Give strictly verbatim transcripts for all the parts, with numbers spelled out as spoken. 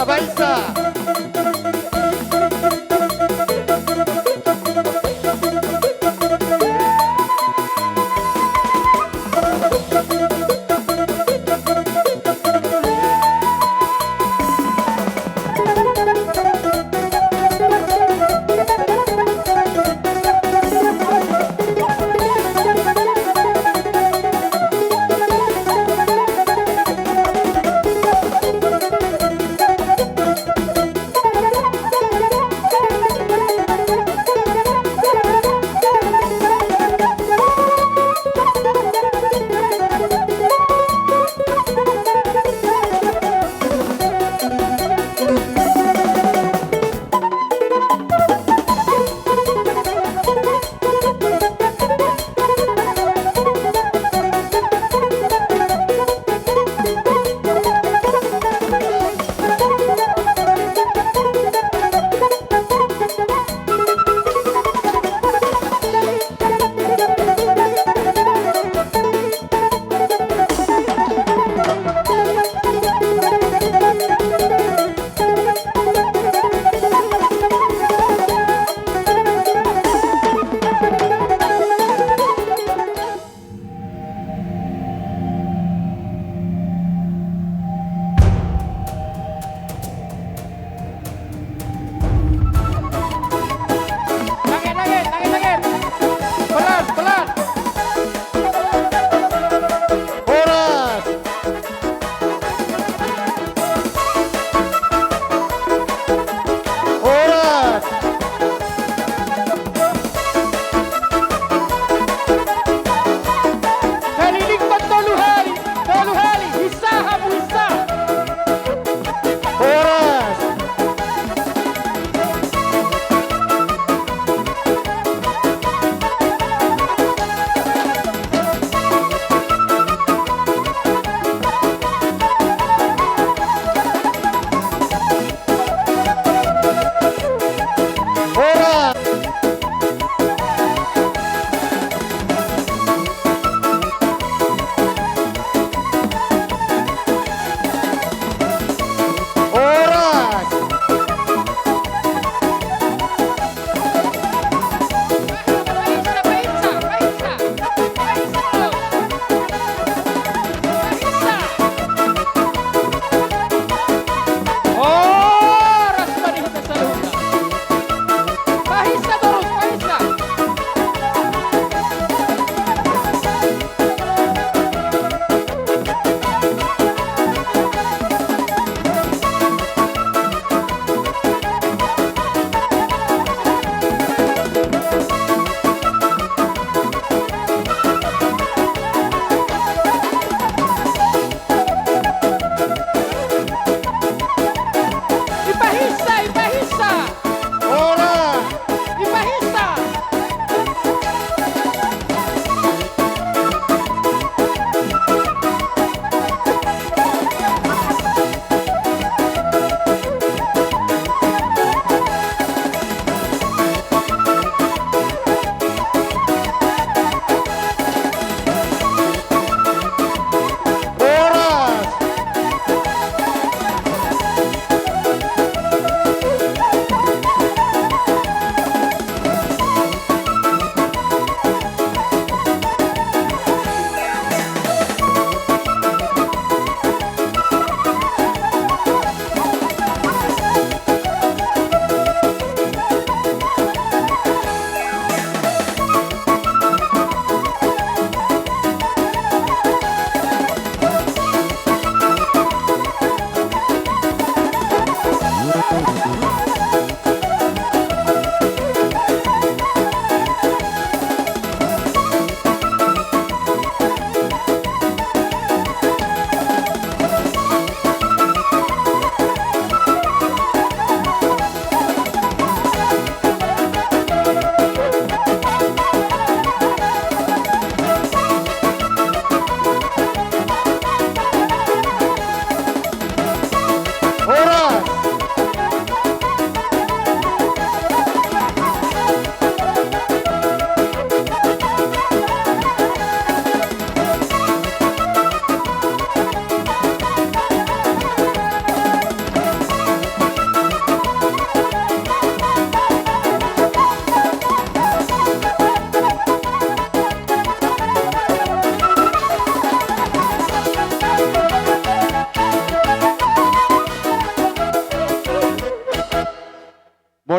Baisa. Tangen, tangen, tangen, tangen. Pelan, pelan. Horas. Horas. Saleleng ma tolu hali, tolu hali, hinsa hamu, hinsa. Horas. Horas. Horas. Horas ma di hita saluhutna. Pahinsa torus, pahinsa. Dipahinsa, dipahinsa. Horas. Dipahinsa. Horas. Horas.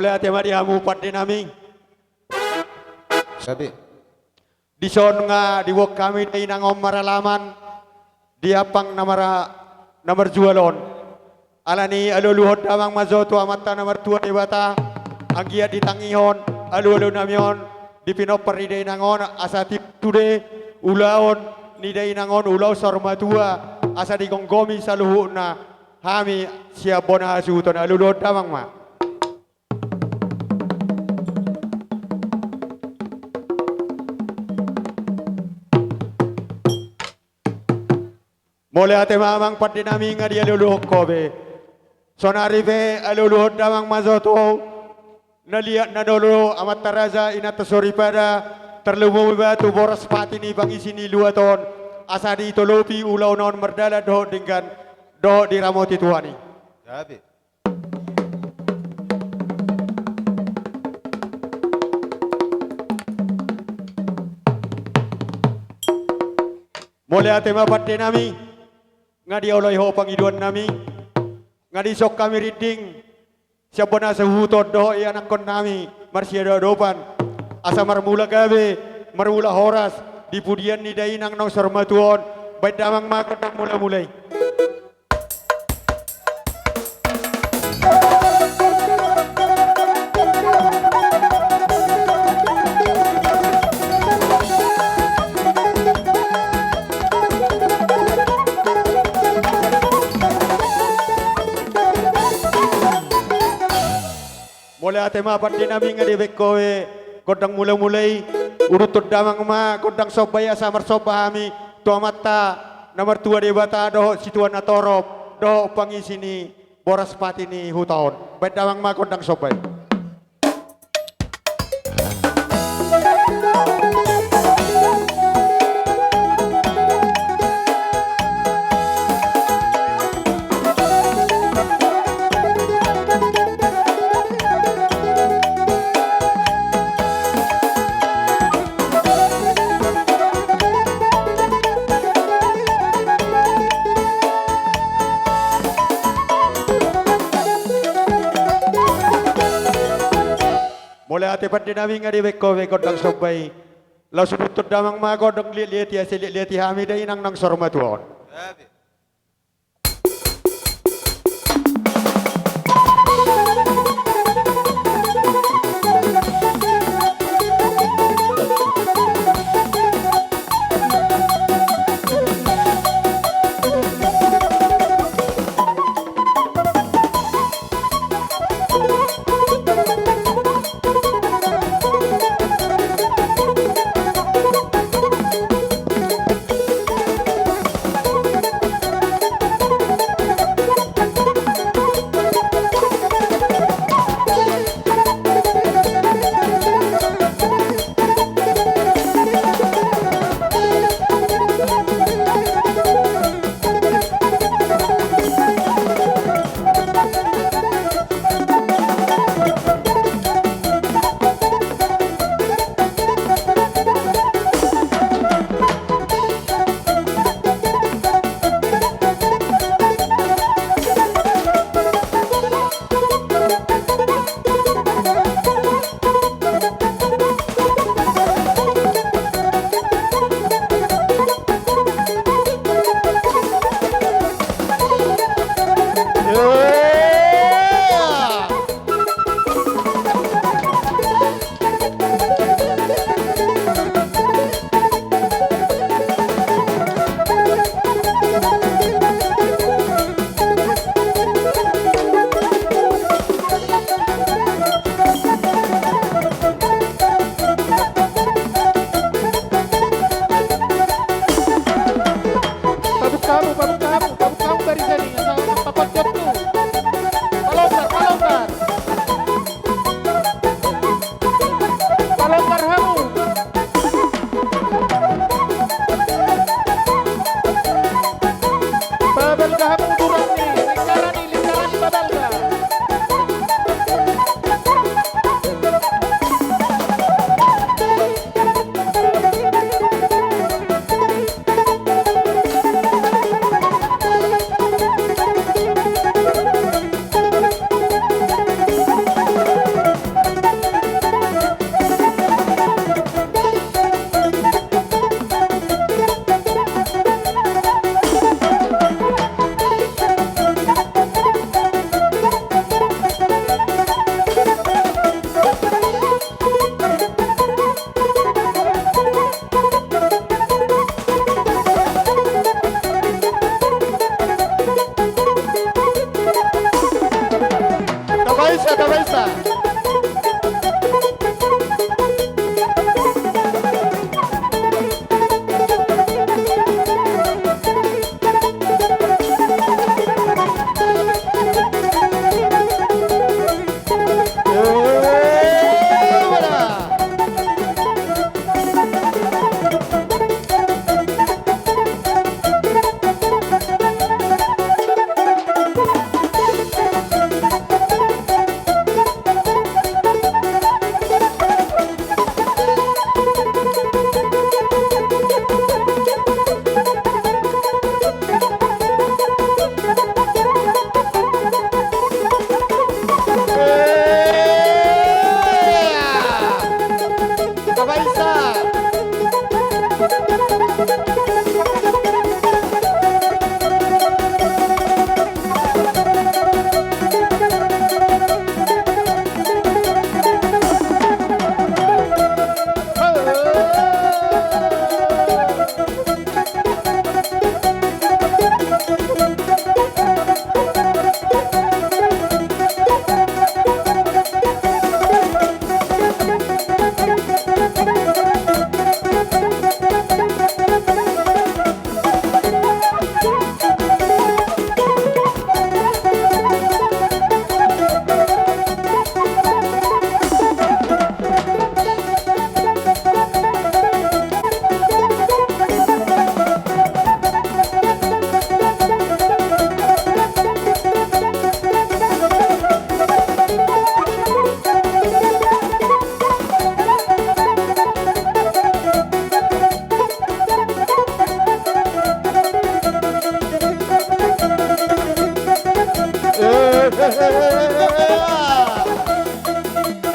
Mauliate ma di hamu pande nami. Gabe. Dison nga diboan hami dainang on maralaman di ampang na mara-, na marjual on. Alani alualuhon damang ma jo tu Amanta na martua Debata, anggiat ditangihon alualu nami on di pinompar ni dainang on asa tibu sude ulaon ni dainang on ulaon saur matua asa digomgomi saluhutna hami sian bona hasuhuton. Alualuhon damang ma. Mauliate ma amang pande nami nga dialualuhon ho be. Saonari pe alualuhon damang ma jo tu na liat na nolo amanta raja inanta soripada, tarlumobi ma tu boras pati ni pangisi ni luat on asa ditolopi ulaon on mardalan dohot denggan dohot diramoti Tuhan i. Gabe. Mauliate ma pande nami, nga dioloi ho pangidoan nami, nga dison hami rinding sian bona hasuhuton dohot ianakkon nami marsiadopadopan, asa marmula gabe, marmula horas di pudian ni dainang naung saur matua on. Baen damang ma gondang mulamula i. Mauliate ma pande nami, nga dibaen ho be gondang mulamula i. Uduthon damang ma gondang somba i asa marsomba hami tu Amanta na martua Debata dohot situa na torop dohot pangisi ni boras pati ni huta on. Baen damang ma gondang somba i. Mauliate pande nami, nga dibaen ho be gondang somba i. Laos uduthon damang ma gondang liatliat i asa liatliat i hami dainang naung saur matua on. Tabaisa, tabaisa.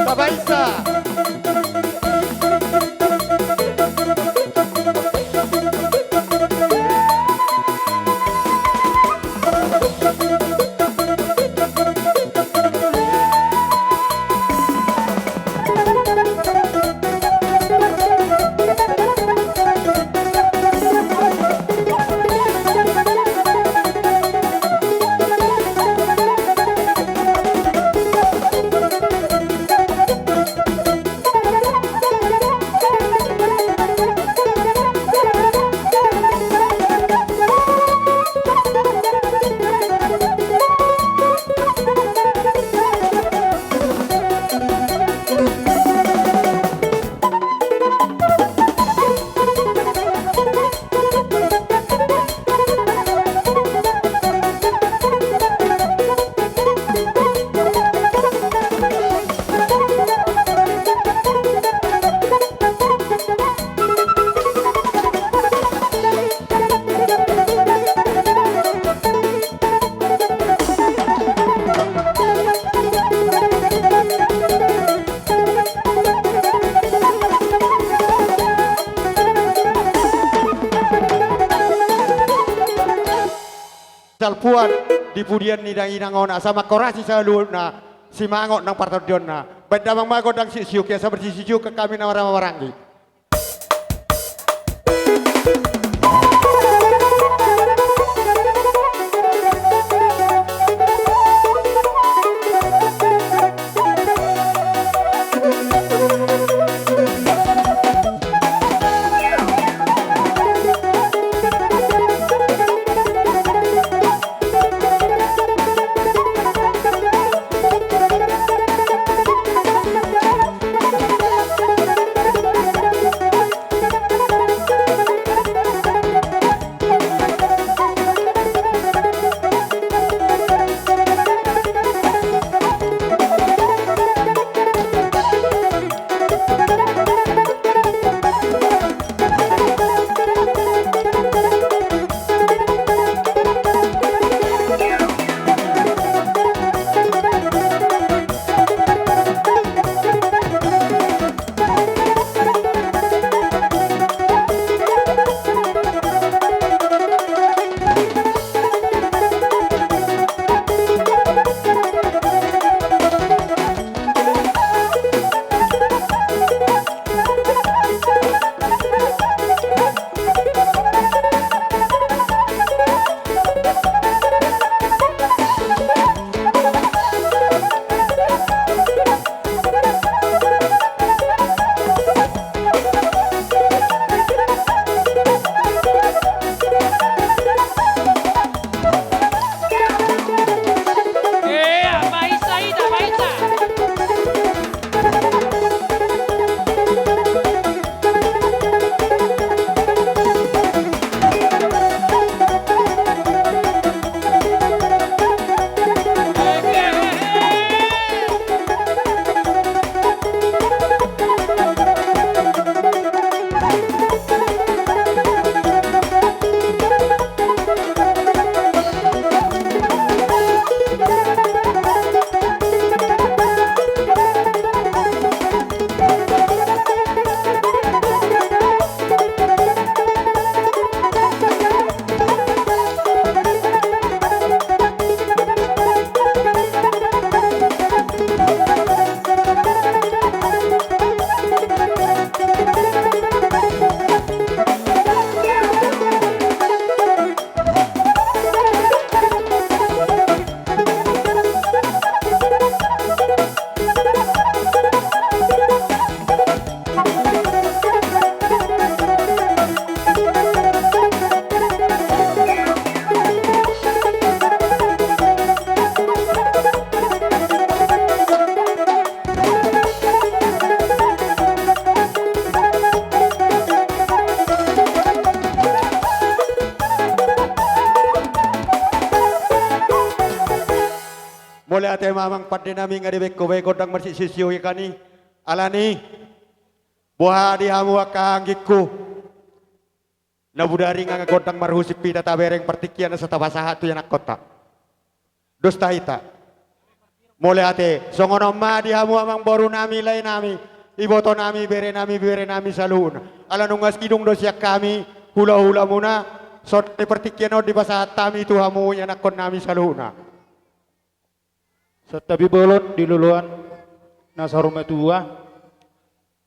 Tabaisa. Salpuan di pudian ni dainang on asa mangkorasi saluhutna simangot nang partondionna. Baen damang ma gondang siuksiuk, ia sabar siuksiuk hami na marhaha maranggi. Mauliate ma amang pande nami, nga dibaen ho be gondang marsisiosikon i. Alani, boha di hamu angka anggingku? Na bodari nga gondang marhusimpita tabereng partingkian asa tapasahat tu ianakkonta. Dos ta hita. Mauliate, songon on ma di hamu amangboru nami, lae nami, iboto nami, bere nami, bere nami saluhutna. Ala nunga sidung do sian hami hulahulamuna, songon i partingkian on dipasahat hami tu hamu ianakkon nami saluhutna. Santabi bolon di loloan na saur matua,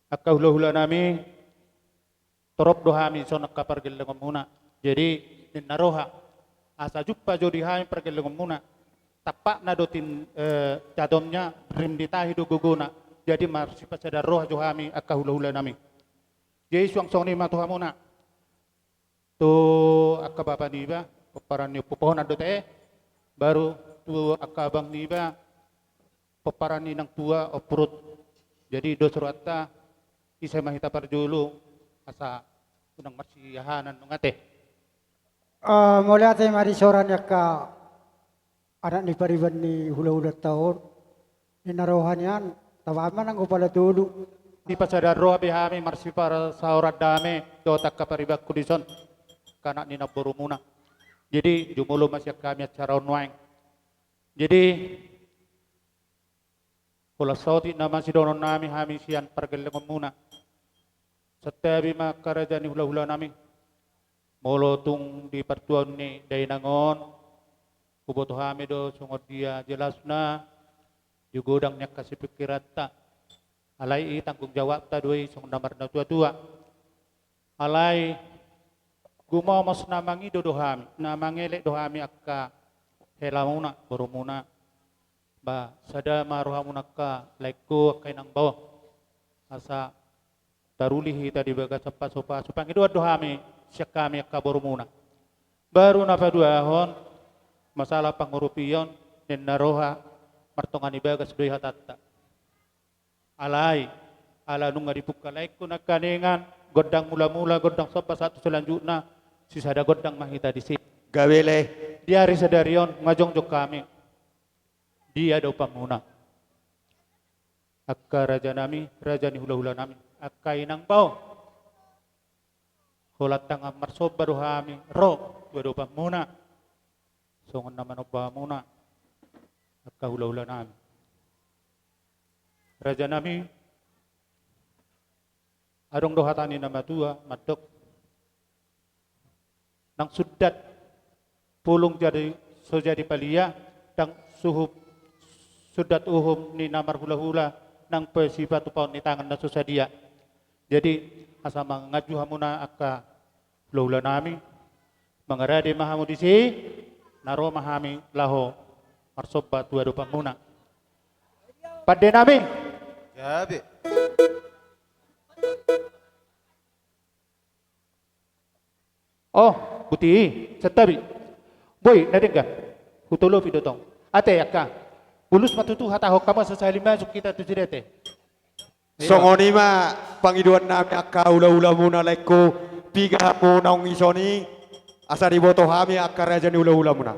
angka hulahula nami, torop do hami dison angka pargellengonmuna. Jadi ninna roha, asa jumpa jo di hami pargellengonmuna, tampakna do tin, eh, cadomnya, rim di tahi do gogona. Jadi marsipasadan roha jo hami angka hulahula nami. Jadi suang songon i ma tu hamuna. Tu angka bapa niba, pomparan ni ompu Pohonan do ate, baru tu angka abang niba, pomparan ni nang tua, ompu Rut. Jadi dos rohanta, ise ma hita parjolo, asa unang marsiahanan nunga ate. Ah, mauliate ma di sora ni angka anak ni pariban ni hulahulanta on, ninna roha nian, taba ma nang hupala tolu. Dipasadan roha be hami marsipasaoran dame dohot angka paribanku dison, angka anak ni namborumuna. Jadi jumolo ma sian hami acara on nuaeng. Jadi holan saotik nama sidohonon nami hami sian pargellengonmuna. Santabi ma angka raja ni hulahula nami. Molo tung di partuaon ni dainang on, huboto hami do songon dia jelasna di godang ni angka sipingkiranta. Alai i tanggung jawabta do i songon na marnatuatua. Alai gumomos na mangido do hami, na mangelek do hami angka helamuna, borumuna. Ba sada ma rohamuna angka laengku, angka inang bao, asa taruli hita di bagasan pasupasu. Pangidoan do hami sian hami angka borumuna. Baru na paduahon, masalah pangurupion, ninna roha, martonga ni bagas do i hatanta. Alai ala nunga dipungka laengku nangkaningan, gondang mulamula, gondang somba sahat tu selanjutna, sisada gondang ma hita disi. Gabe lae. Di ari sadari on nga jongjong hami di adopanmuna, angka raja nami, raja ni hulahula nami, angka inang bao. Holan tangan marsomba do hami ro tu adopanmuna, songon na manomba hamuna, angka hulahula nami. Raja nami, adong do hata ni na matua mandok, nang sundat pulung jadi, so jadi palia, ndang suhut sundat uhum ni na marhulahula, nang pe sipatupaon ni tangan na so sadia. Jadi asa manganju hamuna angka hulahula nami, mangarade ma hamu disi, na ro ma hami laho marsomba tu adopanmuna. Pande nami. Gabe. Oh, buti, santabi. Boi, na denggan. Hutolopi do tong. Ate, angka. Bulus ma tutu hatahon hamu asa sahali masuk hita tu sidete. Songon i ma pangidoan nami angka hulahulamuna laengku, piga hamu naung dison i, asa diboto hami angka raja ni hulahulamuna.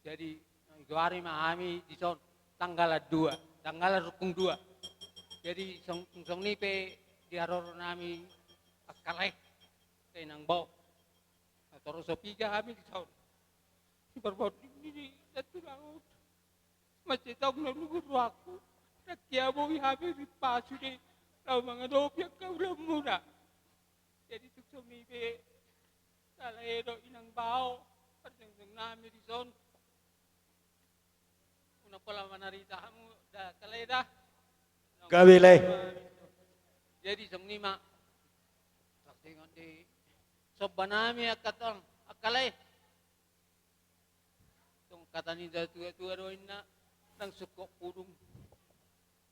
Jadi, naung digoari ma hami dison tanggalan dua, tanggalan rungkung dua. Jadi, song, songon i pe di haroro nami angka lae, angka inang bao. Na torus so piga hami dison. Di parbonding ni na tulang on. Mansai tong na luhut rohangku. Ndang hea boi hami rimpang sude laho mangadopi angka ulaonmuna. Jadi tung songon i pe, angka lae dohot inang bao, parjongjong nami dison. Unang pola manarita hamu da, angka lae da. Gabe lae. Jadi songon i ma. Songon i somba nami angka tong, angka lae. Tong hata ni natuatua do inna, nang sungkot pudung,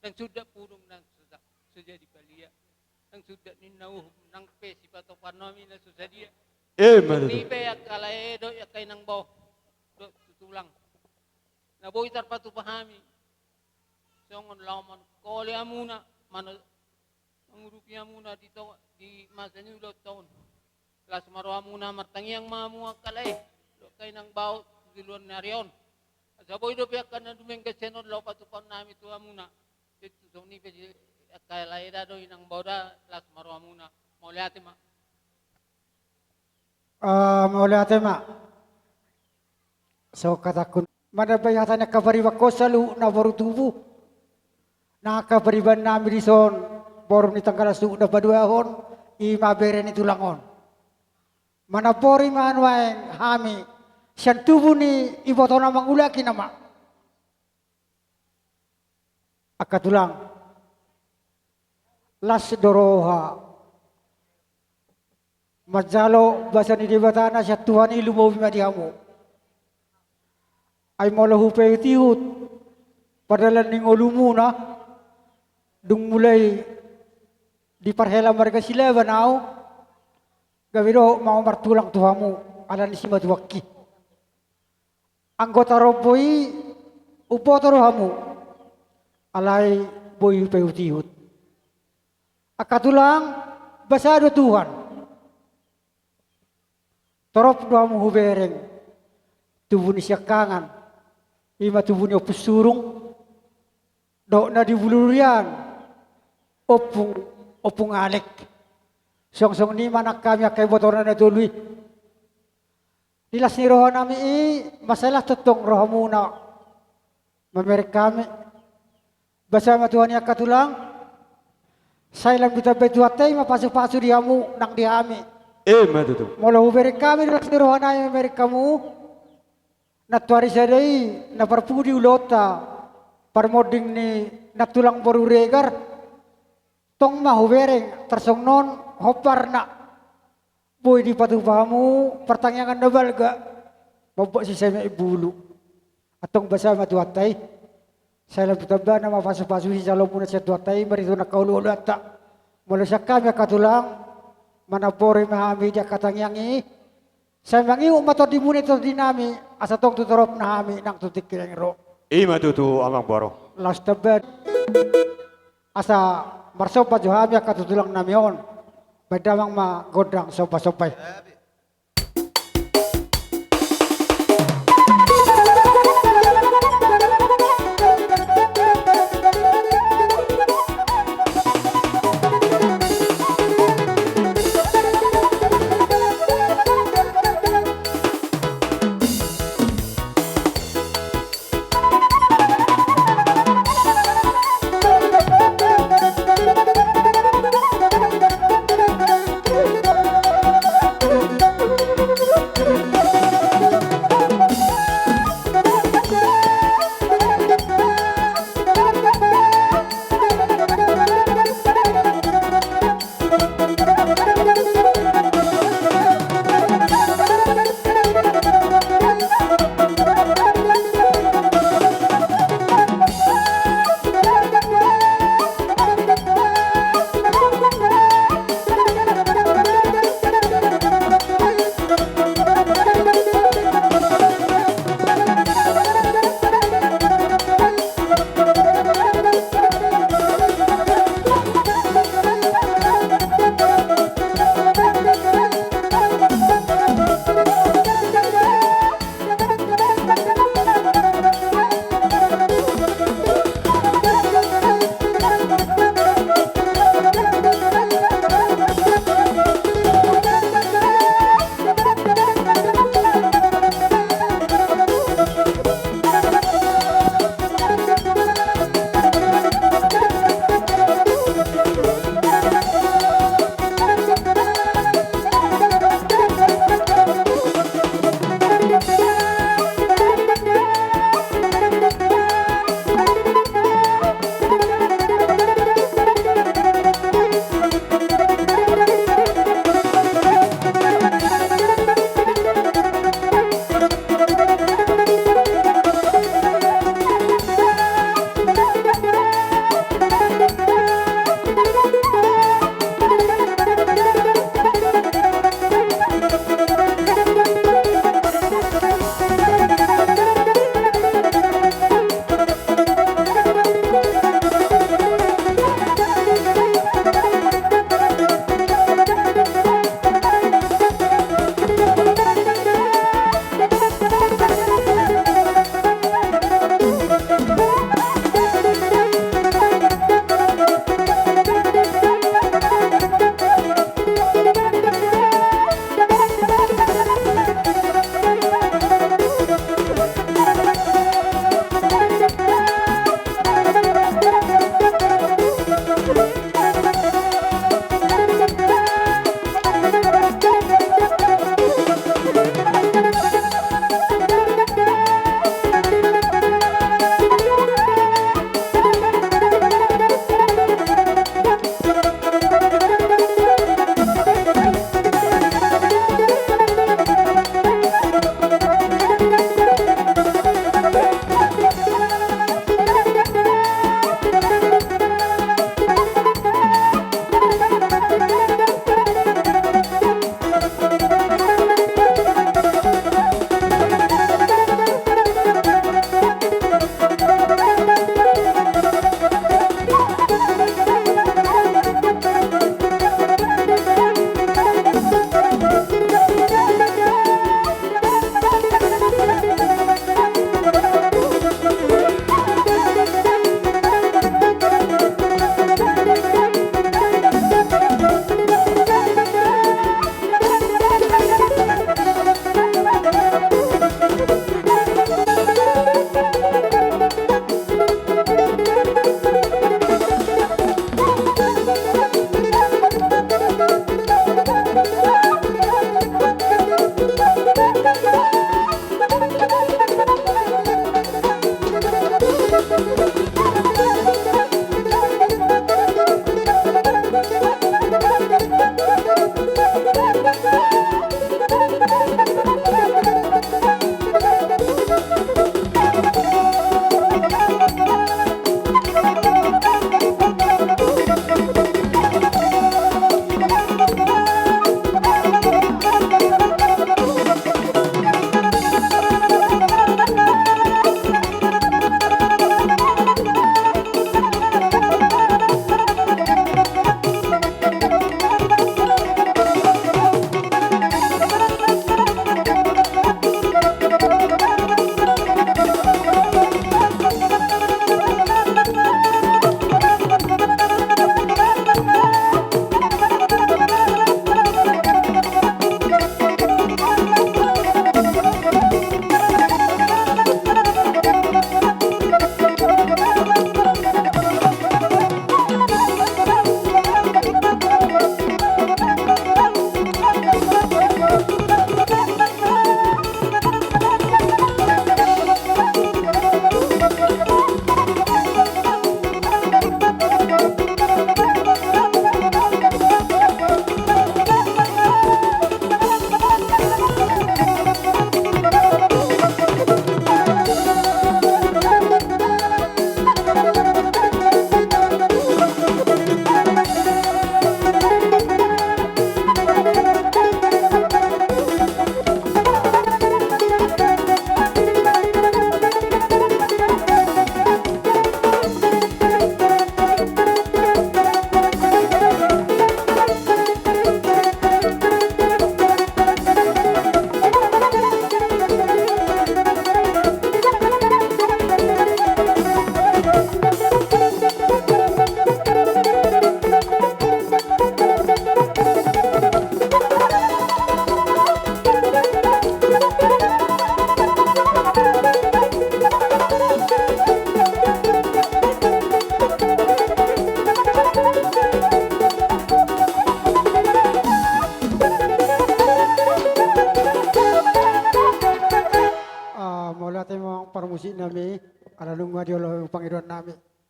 nang sundat pudung, nang so, so jadi palia, nang sundat ninna uhum, nang pe sipatupaon nami na so sadia. Ima tutu. Songon i pe angka lae dohot angka inang bao, dohot tulang. Na boi tarpatupa hami. Songon laho manungkoli hamuna, mano, mangurupi hamuna di to, di masa ni ulaonta on. Las ma rohamuna, martangiang ma hamu angka lae dohot angka inang bao tu joloan ni ari on. Asa Asa boi dope angka na dumenggan sian on laho patupahon nami tu hamuna. Tontu songon i pe di angka lae da do inang bao da las ma rohamuna. Mauliate ma. Ah, mauliate ma. So, hatangku. Manambai hata ni angka paribanhon saluhutna boru tubu. Nang angka pariban nami dison, boru ni Tanggalas Suhut na paduahon, i ma bere ni tulang on. Manampori ma nuaeng hami, sian tubu ni ibotona mangulaki nama. Angka tulang. Las do roha. Manjalo basa ni Debata na sian Tuhan i lumobi ma di hamu. Ai molo hupaihutihut, pardalanan ni ngolumuna, dung mulai diparhela marga Silaban au, gabe dohot ma au martulang tu hamu, ala ni simatuangki. Anggo tarombo i, umboto do hamu, alai boi hupaihutihut. Angka tulang, basa do Tuhan. Torop do hamu hubereng, tubu ni siangkangan, i ma tubu ni Ompung Surung, dohot na di Bulurian, Ompung, Ompung Alek. Songon i ma nang hami angka ibotona na tolu i. Di las ni roha nami i, mansai las tongtong rohamuna mamereng hami. Basa ma Tuhan i angka tulang. Sai lam ditambai Tuhanta i ma pasupasu di hamu nang di hami. Ima tutu. Molo hubereng hami di las ni roha nami mamereng hamu, nantuari sada i na parpudi ulaonta, parmonding ni nantulang boru Regar. Tong ma hubereng tarsongon on hombarna. Boi dipatupa hamu partangiangan na balga, mambuat sisemek bulu. Antong basa ma Tuhanta i. Sai lam ditamba nama pasupasu sijaloonmuna sian Tuhanta i, marhite angka olooloanta. Molo sian hami angka tulang, manampori ma hami di angka tangiang i. Sai mangihut ma tondimuna i tondi nami, asa tong tu toropna hami nang tu tingki na naeng ro. Ima tutu amang boru. Laos tamba. Asa marsomba jo hami angka tulang nami on. Baen damang ma gondang sombasomba i.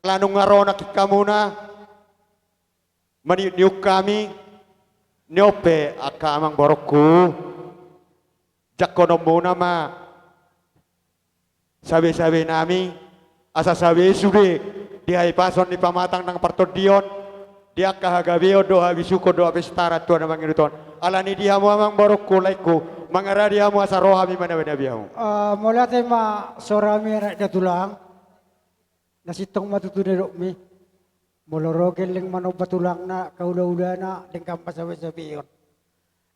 Ala nunga ro nangkin hamuna maniukniuk hami, ni on pe angka amangborungku, jangkononmuna ma sabesabenami, asa sabe sude di hahipason ni pamatang nang partondion, di angka hagabeon dohot habisuhon dohot pesta, Tuhan, na mangihut on. Ala ni i, di hamu amangborungku, laengku, mangaradi hamu asa ro hami manabenabe hamu. Ah, mauliate ma sorami, anak da tulang. Na sintong ma tutu na nidokmi. Molo ro gelleng manomba tulangna, angka hulahulana, denggan ma sabesabeon.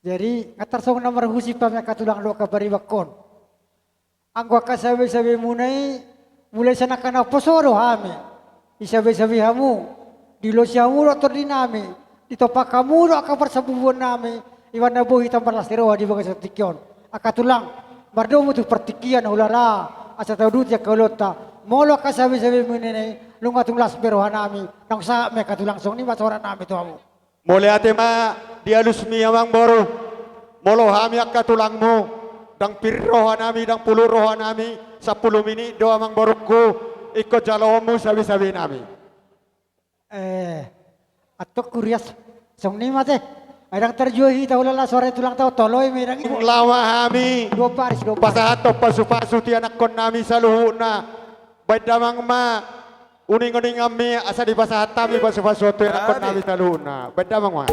Jadi, nga tarsongon na marhusip hami angka tulang dohot angka paribanghon. Anggo angka sabesabemuna i, mulai sian angka naposo do hami. Disabesabe hamu, diulosi hamu dohot tondinami, ditompa hamu dohot angka parsambubuannami, ibana boi hita marlas ni roha di bagasan tingki on. Angka tulang, mardomu tu partingkian hulala, asa tauduti angka ulaonta. Molo angka sabesabemuna i, nunga tung las be rohanami, naung sahat ma i angka tulang, songon i ma soranami tu hamu. Mauliate ma di alusmi, amangboru. Molo hami angka tulangmu, ndang pir rohanami, ndang pulu rohanami, sampulu minit do, amangborungku, ingkon jaloonmu sabesabenami. Eh, antong, Rias, songon i ma ate. Ai ndang tarjua hita, hulala sora ni tulangta on toloi ma i, ndang i. Laho ma hami. Dua baris, dua baris. Pasahathon pasupasu tu ianakkonnami saluhutna. Baen damang ma uninguninganmi asa dipasahat hami pasupasu on tu ianakkonnami saluhutna. Baen damang ma.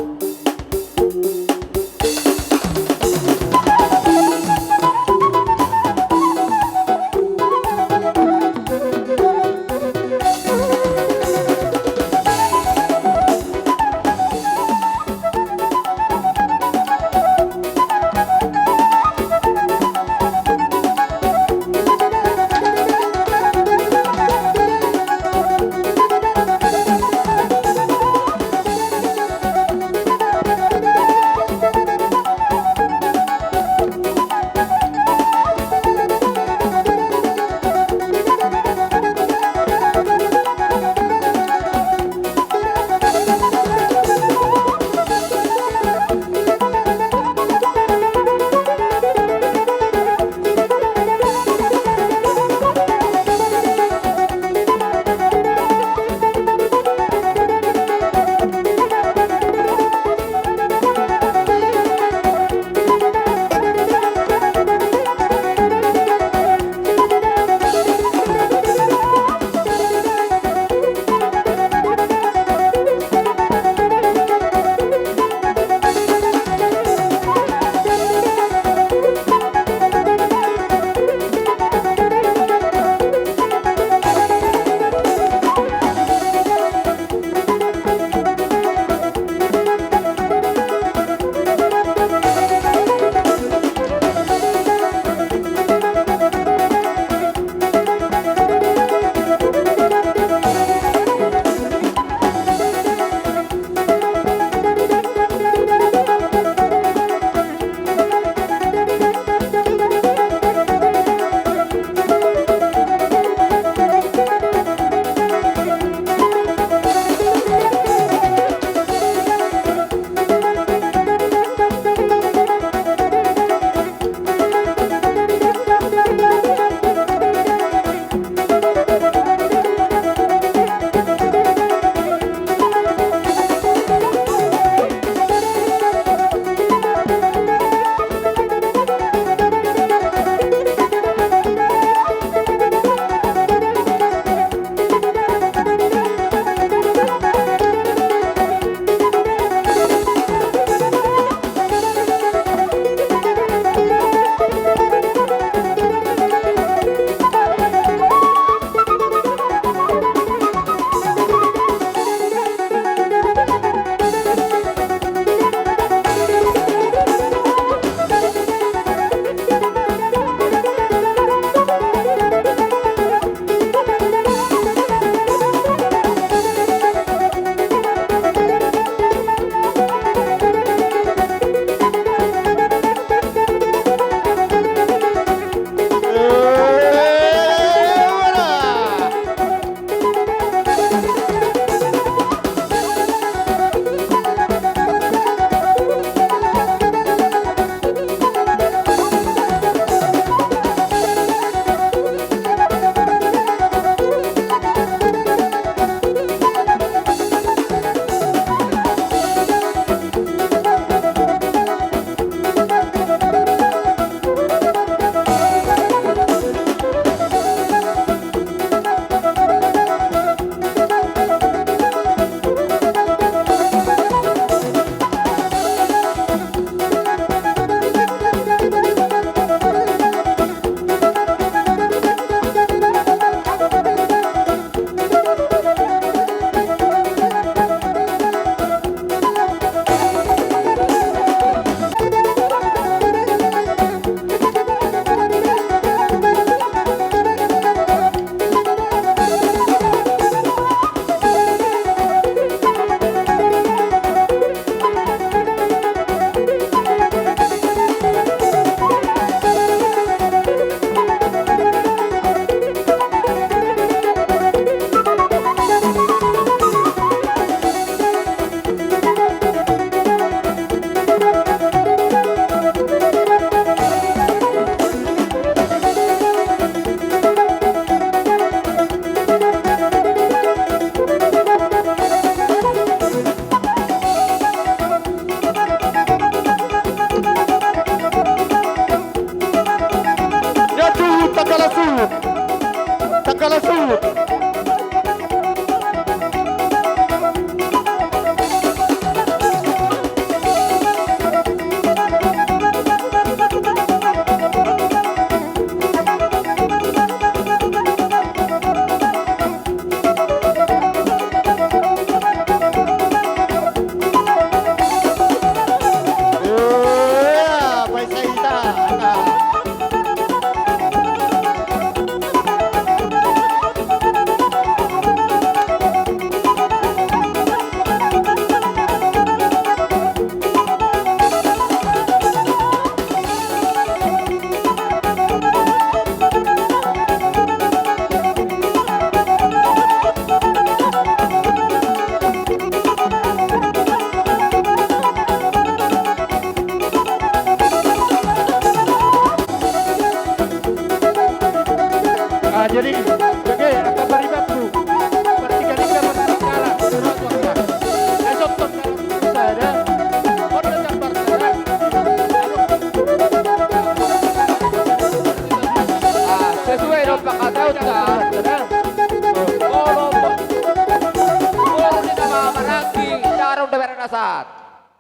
Sahat.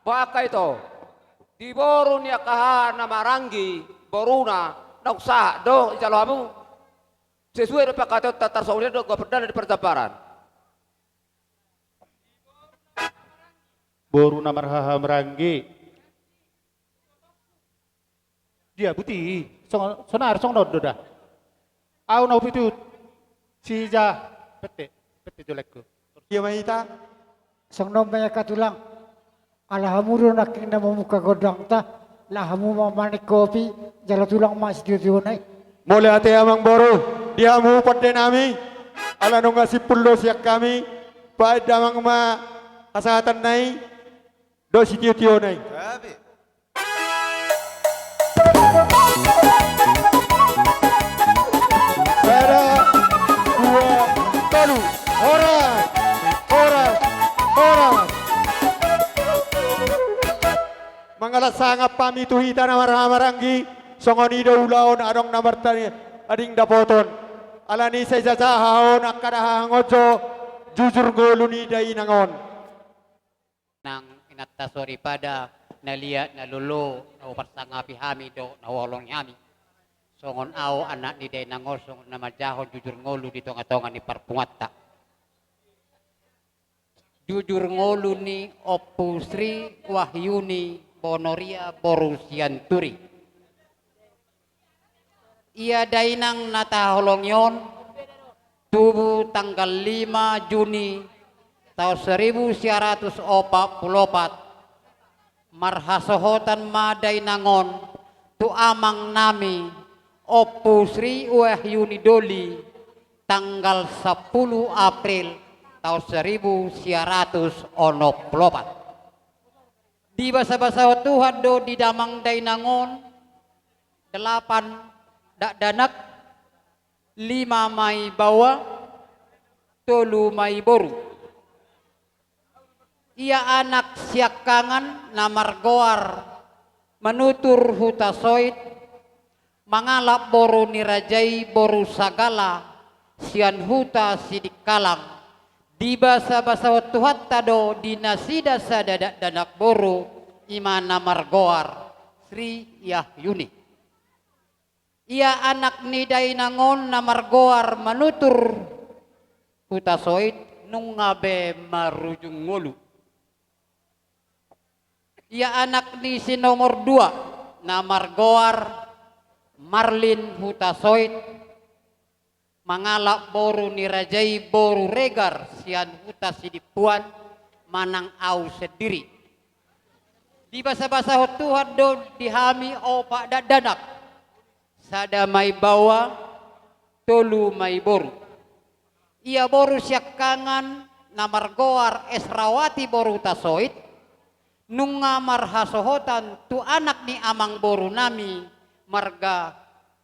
Boha angka ito? Di boru ni angka haha na maranggi, boruna, naung sahat do dijalo hamu? Sesuai do pangkataionta, tarsongon i do angka perdana di parjamparan. Boru na marhaha maranggi. Dia buti, song-, sonar songon on do da. Au na hupitut. Sija, pete, pete jolekku. Dia ma hita. Songon on ma i angka tulang. Ala hamu do nangkin na mamungka gondangta, laho hamu ma maning kopi, jala tulang ma sitio-tiona i. Mauliate amang boru, di hamu pande nami. Ala nunga simpul do sian hami, baen damang ma hasahatanna i, dohot sitio-tiona i. Gabe. Sada, dua, tolu. Horas, horas, horas. Mangalap sangap hami tu hita na marhaha maranggi, songon i do ulaon adong na martani ading dapoton. Alani i sai sasaha on angka na hahangonjo, jujur ngolu ni dainang on. Nang inanta soripada, na liat na lolo, na huparsangapi hami dohot na huhaholongi hami. Songon au anak ni dainang on, songon na manjahon jujur ngolu di tonga-tonga ni parpunguanta. Jujur ngolu ni Ompu Sri Wahyuni Bonoria boru Sianturi. Ia dainang na tahaholongi on, tubu tanggal lima Juni taon seribu sia ratus opat pulu opat, marhasohotan ma dainang on tu amang nami Ompu Sri Wahyuni Doli, tanggal sampulu April taon seribu sia ratus onom pulu opat. Dibasabasahon Tuhan do di damang dainang on, delapan dakdanak, lima ma i baoa, tolu ma i boru. Ia anak siangkangan na margoar Manutur Hutasoit, mangalap boru ni raja i boru Sagala, sian huta Sidikalang. Dibasabasahon Tuhanta do di nasida sada dakdanak boru, i ma na margoar Sri Wahyuni. Ia anak ni dainang on na margoar Manutur Hutasoit, nunga be marujung ngolu. Ia anak ni si nomor dua, na margoar Marlin Hutasoit, mangalap boru ni raja i boru Regar sian huta Sidimpuan, manang au sendiri. Dibasabasahon Tuhan do di hami opat dakdanak, sada ma i baoa, tolu ma i boru. Ia boru siangkangan na margoar Esrawati boru Hutasoit, nunga marhasohotan tu anak ni amang boru nami marga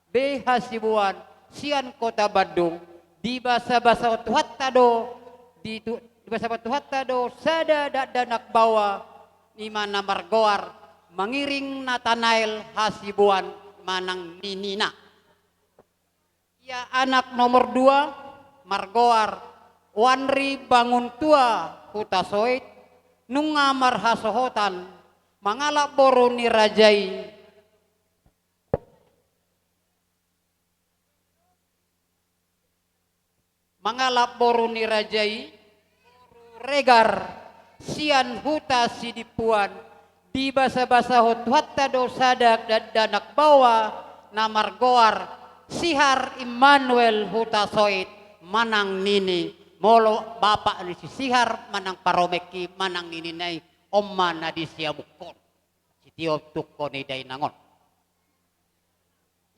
B Hasibuan sian kota Bandung, dibasabasahon Tuhanta do, di tu-, dibasabasahon Tuhanta do sada dakdanak baoa, i ma na margoar Mangiring Natanael Hasibuan manang ninina. Ia anak nomor dua, margoar Wanri Banguntua Hutasoit, nunga marhasohotan mangalap boru ni raja i, mangalap boru ni raja i, Regar, sian huta Sidimpuan, dibasabasahon Tuhanta do sada dakdanak baoa na margoar Sihar Immanuel Hutasoit manang nini, molo bapak ni si Sihar manang paromengki manang ninina i, on ma na di siamukkon. Sitio tungko ni dainang on.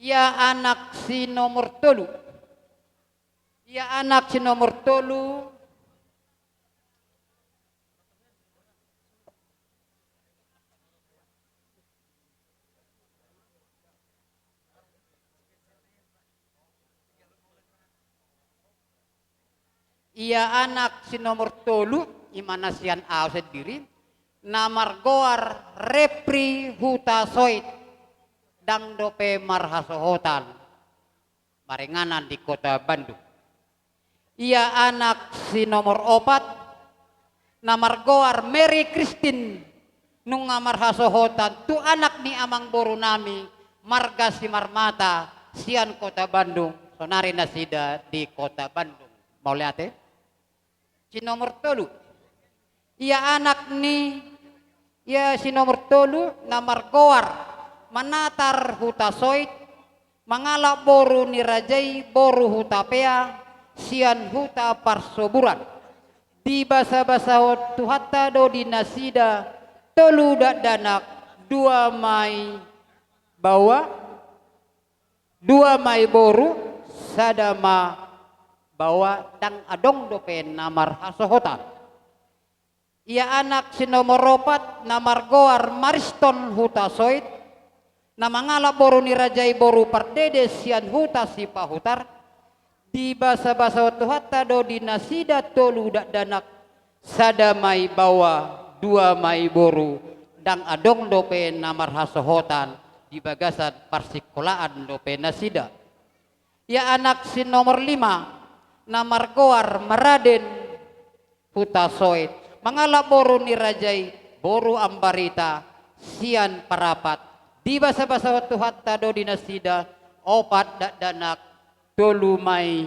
Ia anak si nomor tolu. Ia anak si nomor tolu. Ia anak si nomor tolu, i ma na sian au sendiri, na margoar Repri Hutasoit, ndang dope marhasohotan, maringanan di kota Bandung. Ia anak si nomor opat, na margoar Mary Christine, nunga marhasohotan tu anak ni amangboru nami marga Simarmata sian Kota Bandung, sonari nasida di Kota Bandung. Mauliate. Si nomor tolu. Ia anak ni, ia si nomor tolu na margoar Manatar Hutasoit, mangalap boru ni raja i boru Hutapea sian huta Parsoburan. Dibasabasahon Tuhanta do di nasida tolu dakdanak, dua ma i baoa, dua ma i boru, sada ma baoa, ndang adong dope na marhasohotan. Ia anak si nomor opat na margoar Mariston Hutasoit, na mangalap boru ni raja i boru Pardede sian huta Sipahutar. Dibasabasahon Tuhanta do di nasida tolu dakdanak, sada ma i baoa, dua ma i boru, ndang adong dope na marhasohotan di bagasan parsikolaan dope nasida. Ia anak si nomor lima na margoar Maraden Hutasoit, mangalap boru ni raja i boru Ambarita sian Parapat. Dibasabasahon Tuhanta do di nasida opat dakdanak, tolu ma i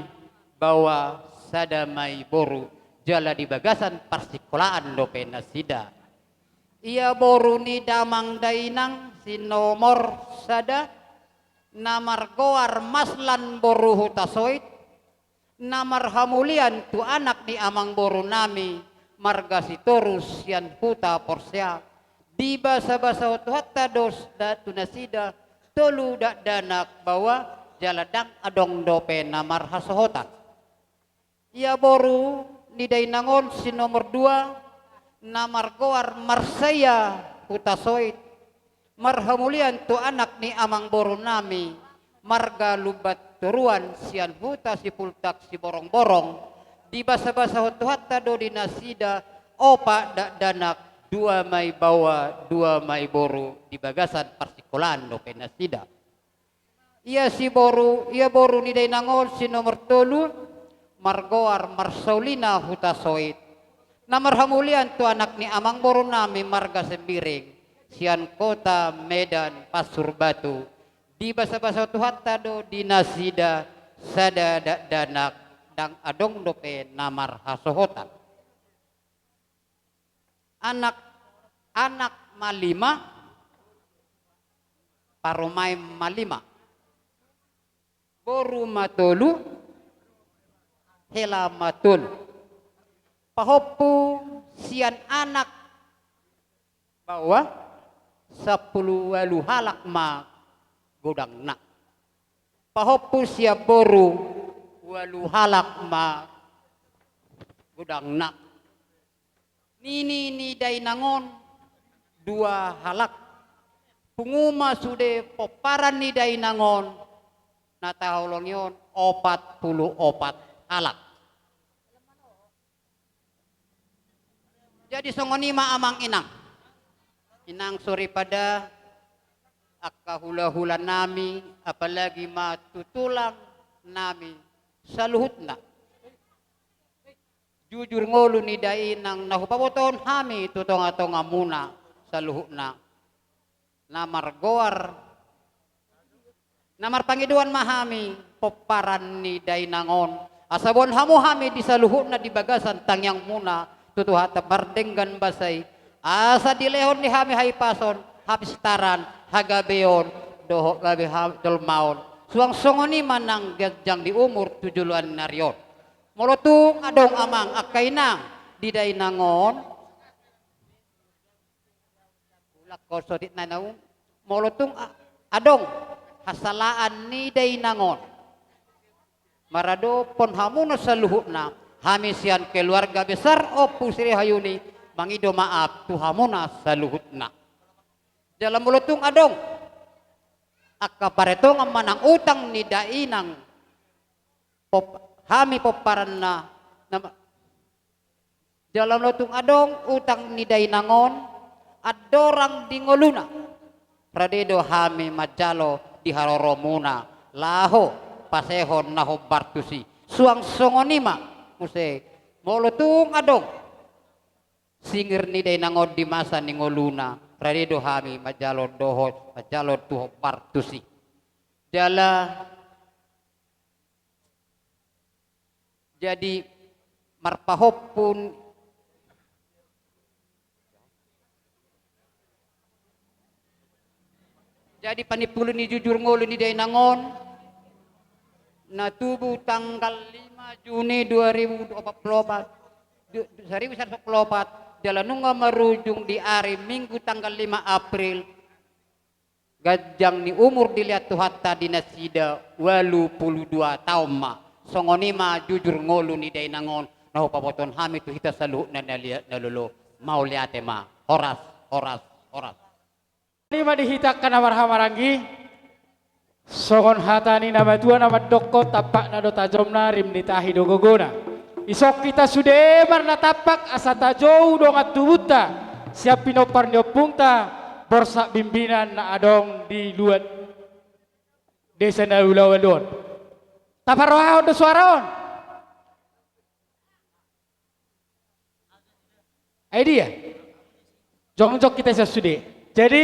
baoa, sada ma i boru, jala di bagasan parsikolaan dope nasida. Ia boru ni damang dainang si nomor sada na margoar Maslan boru Hutasoit, na marhamulian tu anak ni amangboru nami marga Sitorus sian huta Porsea. Dibasabasahon Tuhanta do da-, tu nasida tolu dakdanak baoa, jala ndang adong dope na marhasohotan. Ia boru ni dainang on si nomor dua na margoar Marsaia Hutasoit, marhamulian tu anak ni amangboru nami marga Lumbantoruan sian huta Sipultak Siborongborong. Dibasabasahon Tuhanta do di nasida opat dakdanak, dua ma i baoa, dua ma i boru, di bagasan parsikolaan dope nasida. Ia si boru, ia boru ni dainang on si nomor tolu margoar Marsaulina Hutasoit, na marhamulian tu anak ni amangboru nami marga Sembiring sian kota Medan Pasur Batu. Dibasabasahon Tuhanta do di nasida sada dakdanak, ndang adong dope na marhasohotan. Anak, anak ma lima, parumaen ma lima. Boru ma tolu, hela ma tolu. Pahompu sian anak baoa, sampulu ualu halak ma godangna. Pahompu sian boru, ualu halak ma godangna. Nini ni dainang on dua halak. Pungu ma sude pomparan ni dainang on, na taholongi on opat pulu opat halak. Jadi songon i ma amang inang. Inang soripada, angka hulahula nami, apalagi ma tulang nami saluhutna. Jujur ngolu ni dainang na hupabotohon hami tu tongatongamuna saluhutna. Na margoar, na marpangidoan ma hami pomparan ni dainang on, asa boan hamu hami di saluhutna di bagasan tangiangmuna tu Tuhanta pardenggan basa i, asa dilehon di hami hahipason, hapistaran, hagabeon, dohot gabe ha-, jolmaon. Suang songon i ma nang ganjang di umur tu joloan ni ari on. Molo tung adong amang angka inang di dainang on, Ulak ko sotik na naung. Molo tung a-, adong hasalaan ni dainang on, maradophon hamuna saluhutna, hami sian keluarga besar Ompu Sirihayuni mangido maaf tu hamuna saluhutna. Jala molo tung adong angka paretongan manang utang ni dainang, pop-, hami pomparanna, nama, Jala molo tung adong utang ni dainang on, andorang di ngoluna, rade do hami manjalo di haroromuna, laho pasehon na hombar tusi. Suang songon i ma muse, molo tung adong singir ni dainang on di masa ni ngoluna, rade do hami manjalo dohot, manjalo tu hombar tusi. Jala jadi marpahompu, jadi panimpuli ni jujur ngolu ni dainang on, na tubu tanggal lima Juni dua ribu dua puluh empat, du-, seribu sembilan ratus empat puluh empat, jala nunga marujung di ari Minggu tanggal lima April, ganjang ni umur dilehon Tuhanta di nasida ualu pulu dua taon ma. Songon i ma jujur ngolu ni dainang on, na hupabotohon hami tu hita saluhutna na liat na lolo. Mauliate ma. Horas, horas, horas. Songon i ma di hita angka na marhahamaranggi. Songon hata ni na matua na mandokkon, tampakna do tajomna, rim ni tahi do gogona. Dison hita sude marnatampak asa tajou dongan tubunta sian pinompar ni ompungta Borsak Bimbinan na adong di luat desa na ulaon on. Taparrohahon do suara on. Ai dia? Jongjong hita sian sude. Jadi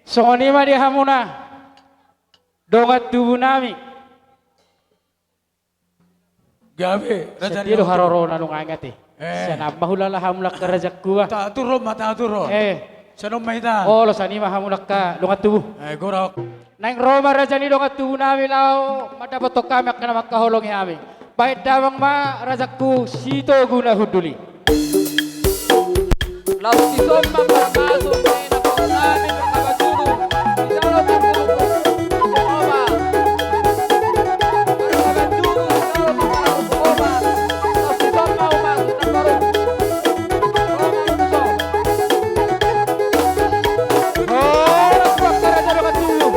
songon i ma di hamuna dongan tubunami. Gabe, raja ni do ompung. Haroro na nunga ingat i. Eh. Sian ama hulala hamu langka rajaku ba. Taturhon ma, taturhon. Eh. Sian on ma hita. Olo, sian i ma hamu langka dongan tubu. Eh, gorok. Naeng ro ma raja ni dongan tubunami laho mandapothon hami angka na mangkaholongi hami. Bahen damang ma rajaku Sitogu na hundul i. Laos dison ma parmasu ni na paru nami parhabajudu. Dijalo tu Tuhan Jahowa. Parhabajudu, dijalo tu Tuhan Jahowa. Laos dison ma umasu na paru. Horas ma angka raja dongan tubu.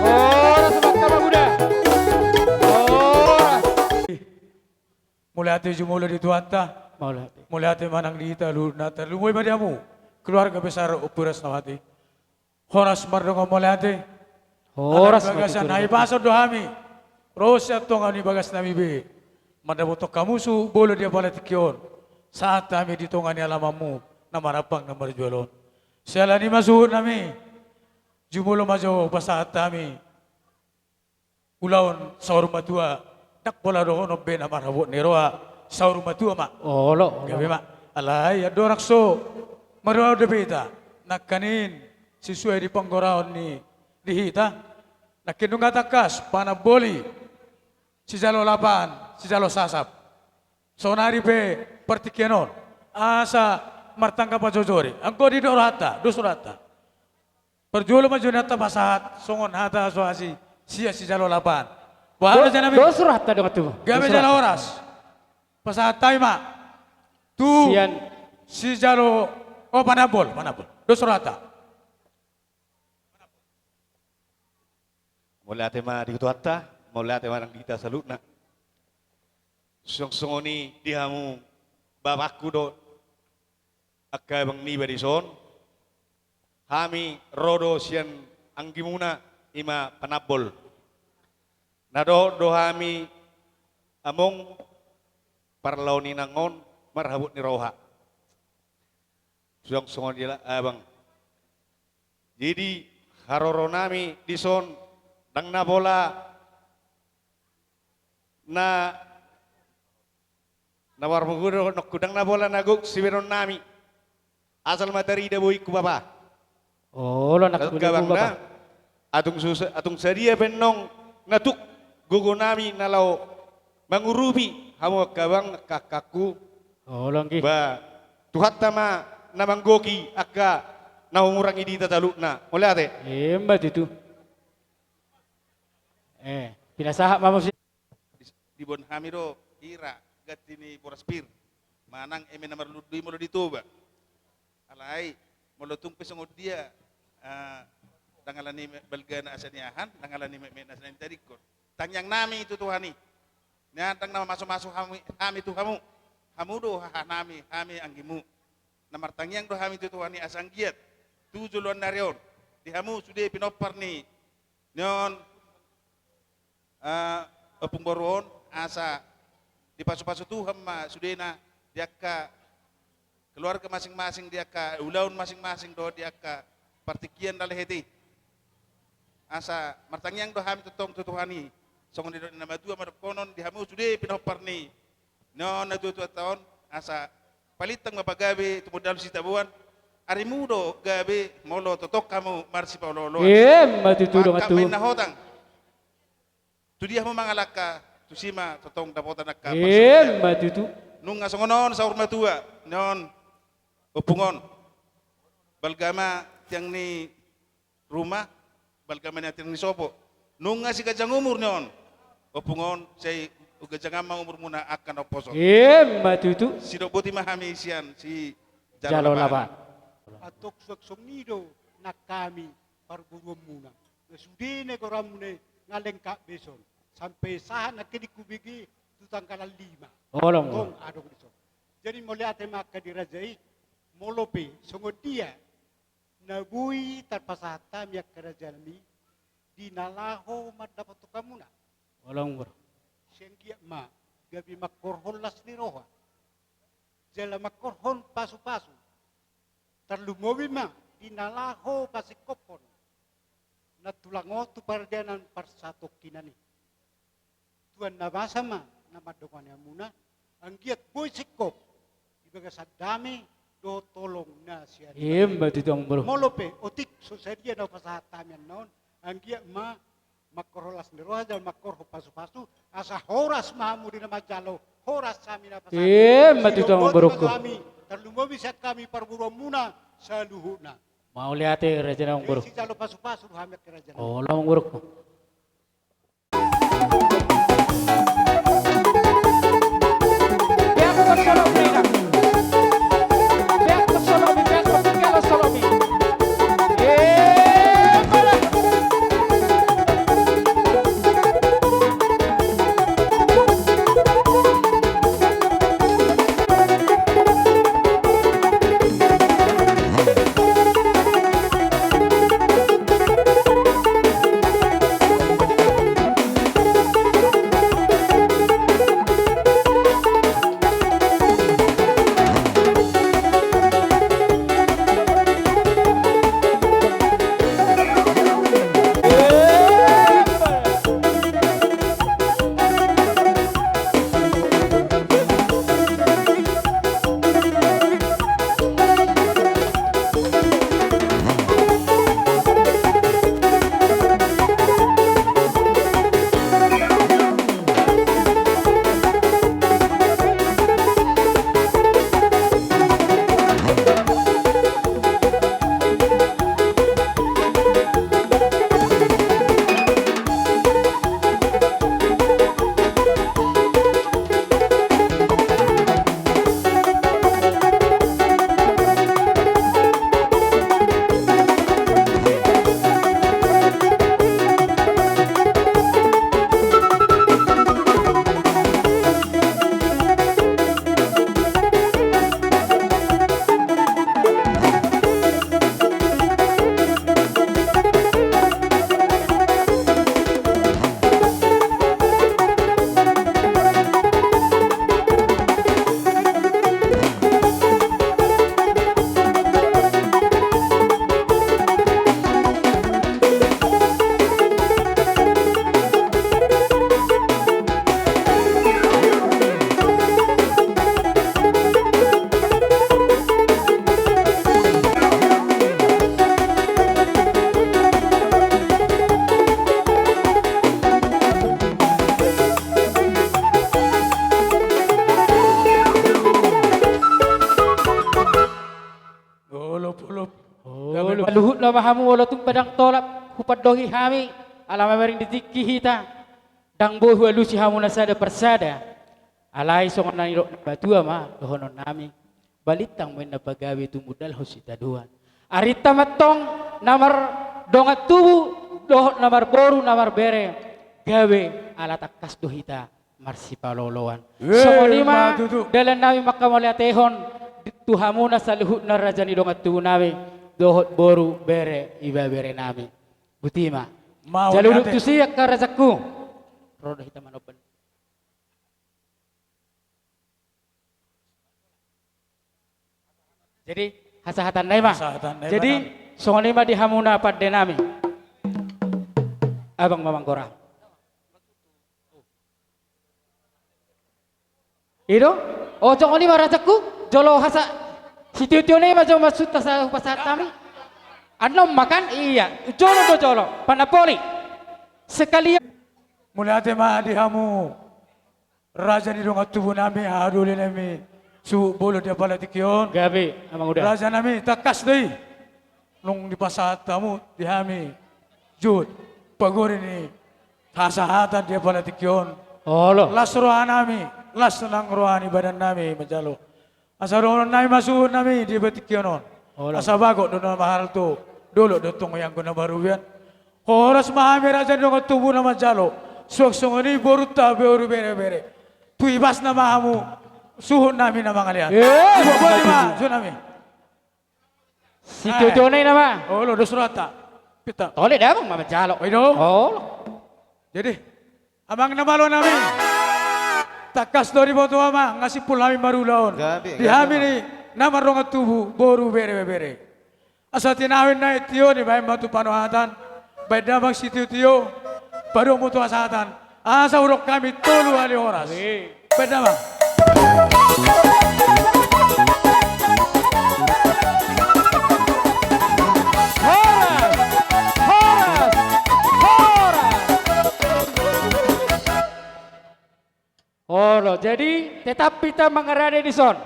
Horas ma angka pamuda. Horas. Mauliate jumolo di Tuhanta. Mauliate. Mauliate ma nang di hita saluhutna, tarlumobi ma di hamu keluarga besar Ompu Rasnawati. Horas mardongan mauliate. Horas. Ala di bagasan hahipason do hami ro sian tonga ni bagasnami be mandapothon hamu suhut bolon di apala tingki on. Sahat hami di tonga ni alamanmu na marampang na marjual on. Siala ni i ma suhutnami, jumolo ma jo pasahat hami ulaon saur matua, ndang pola dohonon be na marhabot ni roha, saur matua ma. Olo, olo. Gabe ma. Alai andorang so marulaon dope hita nangkaning sesuai di panggoraon ni di hita, nangkin nunga tangkas panamboli, sijalo lapan, sijalo sasap. Saonari pe partingkian on asa martangga pajojori. Anggo didok rohanta, dos rohanta. Parjolo ma jo nian tapasahat songon hata asuasi sian sijalo lapan. Boha do, rajanami? Dos rohanta dongan tubu. Gabe jala horas. Pasahat hami ma tu sian sijalo, o, panambol, panambol. Dos rohanta. Mauliate ma di Tuhanta, mauliate ma nang di hita saluhutna. Suang songon i di hamu bapakku dohot angka abang niba dison, hami ro do sian anggimuna i ma Panambol. Na dohot do hami among parlahon inang on marhabot ni roha. Suang songon i da abang. Jadi haroronami dison ndang na pola na, na marmungkudononku, ndang na pola na gok sibahenonnami. Asal ma tarida bohingku bapa. Olo, angka abangna, bapa. Atung susa-, atung sadia pe annon na tuk gogonami na laho mangurupi hamu angka abang, angka angkangku. Olo, anggi. Ba, Tuhanta ma na manggohi angka na hurang i di hita saluhutna. Mauliate. Emma tutu. Eh, pinasahat ma muse. Di-, diboan hami do hira ganti ni boras pir. Manang eme na marlundu i molo di Toba. Alai molo tung pe songon dia, eh, ndang ala ni balgana asa niahan, ndang ala ni metmetna asa nitadingkon. Tangiangnami tu Tuhan i. Nian ndang na mamasumasu hami, hami tu hamu. Hamu do hahanami, hami anggimu. Na martangiang do hami tu Tuhan i asa anggiat tu joloan ni ari on di hamu sude pinompar ni, ni on, eh, ompung boru on, asa dipasupasu Tuhan ma sudena di angka keluarga masing-masing, di angka ulaon masing-masing dohot di angka partingkian na lehet i. Asa martangiang do hami tongtong tu Tuhan i, songon didok ni na matua ma dohonon, di hamu sude pinompar ni on na tuatua on, asa palintang ma pagabe tumundalhon sitadoan. Arimu do gabe molo tongtong hamu marsipaolooloan. Emma tutu, dongan tubu. Angka na hotang, tu dia hamu mangalangka, tusi ma tongtong dapotan angka parsaulian. Emma tutu. Nunga songon on saur matua ni on ompung on. Balga ma tiang ni ruma, balga ma nian tiang ni sopo. Nunga siganjang umur ni on ompung on, sai ganjang ma umurmuna angka na umposo. Emma tutu. Sidok boti ma hami sian si Jalo Lapan. Antong suang songon i do nang hami parboruonmuna. Na sude na goarmuna nga lengkap be dison. Sampe sahat nangkin hubege tu tanggalan lima. Olo, olo. Antong adong dison. Jadi mauliate ma angka di raja i, molo pe songon dia na boi tarpasahat hami angka rajanami di na laho mandapothon hamuna. Olo, olo. Sai anggiat ma gabe mangkorhon las ni roha jala mangkorhon pasupasu. Tarlumobi ma di na laho pasingkophon nantulang on tu parjalanan parsatongkinan i. Tuhan na masa ma na mandongani hamuna, anggiat boi singkop di bagasan dame dohot holong na sian i. Emma tutu, amang boru. Molo pe otik so sadia na hupasahat hami annon, anggiat ma mangkorhon las ni roha jala mangkorhon pasupasu, asa horas ma hamu di na manjalo, horas hami na pasahat. Emma tutu, amang borungku. Sidok boti ma tu hami, tarlumobi sian hami parboruonmuna saluhutna. Mauliate raja nami, amang boru. Sijalo pasupasu do hami angka raja nami. Olo, amang borungku. Olo, olo. Olo. Luhut ma hamu, olo, tung pe ndang tolap hupandohi hami, ala mamereng di tingki hita, ndang boi hualusi hamu na sada parsada. Alai songon na nidok ni na matua ma dohonon nami, balintang ma inna pagabe tumundalhon sitadoan. Arinta ma antong na mardongan tubu dohot na marboru na marbere, gabe ala tangkas do hita marsipaolooloan. Songon i ma dalan nami manghamauliatehon tu hamuna saluhutna raja ni dongan tubu nami dohot boru, bere, ibebere nami. Boti ma. Saluhut tusi angka rajaku. ro do hita manomba. Jadi, hasahatan nai ma. Hasahatan nai ma. Jadi, songon i ma di hamu na pande nami. Abang Mamang Gora. I do? O, songon i ma rajanku, jolo hasa, sitio-tio nai ma jolo maksudta sa hupasahat hami. Annon ma kan? Iya, jolo do jolo, panapoli. Sekalian. Mauliate ma di hamu. Raja ni dongan tubu nami, haha doli nami, suhut bolon di apala tingki on. Gabe, amang uda. Raja nami, tangkas do i. Nunga dipasahat hamu di hami, juhut pagori ni hasahatan di apala tingki on. Olo. Las roha nami, las nang roha ni badan nami manjalo. Asa dohonon nami ma suhut nami di apala tingki on. Olo. Asa bagot do na mahalto, dolok do tong i anggo na marrobean. Horas ma hami raja ni dongan tubu na manjalo, suang songon i borunta boru berebere. Tu ibasna ma hamu suhut nami na mangalean. Eh, suhut nami. Sitio-tio nai nama. Olo, dos rohanta. Pita. Tole damang ma manjalo. Oi do. Olo. Jadi, amang na malo nami. Tangkas do diboto amang, nga simpul hami marula on. Gabe, gabe. Di hami ni na mardongan tubu, boru berebere. Asa tinawin na i tio dibaen ma tu panuhatan, baen damang sitio-tio, padomu tu hasahatan, asa hudok hami tolu hali horas. Baen damang. Horas! Horas! Horas! Olo, jadi tetap hita mangarade dison.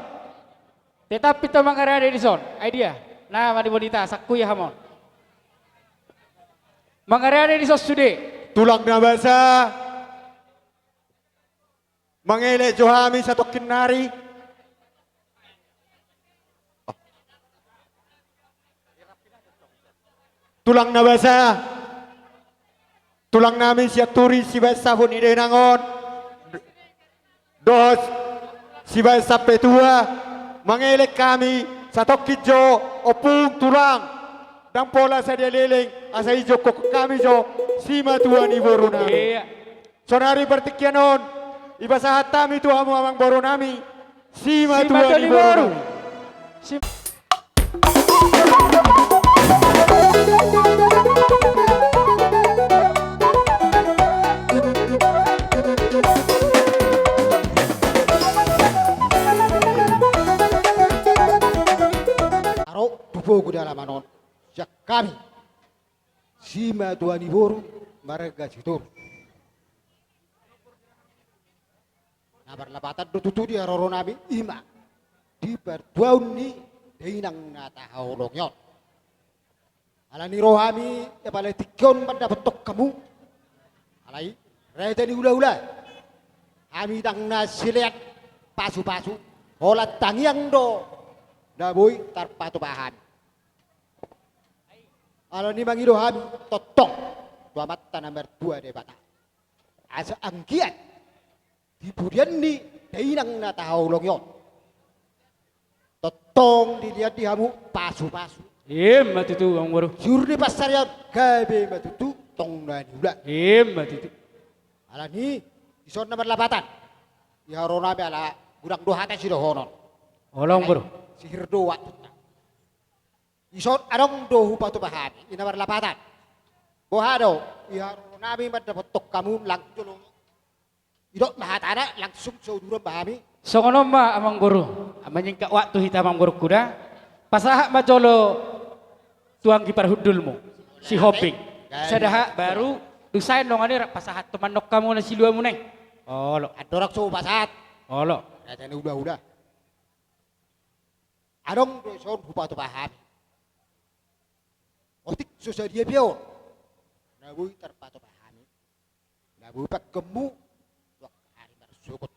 Tetap hita mangarade dison. Ai dia, na manibon hita, sakku ia hamon. Mangarade dison sude. Tulang na basa. Mangelek jo hami satongkin nari. Tulang na basa, tulang nami Sianturi sibaen saput ni dainang on, dohot sibaen sampetua, mangelek hami satongkin jo ompung tulang, ndang pola sadia leleng, asa ijokkon hami jo simatua ni boru nami. Iya. Saonari partingkian on, ipasahat hami tu hamu amang boru nami, simatua ni boru. Ro tu pogu di alaman on, sian hami simatua ni boru marga Sitorus. Na marlapatan do tutu di haroro nami, i ma di partuaon ni dainang na tahaholongi on. Alani ro hami di apala tingki on mandapothon hamu, alai raja ni hulahula, hami ndang na silean pasupasu, holan tangiang do na boi tarpatupa hami. Alani mangido hami tongtong tu Amanta na martua Debata, asa anggiat di pudian ni dainang na tahaholongi on, tongtong dilehon di hamu pasupasu. Ima tutu, amang boru. Siur ni pansarian gabe ma tutu tong na niula. Ima tutu. Alani dison na marlapatan, di haroro nami ala godang do hata sidohonon. Olo, amang boru. Sihir do waktunta. Dison adong do hupatupa hami, i na marlapatan. Boha do, di haroro nami mandapothon hamu, langsung jolo idok ma hatana, langsung so uduran ma hami. Songon on ma, amang boru. Manyingkat waktu hita, amang boru, huda. Pasahat ma jolo tu anggi parhundulmu, Sihombing. Gabe. Sada hak baru, dung sae nunga ni rap pasahat tu mandok hamu na siluamuna i. Olo. Andorang so hupasahat. Olo. Raja ni hulahula. Adong do dison hupatupa hami. Otik so sadia pe on na boi tarpatupa hami, na boi pangkeonmu tu ari marsogot.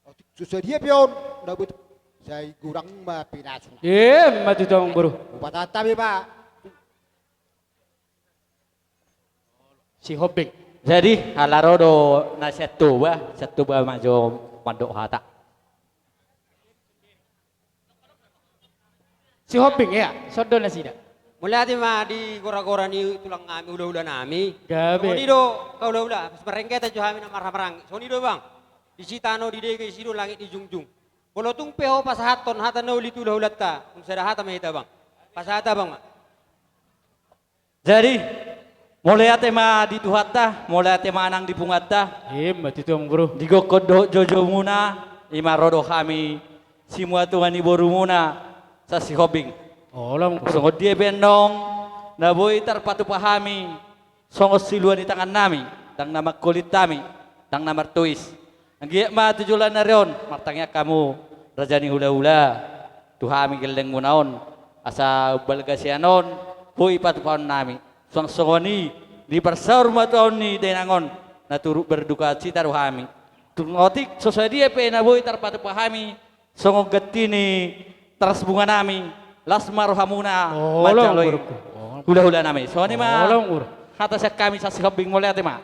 Otik so sadia pe on na boi, sai godang ma pinasuna. Ima tutu, amang boru. Hupasahat hami ma. Sihombing. Jadi, ala ro do na Siantuba, Siantuba ma jo mandok hata. Sihombing, ya, sondo nasida. Mauliate ma di gora-gora ni tulang nami, hula-hula nami. Gabe. Songon i do, angka hula-hula, marenggetan jo hami na marhahamaranggi. Songon i do, Bang. Disi tano didege, disi do langit dijungjung. Molo tung pe ho pasahathon hata na uli tu hula-hulanta, dung sada hata ma hita, Bang. Pasahat, Bang, ma. Jadi, mauliate ma di Tuhanta, mauliate ma nang di punganta. Ima tutu, Amang Boru. Di gokhon dohot joujou muna, ima ro do hami, simatua ni boru muna, Sian Sihombing. Olo, Amang Boru. Songon dia pe annon, na boi tarpatupa hami, songon silua ni tangan nami, ndang na mangkolit hami, ndang na martois. Anggiat ma tu joloan ni ari on, martangiang hamu, raja ni hula-hula, tu hami gelleng muna on, asa umbalga sian on, boi patupaon nami. Suang songon i, di parsaurmatuaon ni dainang on, na turut berdukacita do hami. Tung otik so sadia pe na boi tarpatupa hami, songon ganti ni teras bunga nami, las ma rohamuna, olo, manjalo i. Amang Boru. Hula-hula nami. Songon i ma. Olo, Amang Boru. Hata sian hami Sian Sihombing, mauliate ma.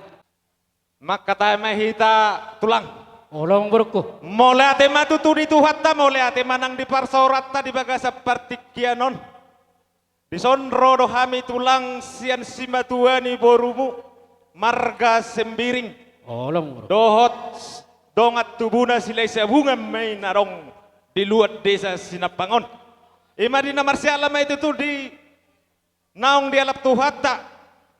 Mangkatai ma hita, Tulang. Olo, Amang Boru. Mauliate ma tutu di Tuhanta, mauliate ma nang di parsaoranta di bagasan partingkian on. Dison ro do hami, Tulang, sian simatua ni borumu, marga Sembiring. Olo, Amang Boru. Dohot dongan tubuna Silahisabungan ma i na adong di luat desa Sinampang on. Ima di na marsiala ma i tutu di naung dialap Tuhanta,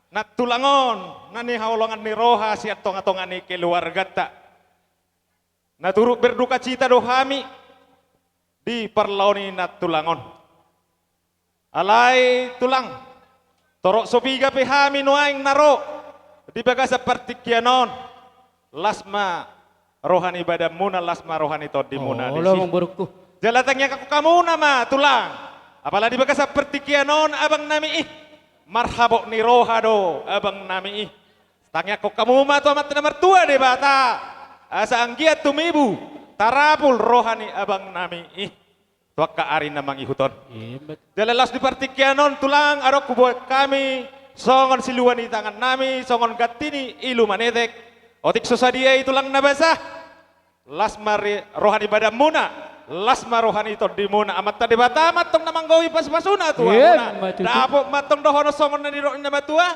nantulang on, na nihaholongan ni roha sian tonga-tonga ni keluarganta. Na turut berdukacita do hami di parlao ni nantulang on. Alai, Tulang, torop so piga pe hami nuaeng na ro di bagasan partingkian on, las ma roha ni badanmuna, las ma roha ni tondimuna disi. Olo, Amang Borungku. Jala tangiangkon hamuna ma, Tulang. Apala di bagasan partingkian on abang nami i, marhabot ni roha do abang nami i. Tangiangkon hamu ma tu Amanta na martua Debata, asa anggiat tumibu, tarapul roha ni abang nami i tu angka ari na mangihut on. Jala laos di partingkian on, Tulang, adong huboan hami songon silua ni tangan nami, songon ganti ni ilu manetek. Otik so sadia i, Tulang na basa, las ma roha ni badanmuna, las ma roha ni tondimuna. Amanta Debata ma antong na manggohi pasupasuna tu hamuna. Ima tutu. Dapot ma antong dohonon songon na nidok ni na matua: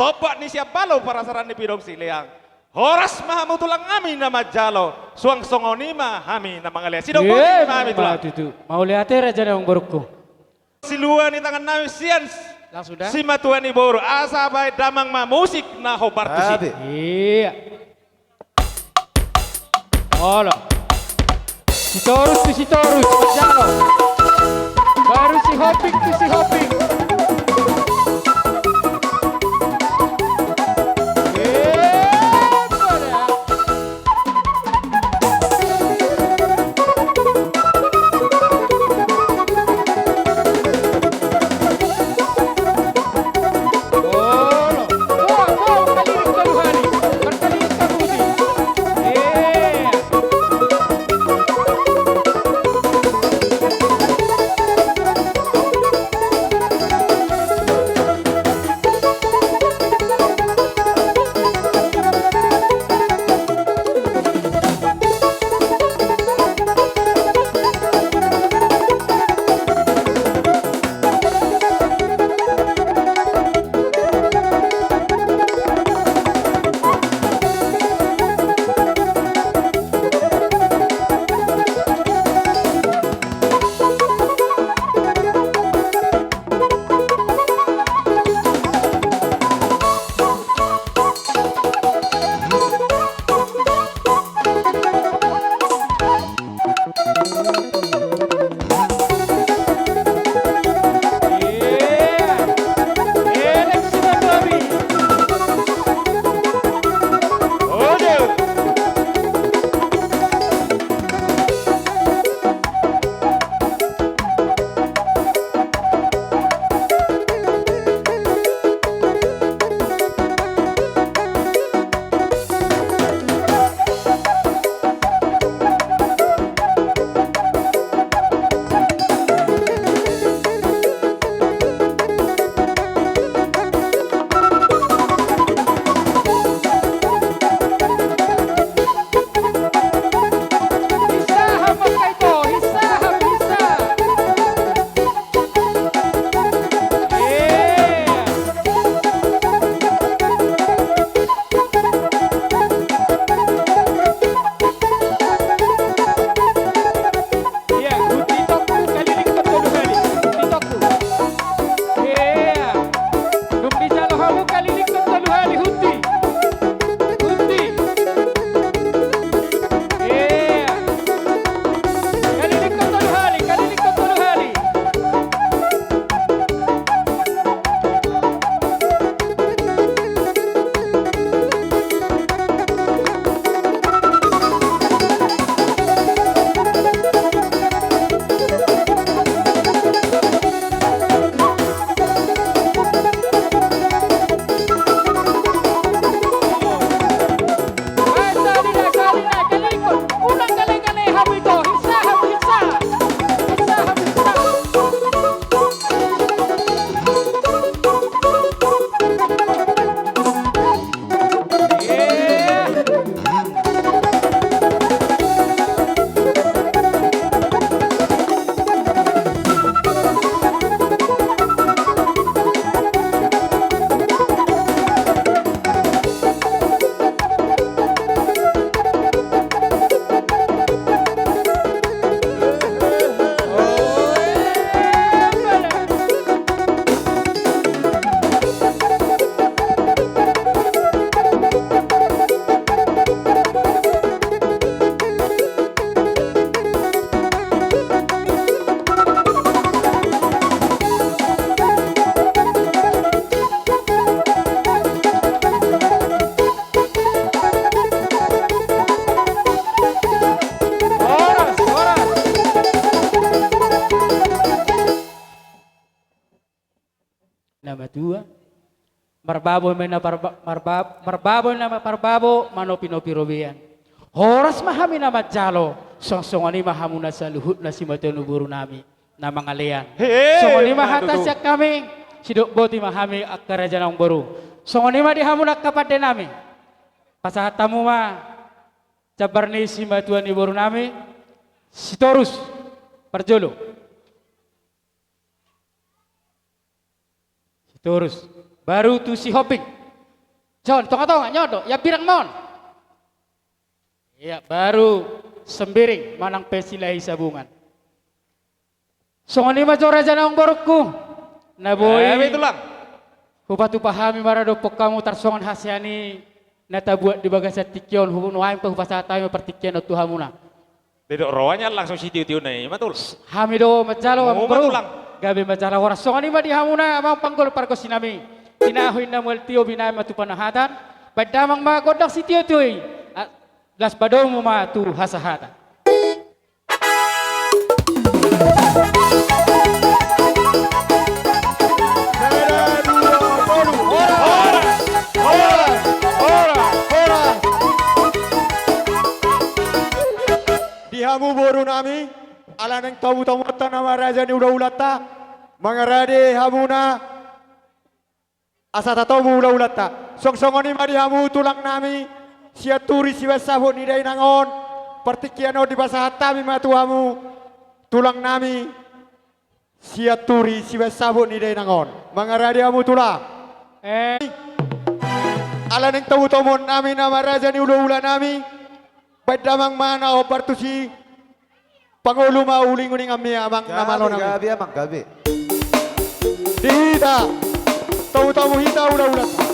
Tompa ni siambalo, parasaran ni pidong sileang. Horas ma hamu, Tulang, hami na manjalo, suang songon i ma hami na mangalean. Sidok ma hami, Tulang. Ima tutu. Mauliate, Raja nami, Amang Borungku. Silua ni tangan nami sian simatua ni boru, asa baen damang ma musik na hombar tusi. Iya. Olo. Sitorus tu Sitorus, manjalo. Baru Sihombing tu Sihombing. Marbabo ma na parba-, marba-, marbabo ma na parbabo, manopinopi robean. Horas ma hami na manjalo, songon i ma hamuna saluhutna simatua ni boru nami na mangalean. He, songon i ma hata sian hami, sidok boti ma hami angka raja naung boru. Songon i ma di hamuna angka pande nami. Pasahat hamu ma jambar ni simatua ni boru nami, Sitorus, parjolo. Sitorus. Baru tu Sihombing. Son, tonga-tonga, nyodo, ia birang mon. Ia, baru Sembiring, manang pe Silahisabungan. Songon i ma jo raja naung borungku. Na boi. Eh, betul, Lang. Hupatupa hami maradophon hamu tarsongon hasean i na tabuat di bagasan tingki on, hu-, nuaeng pe hupasahat hami partingkian on tu hamuna. Didok rohanya langsung sitio-tio na i ma tulang. Hami do manjalo amang boru. Gabe manjalo horas songon i ma di hamuna amang panggol pargonsi nami. Tinahu inna mual tio binahen ma tu panahatan. Baen damang ma gondang sitio-tio i. A-, las padomu ma tu hasahatan. Di hamu boru nami, ala naeng tobu-tobuonta nama raja ni hula-hulanta, mangarade hamuna, asa tatobu hula-hulanta. Songon i ma di hamu tulang nami, Sianturi sibaen sabot ni dainang on, partingkian on dipasahat hami ma tu hamu, tulang nami, Sianturi sibaen sabot ni dainang on. Mangarade hamu tulang. Eh. Ala naeng tobu-tobuon nami nama raja ni hula-hula nami, baen damang ma na hombar tusi. Pangolu ma uling-ulinganmi amang na malo nami. Gabe, amang, gabe. Di hita, tobu-tobu hita hula-hula.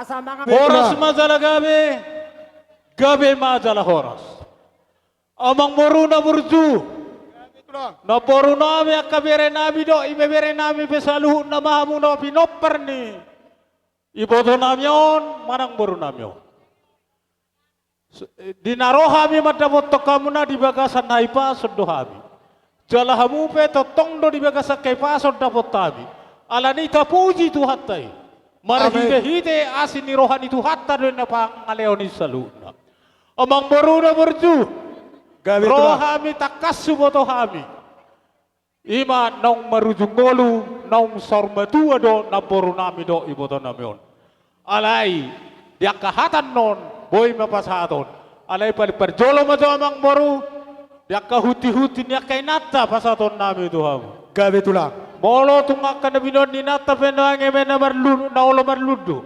Horas ma jala gabe, gabe ma jala horas. Amangboru na burju, namboru nami, angka bere nami dohot ibebere nami pe saluhutna ma hamu na pinompar ni iboto nami on manang boru nami on. Di na ro hami mandapothon hamuna di bagasan hahipason do hami. Jala hamu pe tongtong do di bagasan hahipason dapot hami. Alani i tapuji Tuhanta i marhitehite asi ni roha ni Tuhanta do i na pangalehon i saluhutna. Amangboru na burju, ro hami tangkas huboto hami. I ma naung marujung ngolu, naung saur matua do namboru nami dohot iboto nami on. Alai di angka hata annon boi ma pasahaton. Alai paling parjolo ma jo amangboru, di angka hunti-hunti ni angka inanta pasahaton nami tu hamu. Gabe tulang. Molo tung angka na binoan ni inanta pe nuaeng eme na marlu-, na olo marlundu.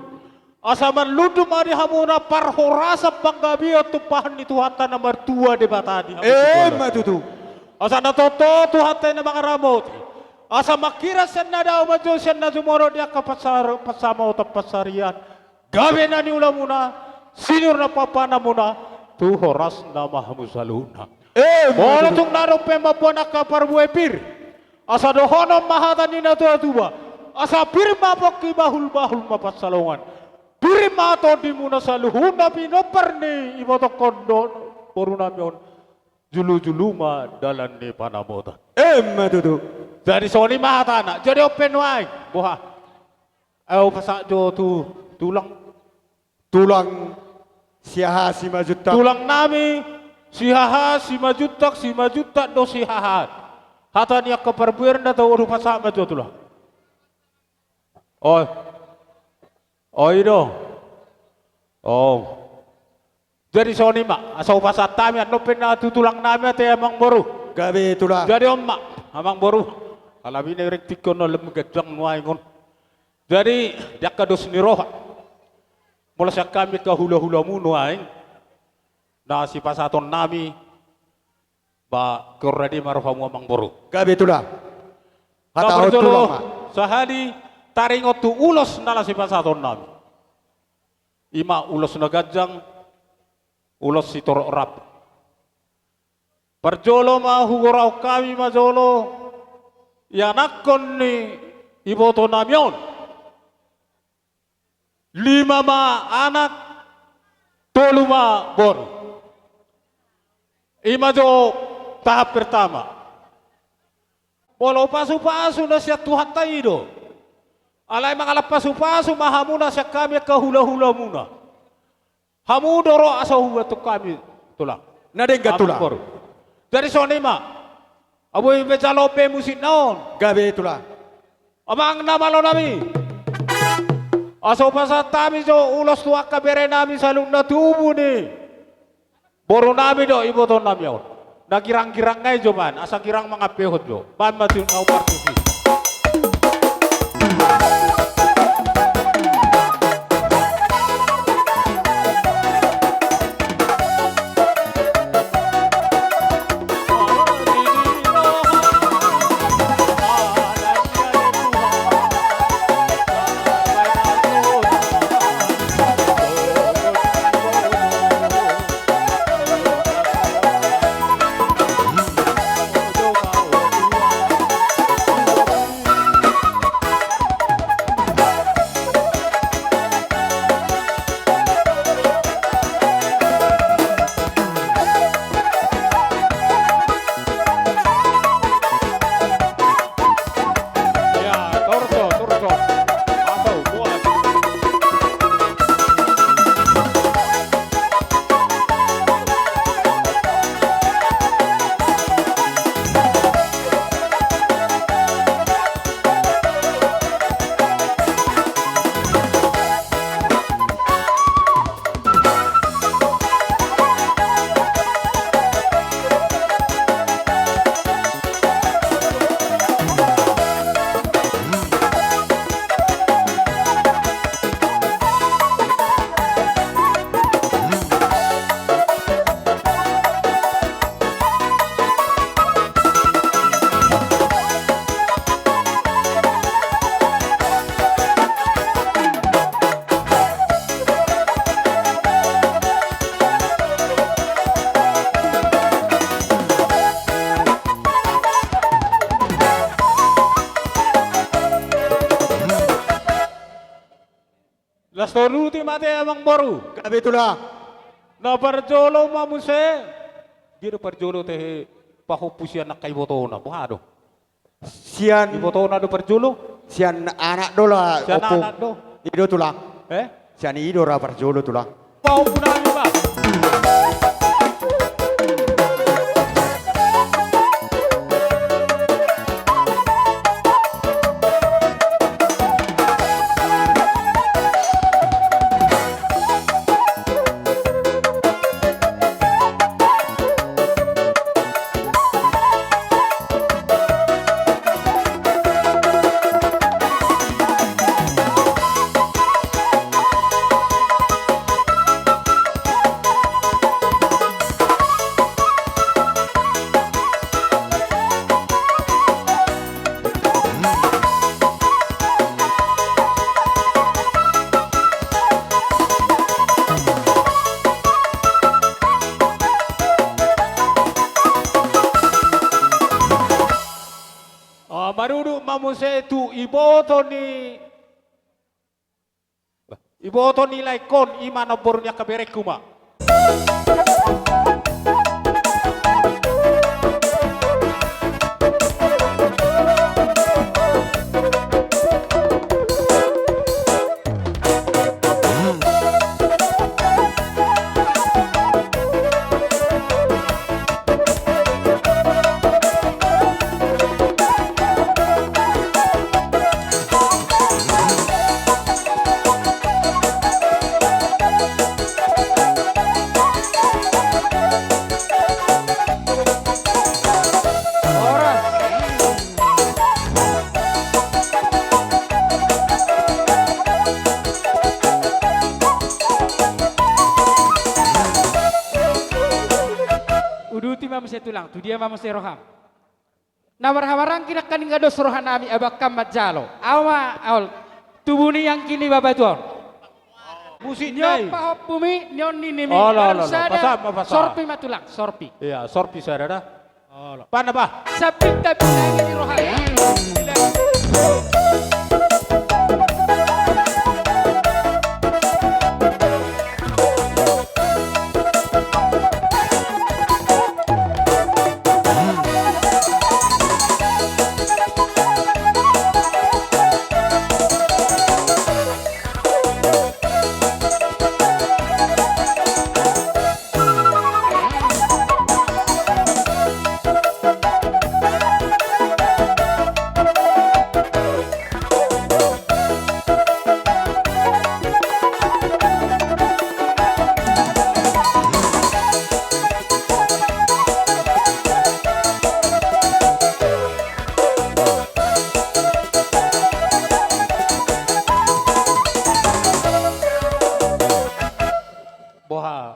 Asa marlundu ma di hamuna parhorasan panggabean tumpahon ni Tuhanta na martua Debata di hamu. Emma tutu. Asa na toto Tuhanta i na mangaramoti. Asa manghiras sian na dao manjou sian na sumorop di angka pansar-, pansamotan pansarian. Gabe na niulamuna, sinur na pampahanmuna, tu horas na ma hamu saluhutna. Emma tutu. Molo tung na dope mamboan angka parbue pir. Asa dohonon ma hata ni na tua-tua. Asa pir ma pongki, bahul-bahul ma pansalongan. Pir ma tondimuna saluhutna pinompar ni ibotongkon dohot boru nami on. Julu-julu ma dalan ni panamotan. Emma tutu. Jadi songon i ma hatana. Jadi on pe nuaeng. Boha. Ahu pasahat jo tu tulang. Tulang Siahaan Simanjuntak. Tulang nami Siahaan Simanjuntak, Simanjuntak do Siahaan. Hata ni angka parbuerna tau, ahu pasahat ma jo tulang. Oi. Oi do. O. Jadi songon i ma, asa hupasahat hami annon pe na tu tulang nami ate amangboru. Gabe tulang. Jadi on ma, amangboru. Alani na ringkot on na lam ganjang nuaeng on. Jadi, di angka dos ni roha. Molo sian hami angka hula-hulamu nuaeng. Na sipasahaton nami. Ba, keor rade ma rohamu amangboru. Gabe tulang. Hatahon tulang ma. Sahali taringot tu ulos na laho sipasahaton nami. I ma ulos na ganjang, ulos sitorop rap. Parjolo ma hugorahon hami ma jolo, ianakhon ni iboto nami on. Lima ma anak, tolu ma boru. I ma jo tahap pertama. Molo pasu-pasu na sian Tuhanta i do. Alai mangalap pasu-pasu ma hamu na sian hami angka hula-hulamuna. Hamu do ro asa huboto hami tulang. Na denggan tulang. Jadi songon i ma. Ahu boi pe jalo pe musikna on. Gabe tulang. Amang na malo nami. Asa hupasahat hami jo ulos tu angka bere nami saluhutna tubu ni boru nami dohot iboto nami on. Na girang-girang ngai jo baen, asa girang mangampehon jo. Baen ma tu na umar tusi. Saruti ma te amangboru. Gabe tulang. Na parjolo ma muse. Dia do parjolo tehe pahompu sian angka ibotona. Boha do? Sian ibotona do parjolo? Sian anak do la. Sian opo anak do. I do tulang. Eh? Sian i do ra parjolo tulang. Pahompu nami ma. Ah, marudut ma muse tu iboto ni, iboto ni laengkon, i ma namboru ni angka berengku ma. Uduti ma muse tulang, tu dia ma muse roham. Na marhahamaranggi nangkaning nga dos rohanami, abangkam manjalo. Ahu ma, aol. Tubu ni anggi ni bapatuaon. Musik nion nai. Pahompumi, nion ninimi. Olo, olo, olo. Sada. Pasam ma, pasam. Sorpi ma tulang, sorpi. Iya, sorpi sada da. Olo. Panaba. Sapit tapi lagi di rohana. Boha.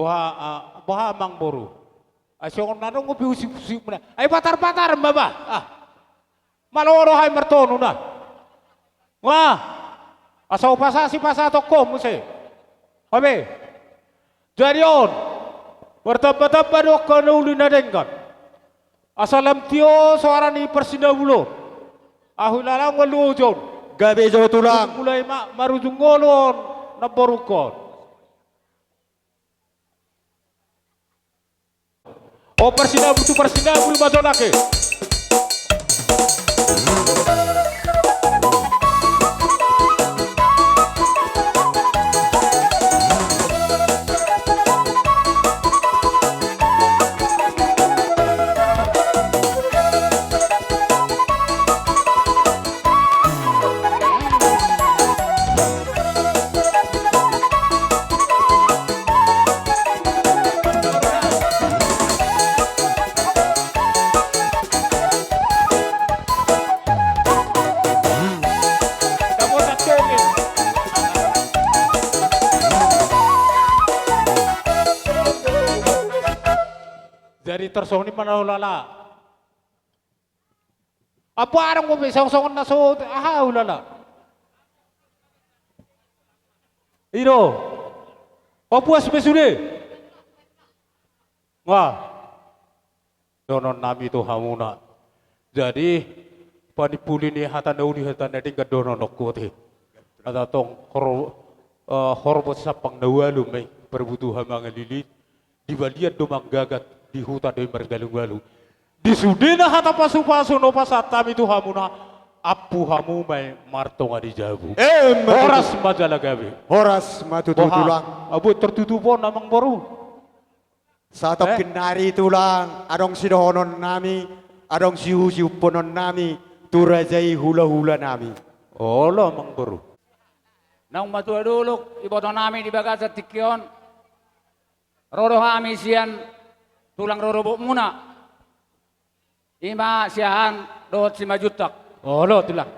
Boha, ah, boha amangboru. Ai songon na adong dope usip-usipmuna. Ai patar-patar ma bah. Ah. Malo do hami martonu na. Nga. Asa hupasahat sipasahaton ho muse. Hape. Jadi on. Martamba-tamba do angka na uli na denggan. Asa lam tio soara ni parsinabulon. Ahu ilala ngolu ojon. Gabe jo tulang. Mulai ma-, marujung ngolu on. Namborungkon. O parsinabul tu parsinabul ma jo nangkin. Tarsongon i ma na ulala. Apa adong bope songon-songon na so aha ulala. Ido. Papuas be sude. Wah. Dohonon nami tu hamuna. Jadi panimpuli ni hata na uli hata na denggan dohonon on kuat he. Asa tong hor, eh, horbo sampang na ualu ma i parbutuha mangalilit. Di balian do manggagat, di huta do i margalung-galung. Di sudena hata pasu-pasu na pasahat hami tu hamuna, ampu hamu ma i martonga ni jabu. Emma tutu. Horas ma jala gabe. Horas ma tutu, Tulang. Abu tertutup on amang boru. Satongkin nari, Tulang, adong sidohonon nami, adong siusiumponon nami tu raja i hula-hula nami. Olo amang boru. Naung matua dolok iboto nami di bagasan tingki on. Ro do hami sian tulang rorobotmuna. I ma Siahaan dohot Simanjuntak. Olo, Tulang.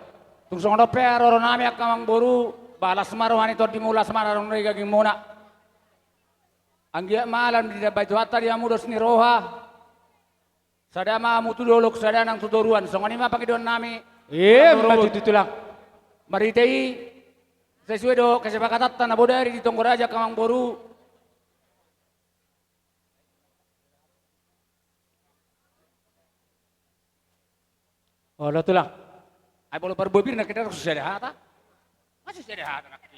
Tung songon on pe ro do nami angka amang boru, las ma roha ni tondimuna, las ma roha ni gagingmuna. Anggiat ma lam didambai Tuhanta di hamu dos ni roha. Sada ma hamu tu dolok, sada nang tu toruan. Songon i ma pangidoan nami. Emma tutu, Tulang. Marhite i, sesuai dohot kesepakatanta na bodari di tonggo raja angka amang boru. Olo, Tulang. Ai molo parbue pir nangkin ndang sisada hata. Masih sisada hata nangkin.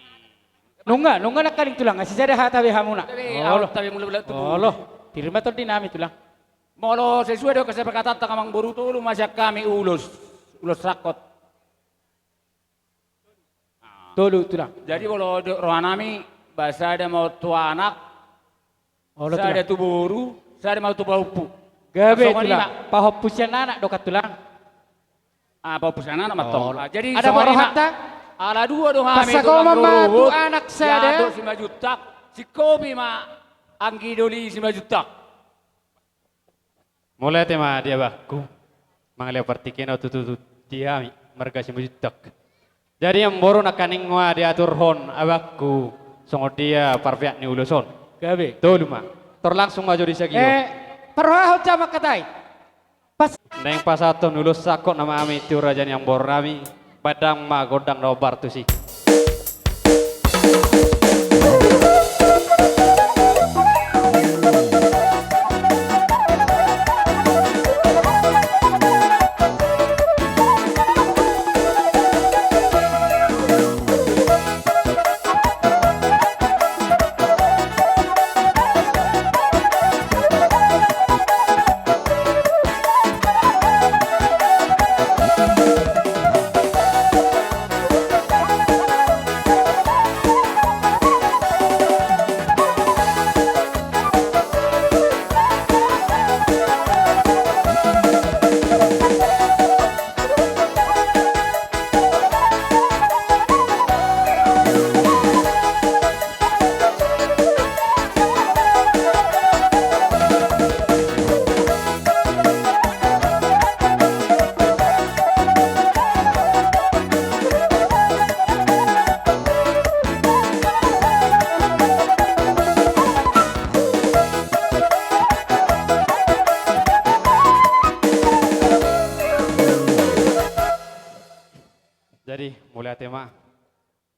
Nunga, nunga nangkaning, Tulang, sisada hata be hamuna. Olo. Olo. Pir ma tondi nami, Tulang. Molo sesuai dohot kesepakatanta angka amang boru, tolu ma sian hami ulos. Ulos sangkot. Tolu, Tulang. Jadi molo dohot roha nami, ba sada ma on tu anak, olo, Tulang, sada tu boru, sada ma on tu pahompu. Gabe, Tulang. Pahompu sian anak do kan, Tulang? Ah, pahompu sian anak ma tong. Olo. Ah, jadi songon i ma. Ala dua do hami, Tulang, rorobot. Pasahat ma tu anak sada. Dohot Simanjuntak, singkopi ma anggi doli Simanjuntak. Mauliate ma di abangku. Mangalean partingkian on tutu di hami marga Simanjuntak. Jadi amang boru, nangkaning ma diaturhon abangku songon dia parpeak ni ulos on. Gabe. Tolu ma. Tor langsung ma jo di sagia. Eh, parrohahon hamu angka tai. Pas. Naeng pasahathon ulos sangkot nama hami tu raja ni amang boru nami. Baen damang ma gondang na hombar tusi. Jadi, mauliate ma.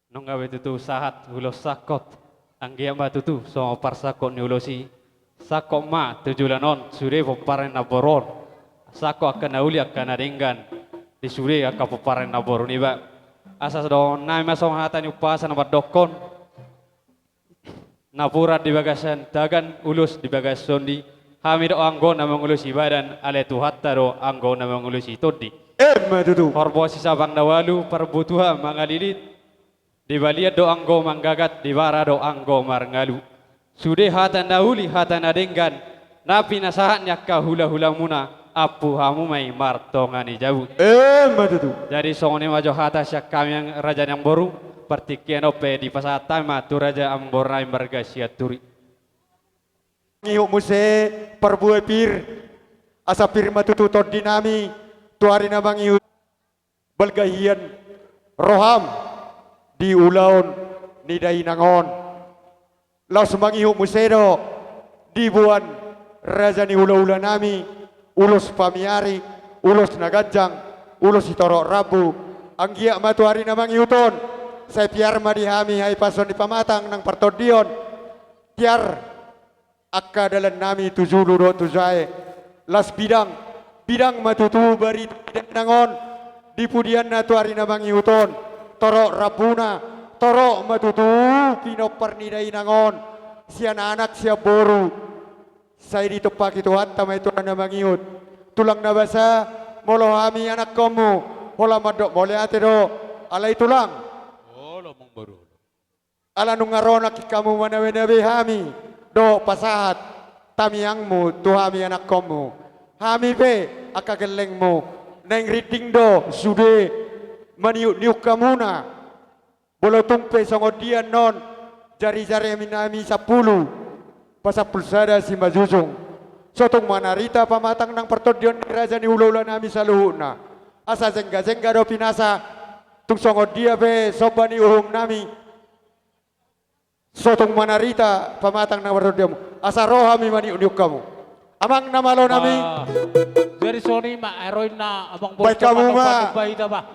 Nunga be tutu sahat ulos sangkot. Anggiat ma tutu songon parsangkot ni ulos i. Sangkot ma tu joloan on sude pomparan ni namboru on. Sangkot angka na uli angka na denggan di sude angka pomparan ni namboru niba. Asa dohonon nami ma songon hata ni umpasa na mandokkon. Napuran di bagasan tagan, ulos di bagasan tondi. Hami do anggo na mangulosi badan, alai Tuhanta do anggo na mangulosi tondi. Emma tutu. Horbo sisabang na ualu, parbutuha mangalilit. Di balian do anggo manggagat, di bara do anggo marngalu. Sude hata na uli, hata na denggan, na pinasahat ni angka hulahulamuna, ampu hamu ma i martonga ni jabu. Emma tutu. Jadi songon i ma jo hata sian hami, raja ni amboru, partingkian on pe dipasahat hami ma tu raja amboru nami marga Sianturi. Mangihut muse parbue pir, asa pir ma tutu tondi nami, tu ari na mangihut. Balga hian roham di ulaon ni dainang on. Laos mangihut muse do diboan raja ni hula-hula nami, ulos pamiari, ulos na ganjang, ulos sitorop rambu, anggiat ma tu ari na mangihut on, sai piar ma di hami hahipason ni pamatang nang partondion, tiar angka dalan nami tu julu dohot tu jae, las bidang, bidang ma tutu barita ni dainang on, di pudianna tu ari na mangihut on, torop rambuna, torop ma tutu pinompar ni dainang on, sian anak sian boru, sai ditumpaki Tuhanta ma i tu ari na mangihut. Tulang na basa, molo hami anakkonmu, holan mandok mauliate do, alai tulang. Olo, amangboru. Ala nunga ro nangkin hamu manabe-nabe hami, dohot pasahat tangiangmu tu hami anakkonmu. Hami pe, angka gellengmu, naeng rinding do sude maniuk-niuk hamuna. Molo tung pe songon dia annon jari-jari nami sampulu, pasampulu sada simanjujung. So tung manarita pamatang nang partondion ni raja ni hula-hula nami saluhutna. Asa jengga-jengga do pinasa, tung songon dia pe somba ni uhum nami. So tung manarita pamatang nang partondion, asa ro hami maniuk-niuk hamu. Amang na malo nami. Ah, jadi songon i ma, eh, ro inna amangboru. Baen hamu ma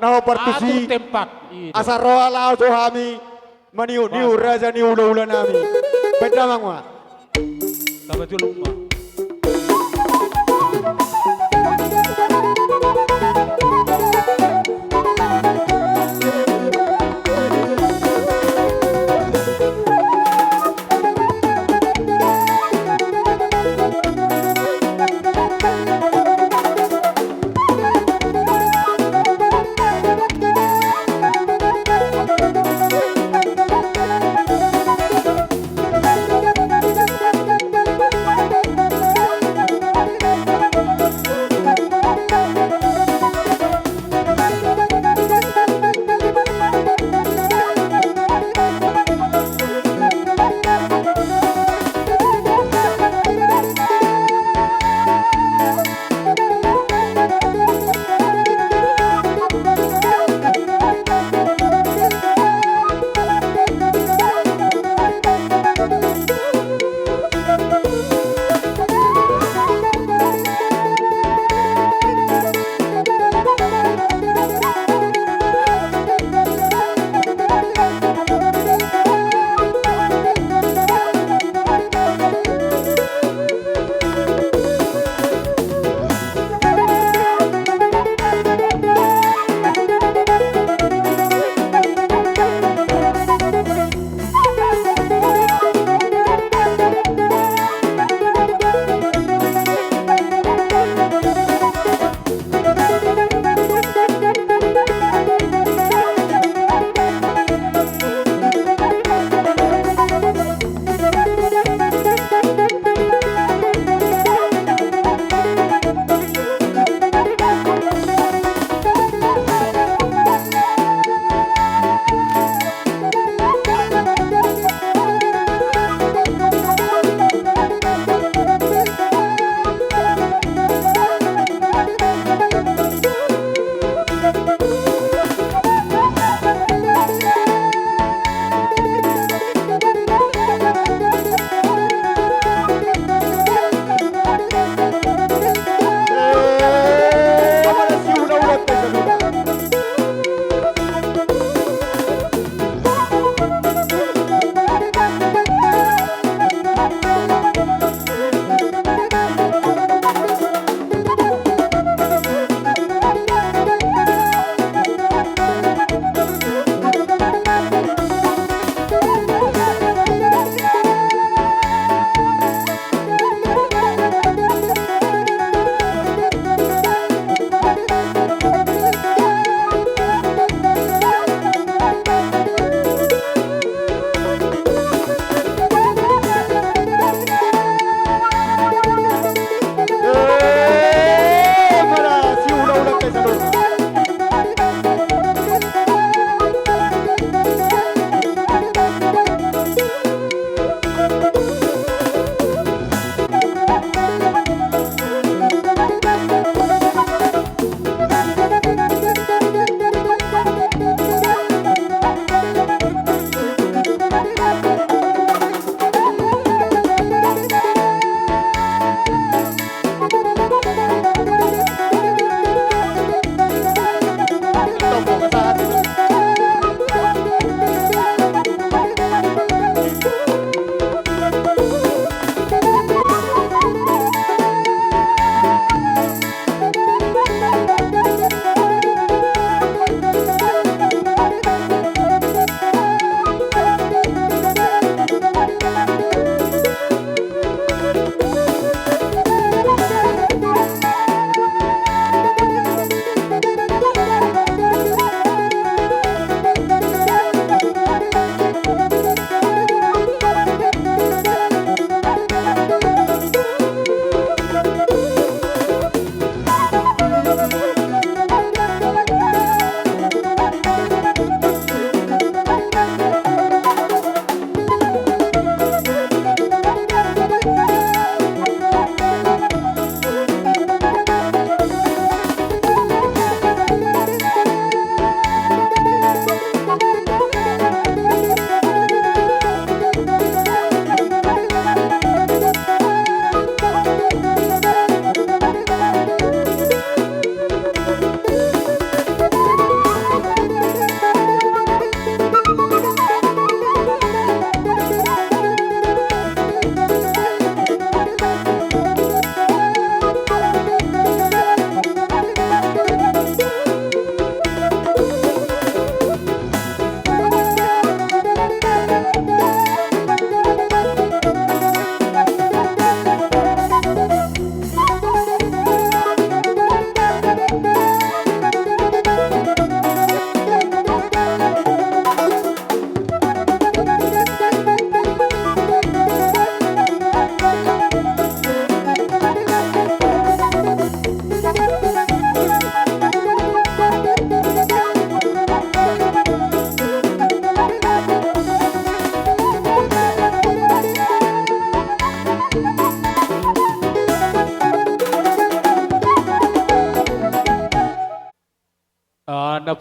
na hombar tusi. Atur tempat. Asa ro laho tu hami maniuk-niuk raja ni hula-hula nami. Baen damang ma. Taba julung ma.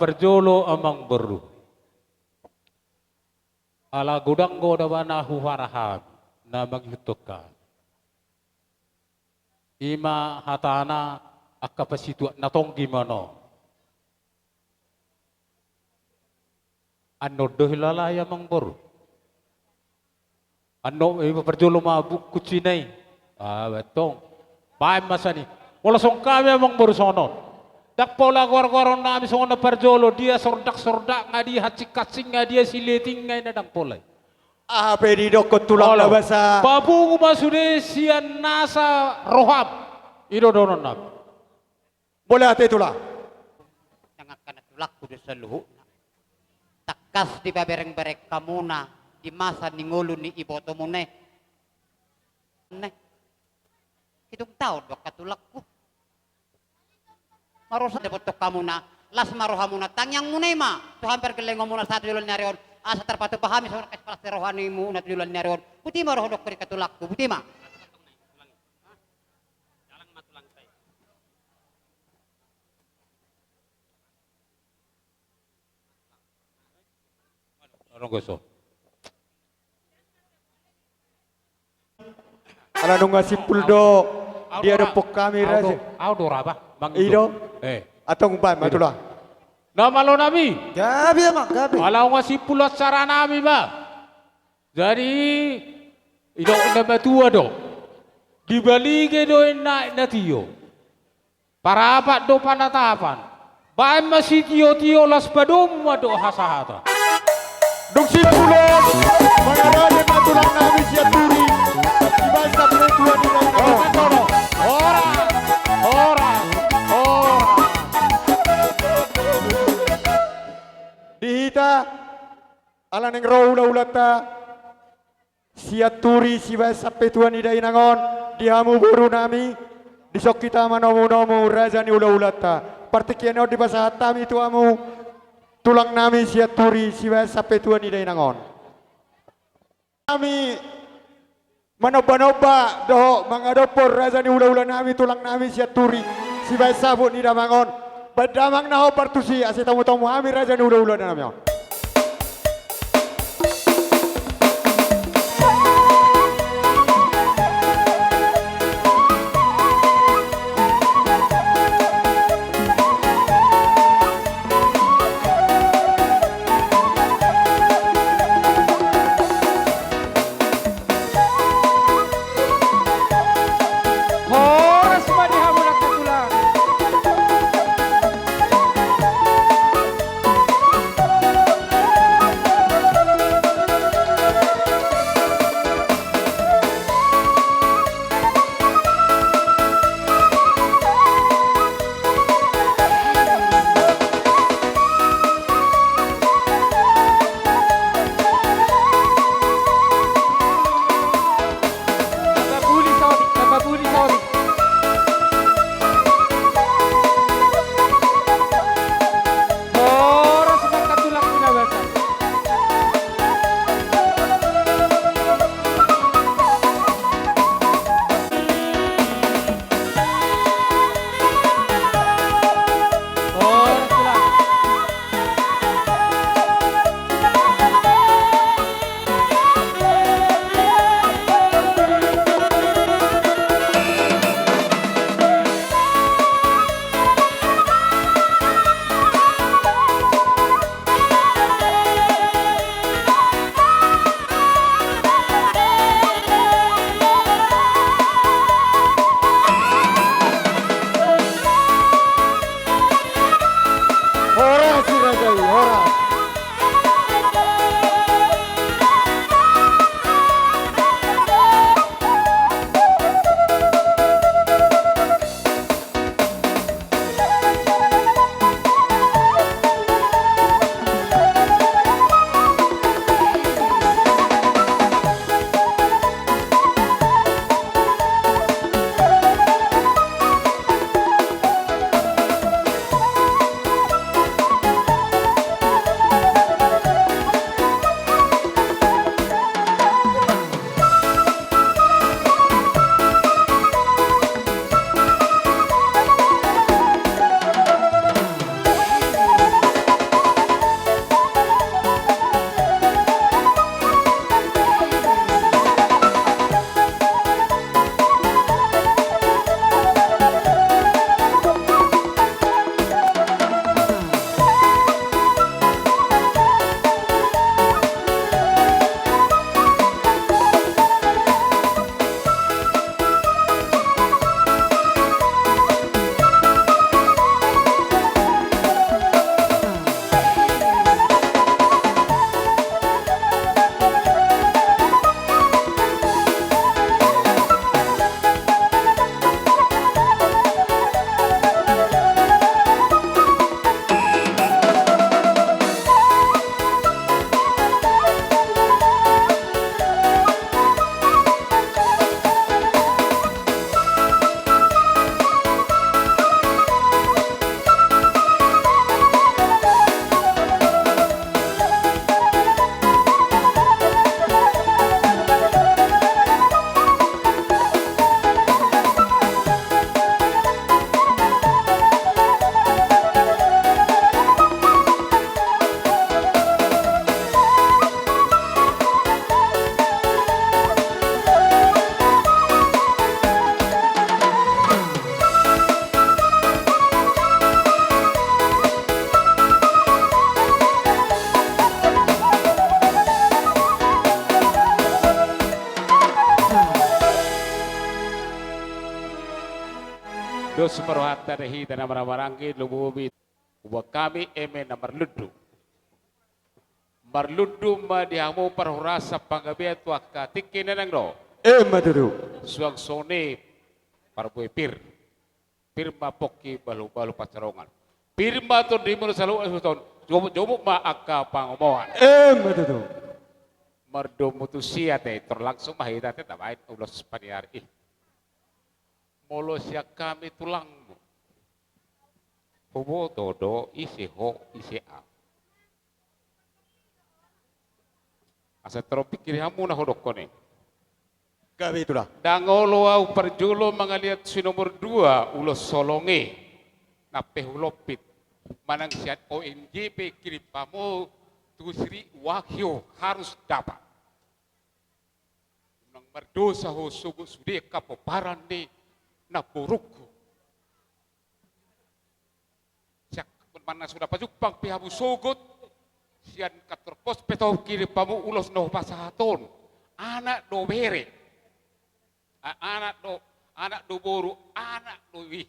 Parjolo amangboru. Ala godang do daba na huparahami, na mangihuthon hami. Ima hatana angka pasituak na tonggi ma on. Annon do hilala i amangboru. Annon, eh, ima parjolo ma bungkus i na i. Ah, baen tong. Baen ma sian i. Molo songon hami amangboru songon on. Ndang pola goar-goaron nami songon na parjolo, dia sordak-sordak nga dia, hansing-hansing nga dia, sileting nga i, na ndang pola i. Aha pe didokkon tulang na basa. Papungu ma sude sian nasa roham. I do dohonon nami. Mauliate tulang. Nang angka na tulangku do saluhutna. Tangkas dipabereng-bereng hamuna di masa ni ngolu ni ibotomuna i. Ne. Pitung taon do angka tulangku. Marosa dapothon hamuna, las ma rohamuna, tangiangmuna i ma tu hami pargellengonmuna sahat tu joloan ni ari on, asa tarpatupa hami songon angka sipalas ni roha ni hamuna tu joloan ni ari on. Botima do hudokkon i angka tulangku, botima. Ala nunga simpul do diadophon hami raja. Au do ra ba, mang i do. Eh. Antong baen ma tulang. Na malo nami. Gabe ma, gabe. Ala nunga simpul acara nami ba. Jadi, didok na matua do. Dibalige do inna na tio. Parapat do panatapan. Baen ma sitio-tio, las padomu ma dohot hasahatan. Dung simpul on, mangarade ma tulang nami Sianturi. Dibaen sampe tua di dalam. Horas, horas, horas. Di hita, ala naeng ro ula-ulanta. Sianturi sibaen sampe tua ni dainang on, di hamu boru nami, dison hita manomu-nomu raja ni ula-ulanta. Partingkian on dipasahat hami tu hamu, tulang nami Sianturi sibaen sampe tua ni dainang on. Nami manomba-nomba dohot mangadophon raja ni ula-ula nami, tulang nami Sianturi sibaen saput ni damang on. Baen damang na hombar tusi asa tongtong hami raja ni ula-ula nami on. Horas ma di hamu nang tulang. Dos ma rohanta di hita na marhahamaranggi, lumobi. Huboan hami eme na marlundu. Marlundu ma di hamu parhorasan panggabean tu angka tingki na naeng ro. Emma tutu. Suang songon i parbue pir. Pir ma pongki balu-balu pansalongan. Pir ma tondimuna saluhut suhut on. Jomuk-jomuk ma angka pangomoan. Emma tutu. Mardomu tusi ate, tor langsung ma hita ate tabaen ulos paniari i. Molo sian hami tulangmu, huboto do ise ho ise ahu. Asa tarpikiri hamu na hudokkon i. Gabe tulang. Ndang olo ahu parjolo mangaliat si nomor dua ulos holong i. Na pe hulompit. Manang sian O N G pe kirim hamu tu Sri Wahyu harus dapat. Unang mardosa ho sogot sude angka pomparan ni namborungku. Sian manang so na pajumpang pe hamu sogot, sian kantor pos pe tong kirim hamu ulos na hupasahat on. Anak do bere. A-, anak do, anak do boru, anak do i.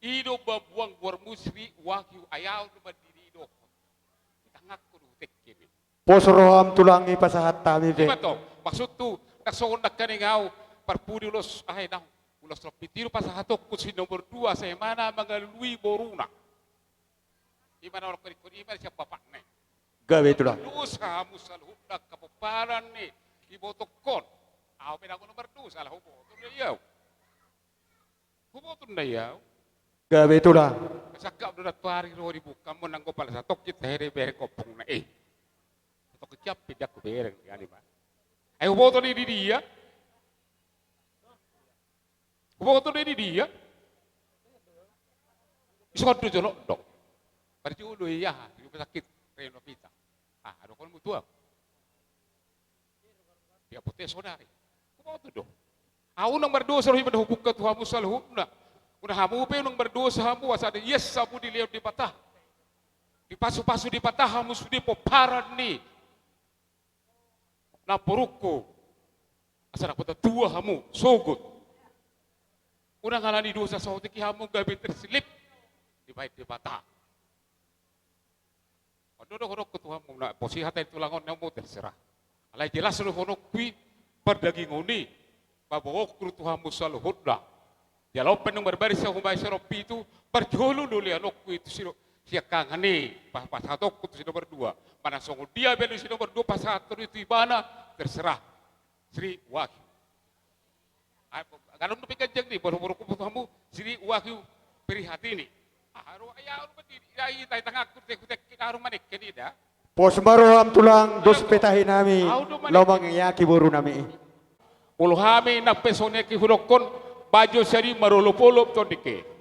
I do babuang boru Sri Wahyu, ai ahu do mandiri dohot. Di tanganku do hutengke be. Pos roham tulang i pasahat hami be. Ima tong, maksudhu, na songon nangkaning ahu, parpudi ulos, aha i naung, ulos lompit i do pasahatonku si nomor dua, asa ima na mangalului boruna. Ima na olo kori-kori, ima sian bapakna i. Gabe tulang. Mardosa hamu saluhutna angka pomparan ni ibotongkon. Ahu pe ndang olo mardosa, ala huboto do i ahu. Huboto do i ahu. Gabe tulang. Sangkap do nantoari ro di buka mo nanggo pala satongkin tahere bereng ompungna i. Satongkin sian pe ndang hubereng ni alima. Ai huboto do i di dia. Huboto do i di dia. Ison do jolo do. Parjolo i aha, di rumah sakit Renovita. Ah, adong on mutua. Dia potes sonari. Huboto do. Ahu unang mardosa roha i manang hubuka tu hamu saluhutna. Unang hamu pe unang mardosa hamu asa diias hamu dilehon Debata. Dipasupasu Debata hamu sude pomparan ni namborungku. Asa dapotan tua hamu sogot. Unang alani dosa saotik i hamu gabe terselip dibahen Debata. On do dohononku tu hamu na pos i hata ni tulang on na hamu terserah. Alai jelas dohononku i pardagingon i. Paboaonku do tu hamu saluhutna. Jala on pe nunga marbaris ahu hubaen sirompi tu parjolo do lehononku i tu si do sian hangani pa-, pasahatonku tu si nomor dua. Manang songon dia be do si nomor dua pasahaton i tu ibana terserah. Sri Wahyu. Ai, galon dope ganjang ni, boru-boru kupu tu hamu, Sri Wahyu Prihatini. Ah, ro, ya, ro, berarti, ya, i, tai tangah, kurte, kutek, kita, ro, manek, keni, da. Pos ma roham tulang, dos pe tahi nami, laho mangiaki boru nami i. Olo hami, nang pe songon i hudokkon, bajo sadi marolop-olop tondike.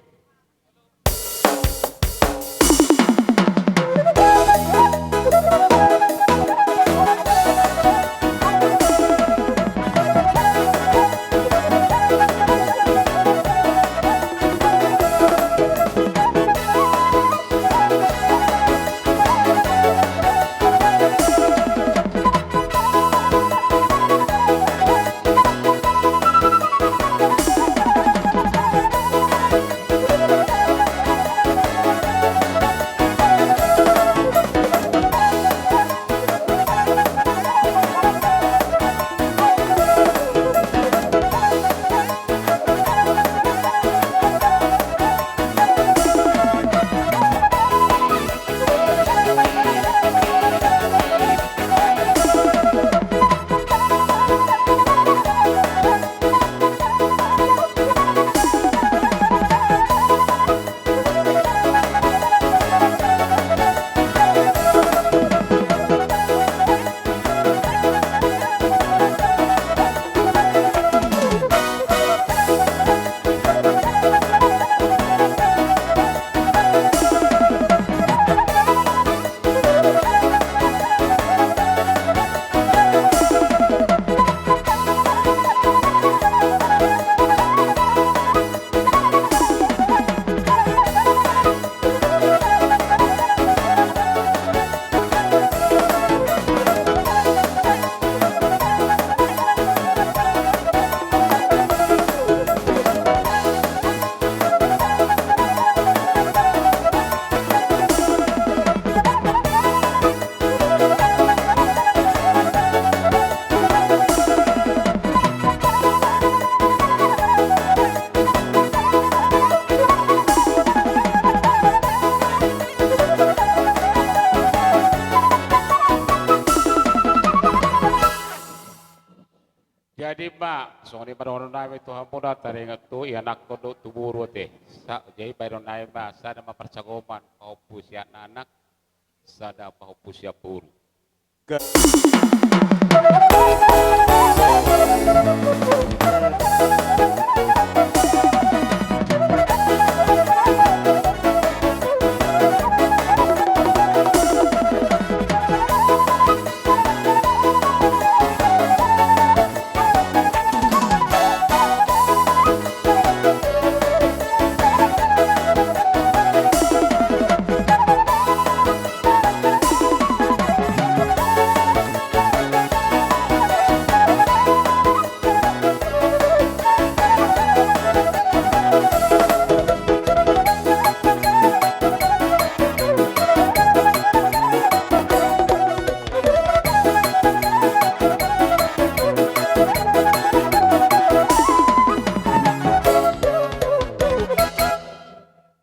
Jadi ma, songon i ma dohonon nami tu hamuna, taringot tu ianakhon dohot tu boru ate. Sa-, jadi bahenon nami ma, sada ma parsagoman pahompu sian anak, sada pahompu sian boru. Ga-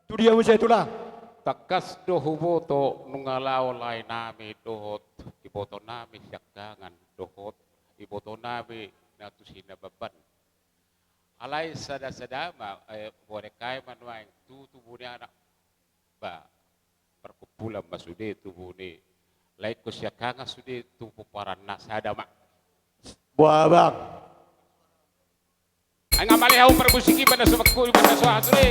Tu dia muse, Tulang? Tangkas do huboto nunga laho lae nami dohot iboto nami siangkangan dohot iboto nami na tu Sinabamban. Alai sada-sada ma, eh, borek ai ma nuaeng tu tubu ni anak. Ba, parkumpulan ma sude tubu ni laengkon siangkangan sude tu pomparan na sada ma. Boa, Bang. Ai nga male hamu parmusik i, banda so mangku, banda so aha sude.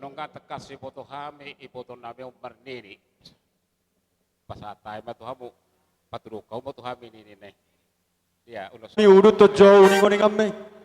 Nunga tangkas diboto hami, iboto nami on marnini. Pasahat hami ma tu hamu, patuduk hamu ma tu hami nini na i. Ia, ulos. Ni udut tu jo uninguninganmi.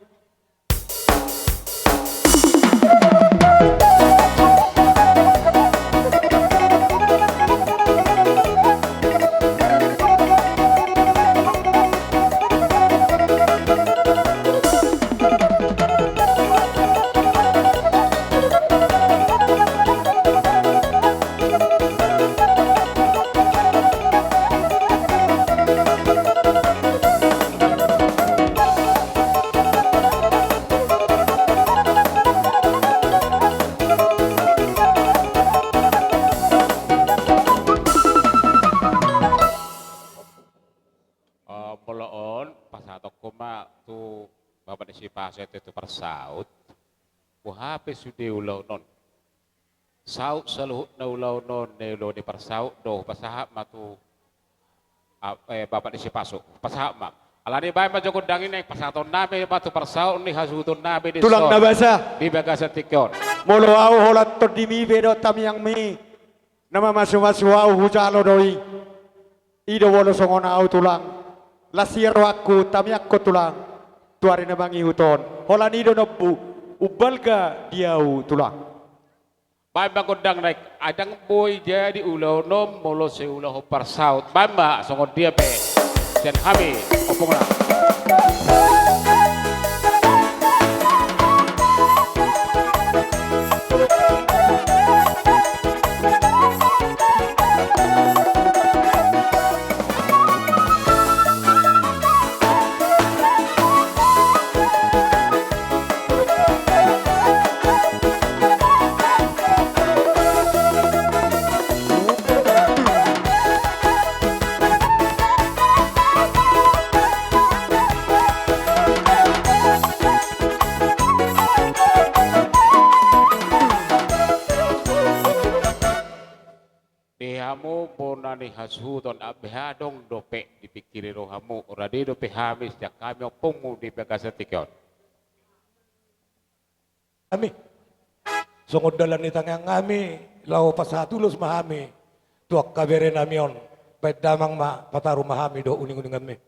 Eh, molo on, pasahatonku ma tu bapak ni si Paso ate tu parsaut. Boha pe sude ulaon on. Saut saluhutna ulaon on, na ulaon ni parsaut do, pasahat ma tu, a-, eh, bapak ni si Paso. Pasahat ma. Alani baen ma jo gondang i, pasahaton nami ma tu parsaut ni hasuhuton nami di Tulang son, na basa. Di bagasan tingki on. Molo ahu holan tondimi pe dohot tangiangmi, na mamasumasu ahu hujalo do i. I do molo songon ahu, Tulang. Las ia rohangku, tangiangkon, Tulang. Tu ari na mangihut on. Holan i do nombu umbalga di ahu, Tulang. Baen ma gondang na i, ai ndang boi jadi ulaon on molo so diulahon parsaut. Baen ma songon dia pe sian hami ompungna. Di hamu bona ni hasuhuton, ampe aha adong dope dipingkiri rohamu, rade dope hami sian hami ompungmu di bagasan tingki on. Hami songon dalan ni tangiang hami, laho pasahat ulos ma hami tu angka bere nami on, baen damang ma, pataru ma hami dohot uninguninganmi.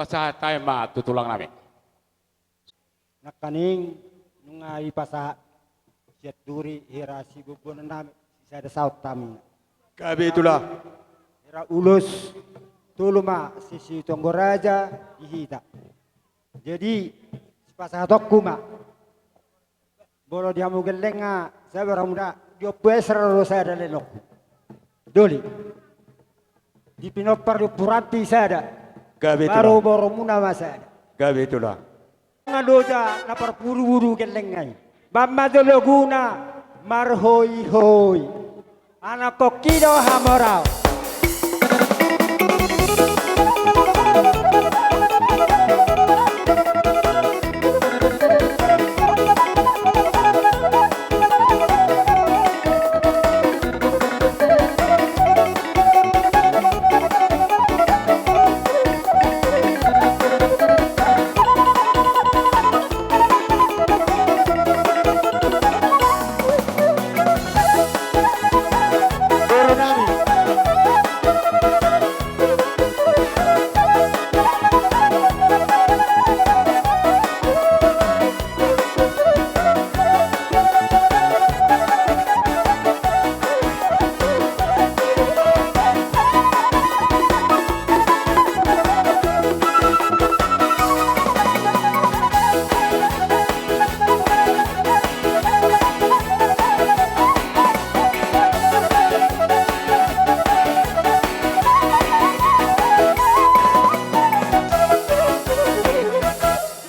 Pasahat hami ma tu tulang nami. Nangkaning nunga dipasahat sian duri hira sibobononnami sisada saut hami. Gabe tulang. Hira ulos tolu ma sisi tonggo raja di hita. Jadi sipasahatonku ma. Molo di hamu gelleng nga sabar hamu da, di Ompu Esra do sada lenongku. Doli. Di pinompar di Ompu Ranti sada. Gabe tulang. Baru borumuna ma sada. Gabe tulang. Nga loja na parburubudu gelleng nga i. Bamma jolo guna marhoihoi. Anakkongki do hamoraon.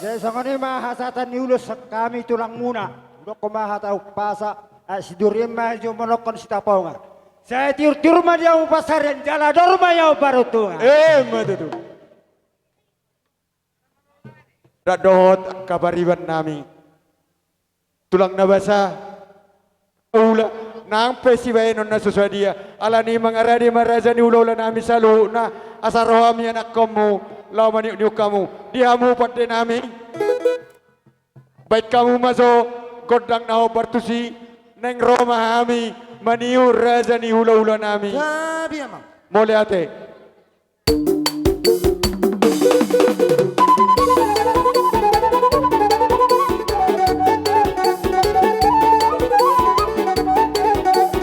Jadi songon i ma hasahatan ni ulos sian hami tulangmuna. Hudok ma hata umpasa, ai sidurian ma jo monongkon sitapongan. Sai tiurtiur ma di hamu pansarian jala dor ma di hamu paruntungan. Emma tutu. Rap dohot angka pariban nami. Tulang na basa. Ula, nang pe sibahenon na so sadia. Alani mangarade ma raja ni hulahula nami saluhutna. Asa ro hami anakkonmu. Laho maniukniuk hamu. Di hamu pande nami. Baen hamu ma jo gondang na hombar tusi, naeng ro ma hami maniu raja ni hulahula nami. Gabe amang. Mauliate.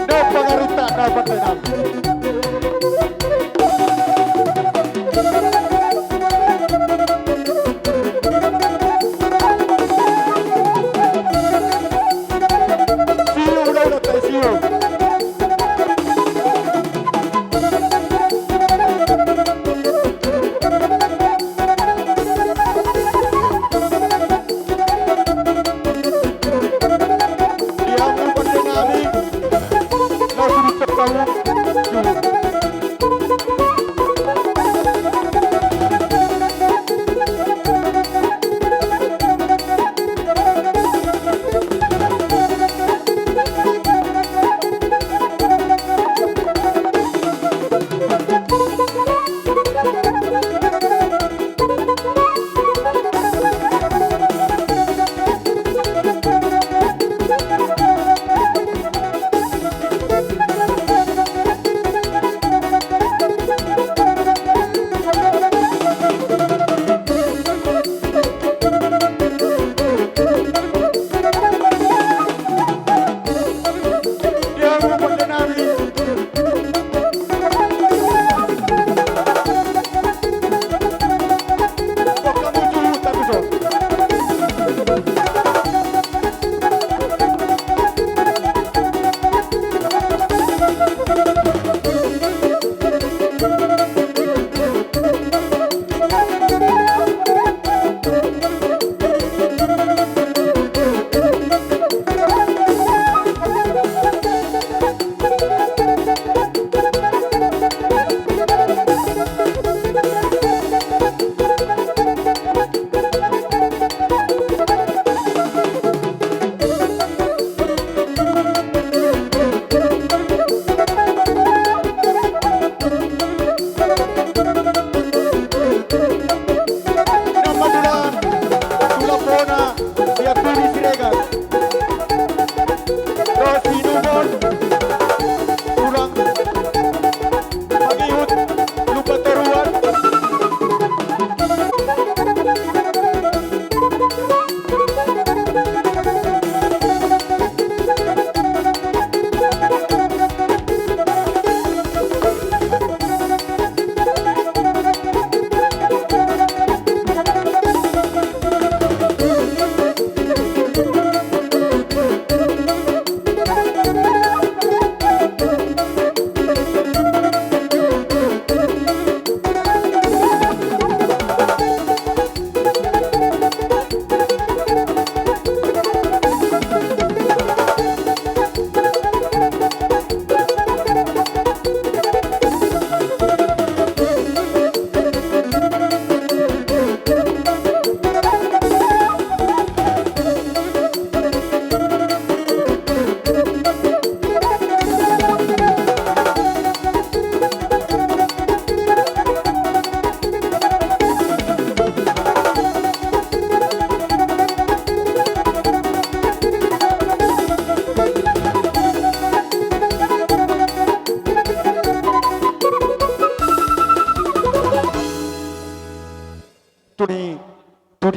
Dong pangarinta na pande nami.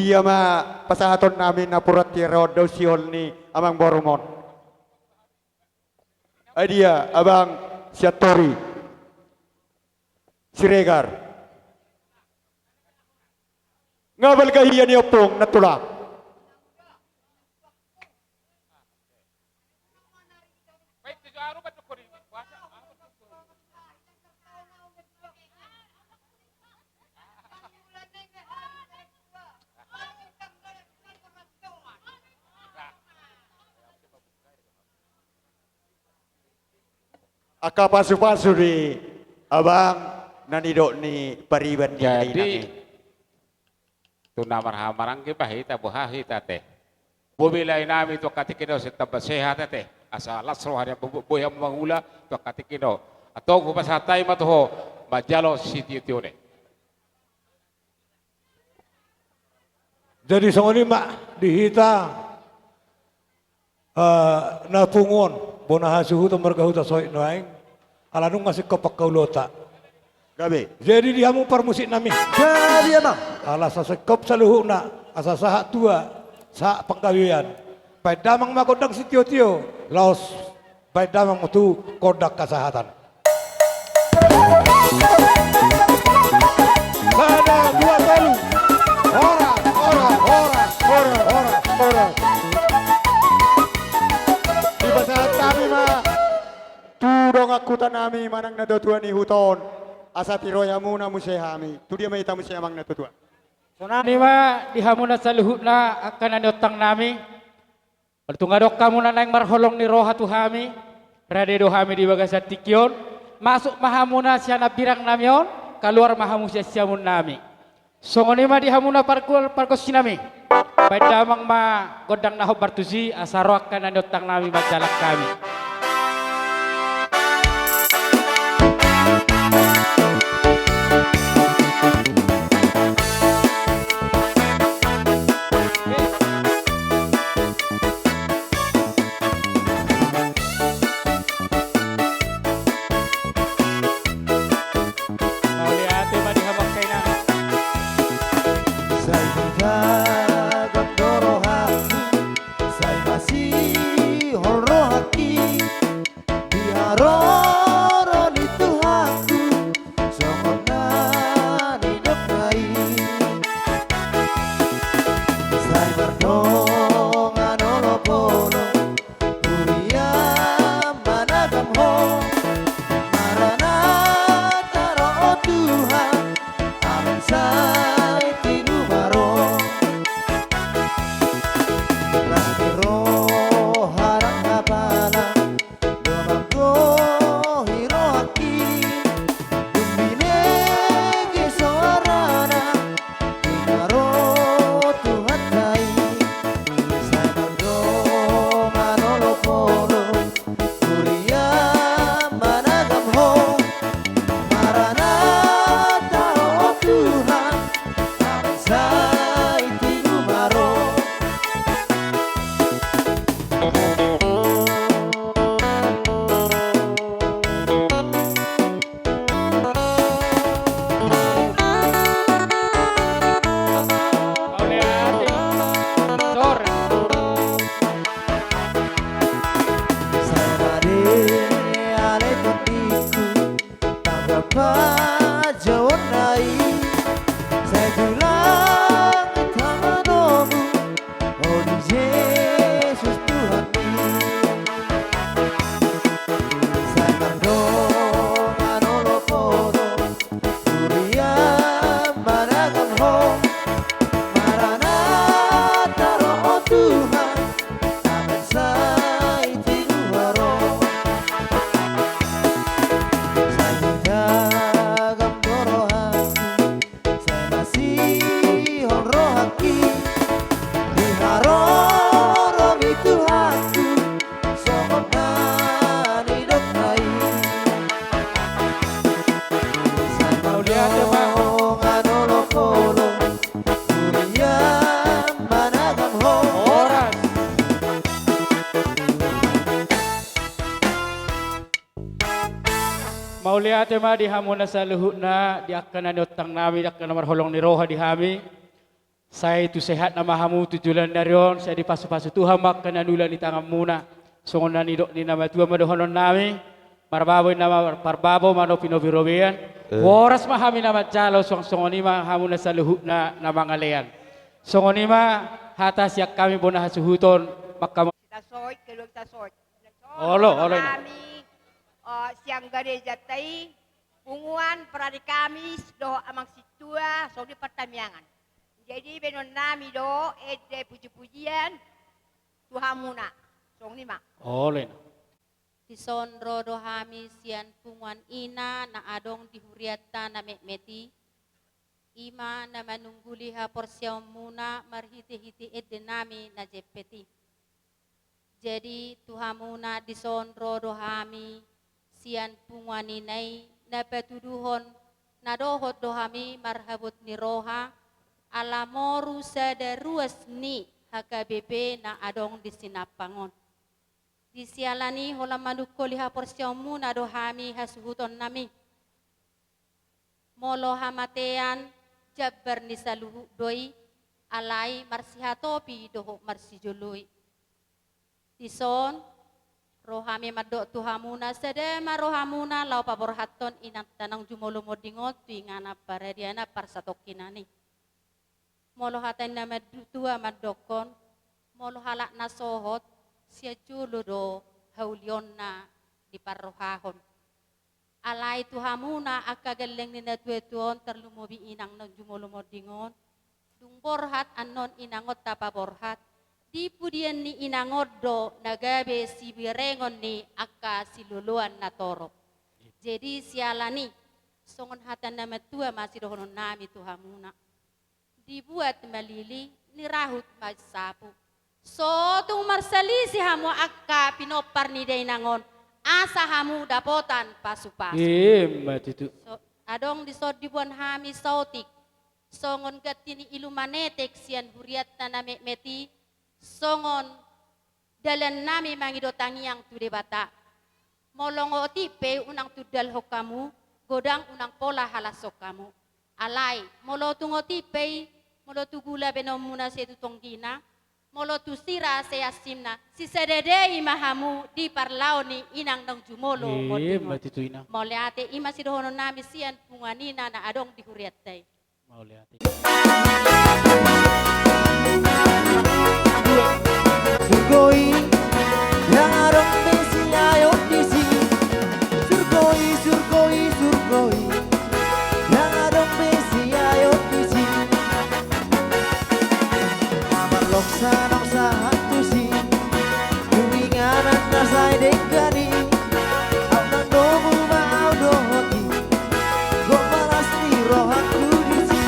Dia ma pasahatonnami napuran tiar on, dao sihol ni amangborumon. Ai dia abang Siantori Siregar. Nga balga hia ni ompung nantulang. Angka pasupasu ni abang na nidok ni pariban ni. Jadi, inang i. Tu na marhahamaranggi ma hita, boha hita ate. Boha, lae nami, tu angka tingki on sai tamba sehat ate. Asa las roha ni amangboru, boi hamu mangula tu angka tingki on. Antong hupasahat hami ma tu ho manjalo sitiotio i. Jadi songon i ma di hita, eh, na pungu on, bona hasuhuton marga Hutasoit nuaeng, ala nunga singkop angka ulaonta. Gabe. Jadi di hamu parmusiknami. Gabe, amang. Ala asa singkop saluhutna, asa sahat tua, sahat panggabean. Baen damang ma gondang sitiotio, laos baen damang ma tu gondang hasahatan. Sada, dua, tolu. Horas, horas, horas. Dipasahat hami ma tu dongan hutanami manang natuatua ni huta on. Asa tiroi hamuna muse hami. Tu dia ma hita muse, amang natuatua? Songon i ma di hamuna saluhutna angka na niontangnami. Molo tung adong hamuna naeng marholong ni roha tu hami, rade do hami di bagasan tingki on, masuk ma hamuna sian ambirangnami on, kaluar ma hamu sian siamunnami. Songon i ma di hamuna pargu-, pargonsinami. Baen damang ma gondang na hombar tusi, asa ro angka na niontangnami manjalang hami. Mauliate ma di hamu angka inang. Sai hudagam do rohangku, sai masihol rohangki, di haroro ni Tuhanku, songon na nidokna i. Sai mardongan olopolop, huria managam Ho, Maranatha ro Ho Tuhan, amen sai tibu ma ro. Las ni roha nang hapala, domma gohi rohangki, dung binege soarana, di na ro Tuhanta i. Sai mardongan olopolop, huria managam Ho, Maranatha ro Ho Tuhan, amen sai tibu ma ro. Mauliate. Sor. Sai rade ale tondingku, tangkas panjouonna i, sai tu langit hamadomu, o di Jesus Tuhanmi. Sai mardongan olopolop, huria managam Ho, Maranatha ro Ho Tuhan, amen sai tibu ma ro. Sai hudagam do rohangku, sai masihol rohangki, di haroro ni Tuhanku, songon na nidokna i. Sai mardongan olopolop, huria managam Ho. Horas. Mauliate ma di hamuna saluhutna, di angka na niontangnami, di angka na marholong ni roha di hami. Sai tu sehat nama hamu tu joloan ni ari on, sai dipasupasu Tuhan ma angka na niula ni tanganmuna. Songon na nidok ni na matua ma dohonon nami, marbabo inna ma parbabo, manopi-nopi robean. Eh. Horas ma hami na manjalo, suang songon i ma hamu na saluhutna na mangalean. Songon i ma hata sian hami bona hasuhuton, mangka Tasoit, kedua tasoit. Olo, olo, ina. Kami, eh, sian garejanta i, punguan parari Kamis dohot amang sintua, songon i partamiangan. Jadi baenon nami do ende puji-pujian tu hamuna. Songon i ma. Olo, ina. Dison ro do hami sian punguan ina na adong di hurianta na metmet i. I ma na manungguli haporseaonmuna marhite-hite ende nami na jempet i. Jadi tu hamuna dison ro do hami sian punguan ina i na patuduhon na dohot do hami marhabot ni roha, ala moru sada ruas ni H K B P na adong di Sinampang on. Di siala ni i holan manungkoli haporseaonmuna do hami hasuhuton nami. Molo hamatean jambar ni saluhut do i, alai marsihatopi dohot marsijolo i. Dison, ro hami mandok tu hamuna, sada ma rohamuna laho paborhathon inanta naung jumolo monding on tu inganan paradiana parsatongkinan i. Molo hata ni na matua mandokkon, molo halak na sohot, sian jolo do haulionna diparrohahon. Alai tu hamuna angka gelleng ni natua-tua on, tarlumobi inang naung jumolo monding on, dung borhat annon inang on tapaborhat, di pudian ni inang on do na gabe siberengon ni angka siloloan na torop. Jadi siala ni i, songon hata ni na matua ma sidohonon nami tu hamuna. Dibuat ma lili, nirahut ma sapu. So tung marsalisi hamu angka pinompar ni dainang on, asa hamu dapotan pasu-pasu. Ima tutu. So, adong dison diboan hami saotik, songon ganti ni ilu manetek sian hurianta na metmet i, songon dalan nami mangido tangiang tu Debata. Molo tung otik pe i unang tundalhon hamu, godang unang pola halashon hamu. Alai, molo tung otik pe i, molo tu gula baenonmuna sai tu tonggina, molo tu sira sai ansimna, sisadadai ma hamu di parlao ni inang naung jumolo monding on. Ima tutu, ina. Mauliate, ima sidohonon nami sian punguan ina na adong di hurianta i. Mauliate. Surgo i, ndang adong be siaop disi. Surgo i, surgo i, surgo i, ndang adong be siaop disi. Amar loksa nang sahat tusi. Dung inganan na sai denggan i, au nang domu ma au dohot i. Gok ma las ni rohangku disi.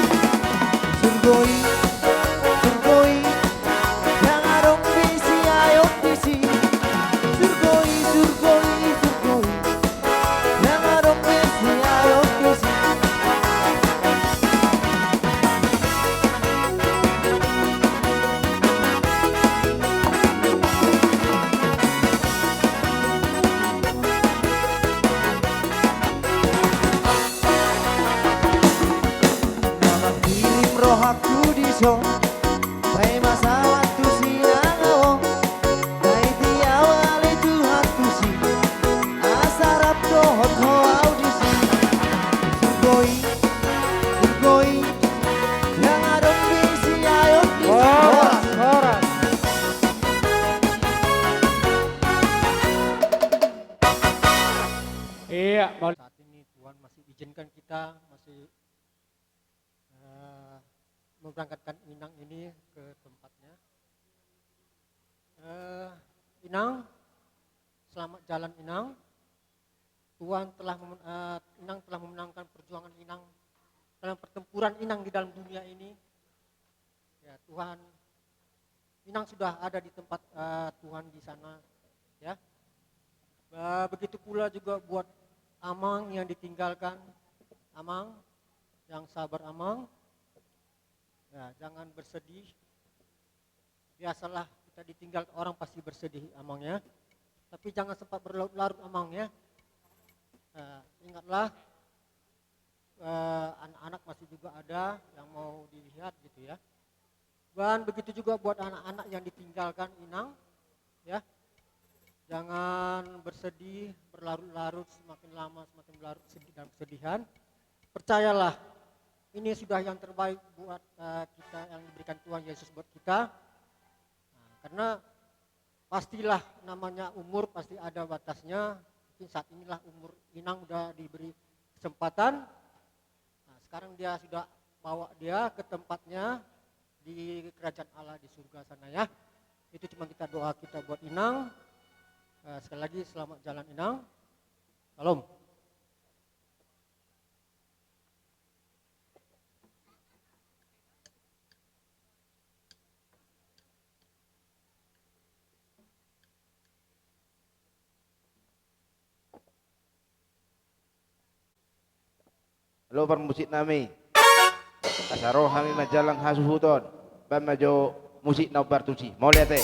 Surgo i, surgo i, ndang adong be siaop disi. Surgo i, surgo i, surgo i, ndang adong be siaop disi. Na mangkirim rohangku dison, baen ma salam tu sinanga on. Na i tiawali Tuhan tusi, asa rap dohot ho au disi. Surgo i, surgo i, ndang adong be siaop disi. Horas, horas. Iya, mau. Saat ini Tuhan masih izinkan kita masih, eh, memberangkatkan Inang ini ke tempatnya. Eh, Inang, selamat jalan, Inang. Tuhan telah mem-, eh, Inang telah memenangkan perjuangan Inang dalam pertempuran Inang di dalam dunia ini. Ya, Tuhan, Inang sudah ada di tempat, eh, Tuhan di sana, ya. Eh, begitu pula juga buat Amang yang ditinggalkan. Amang, yang sabar, Amang. Ya, jangan bersedih. Biasalah, kita ditinggal orang pasti bersedih, Amang, ya. Tapi jangan sempat berlarut-larut, Amang, ya. Eh, ingatlah, eh, anak-anak masih juga ada yang mau dilihat gitu, ya. Dan begitu juga buat anak-anak yang ditinggalkan, Inang, ya. Jangan bersedih, berlarut-larut, semakin lama semakin berlarut sedih dalam kesedihan. Percayalah, ini sudah yang terbaik buat, eh, kita, yang diberikan Tuhan Yesus buat kita. Nah, karena pastilah namanya umur pasti ada batasnya. Mungkin saat inilah umur Inang udah diberi kesempatan. Nah, sekarang dia sudah bawa dia ke tempatnya di kerajaan Allah di surga sana, ya. Itu cuma kita doa kita buat Inang. Eh, sekali lagi selamat jalan, Inang. Salam. Halo, parmusik nami. Asa ro hami manjalang hasuhuton. Baen ma jo musik na hombar tusi. Mauliate.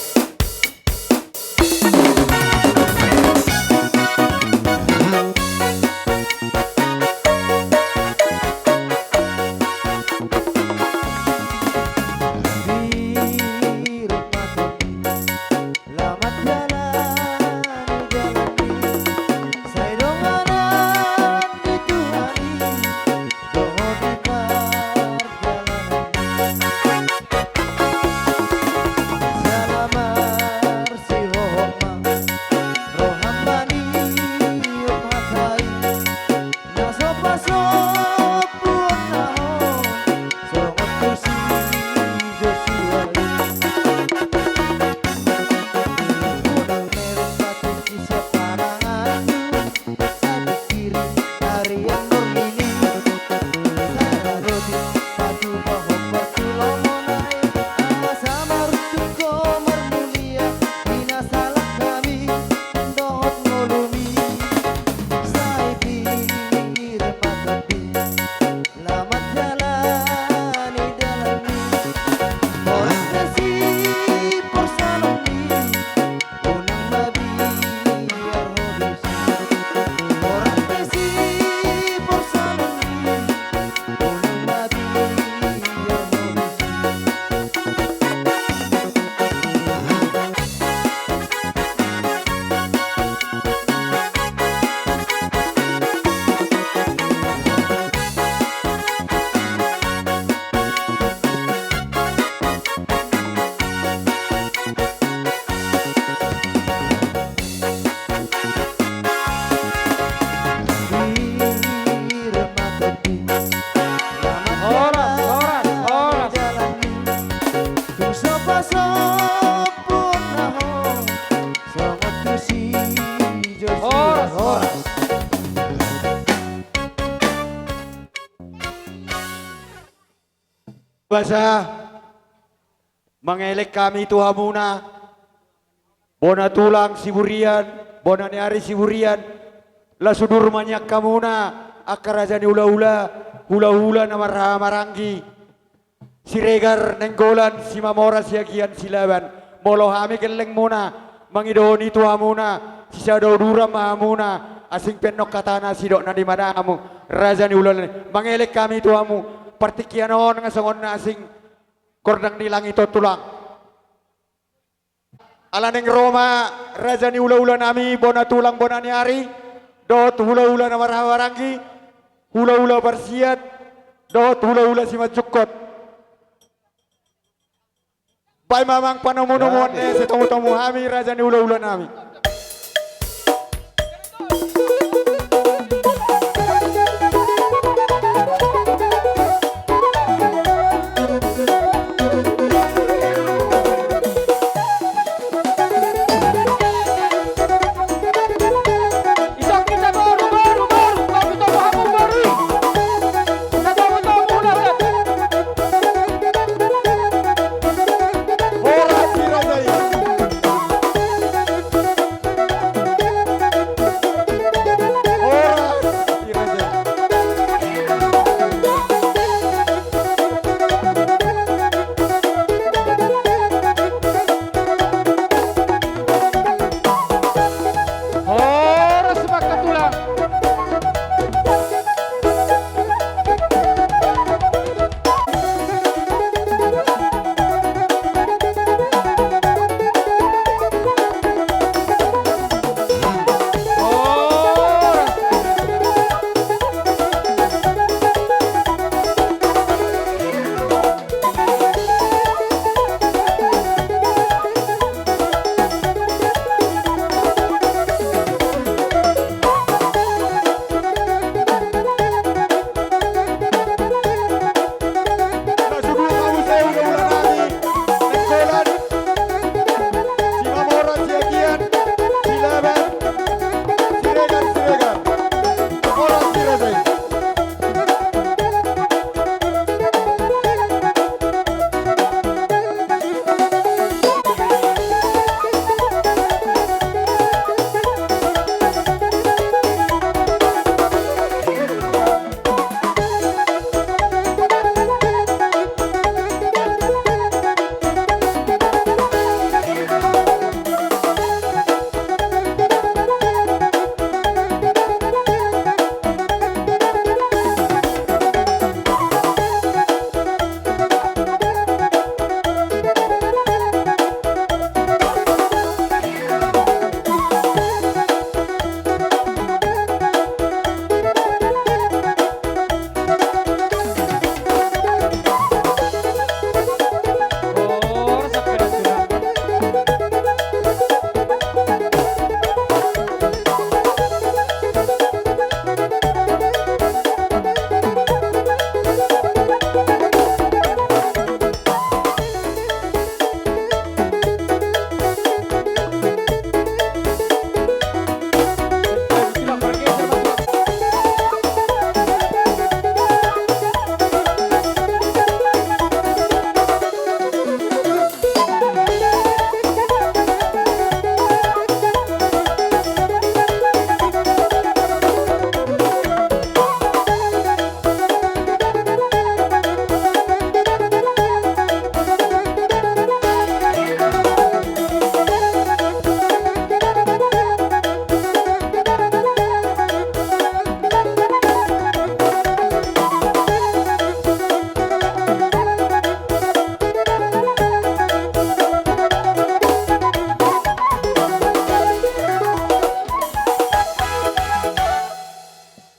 Horas, horas, horas. Horas, horas. Basa, mangelek hami tu hamuna, bona tulang Siburian, bona ni ari Siburian, las udur ma nian hamuna, angka raja ni hulahula, hulahula na marhaha maranggi, Siregar, Nainggolan, Simamora, Siagian, Silaban, molo hami gellengmuna, mangidohon i tu hamuna, sisada uduran ma hamuna, asing pe annon hatana sidok na dimana hamu, raja ni hulahula, mangelek hami tu hamu, partingkian on nga songon na asing, kordang ni langit on tulang. Ala naeng ro ma raja ni hulahula nami, bona tulang bona ni ari, dohot hulahula na marhaha maranggi, hulahula parsiat, dohot hulahula simanjungkot. Baen ma amang panomunomuan ni sitomutomu hami raja ni hulahula nami.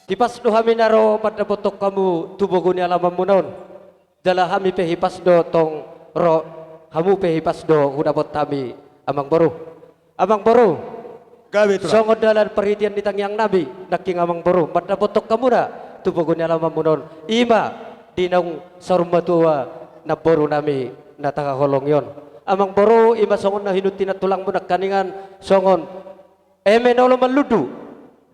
Hipas do hami na ro mandapothon hamu tu bogu ni alamanmuna on. Jala hami pe hipas do tong ro, hamu pe hipas do hudapot hami, Amang Boru. Amang Boru. Gabe, Tulang. Songon dalan parhitean ni tangiang nami, nangkin, Amang Boru, mandapothon hamuna tu bogu ni alamanmuna on. I ma di naung saur matua namboru nami na taga holong i on. Amang Boru, i ma songon na hinuntinan tulangmu nangkiningan, songon eme na olo manlundu.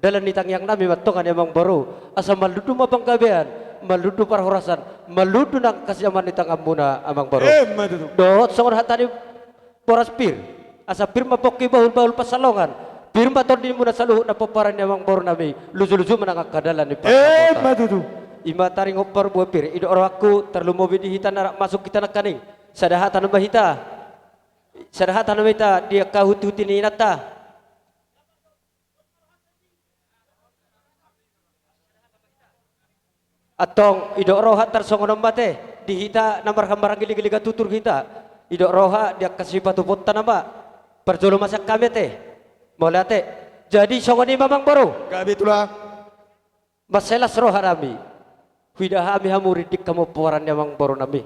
Dalan ni tangiang nami ma antong, Amang Boru, asa manlundu ma panggabean, manlundu parhorasan, manlundu nang hasiaman ni tanganmuna, Amang Boru. Emma tutu. Dohot songon hata ni boras pir, asa pir ma pongki bahulbahul pansalongan, pir ma tondimuna saluhutna pomparan ni Amang Boru nami, lujuluju ma nang angka dalan ni pansalongan. Emma tutu. I ma taringot parbue pir, i do rohangku, tarlumobi di hita na rap masuk hita nangkining. Sada hata nama hita. Sada hata nama hita di angka hutihutihon ni inanta. Antong, didok roha tarsongon on ma ate, di hita na marhahamaranggi, ligaliga tutur hita, didok roha di angka sipatupaonta nama, parjolo ma sian hami ate. Mauliate. Jadi songon i ma, Amang Boru. Gabe, Tulang. Mansai las roha nami, huida hami hamu rindik hamu pomparan ni Amang Boru nami.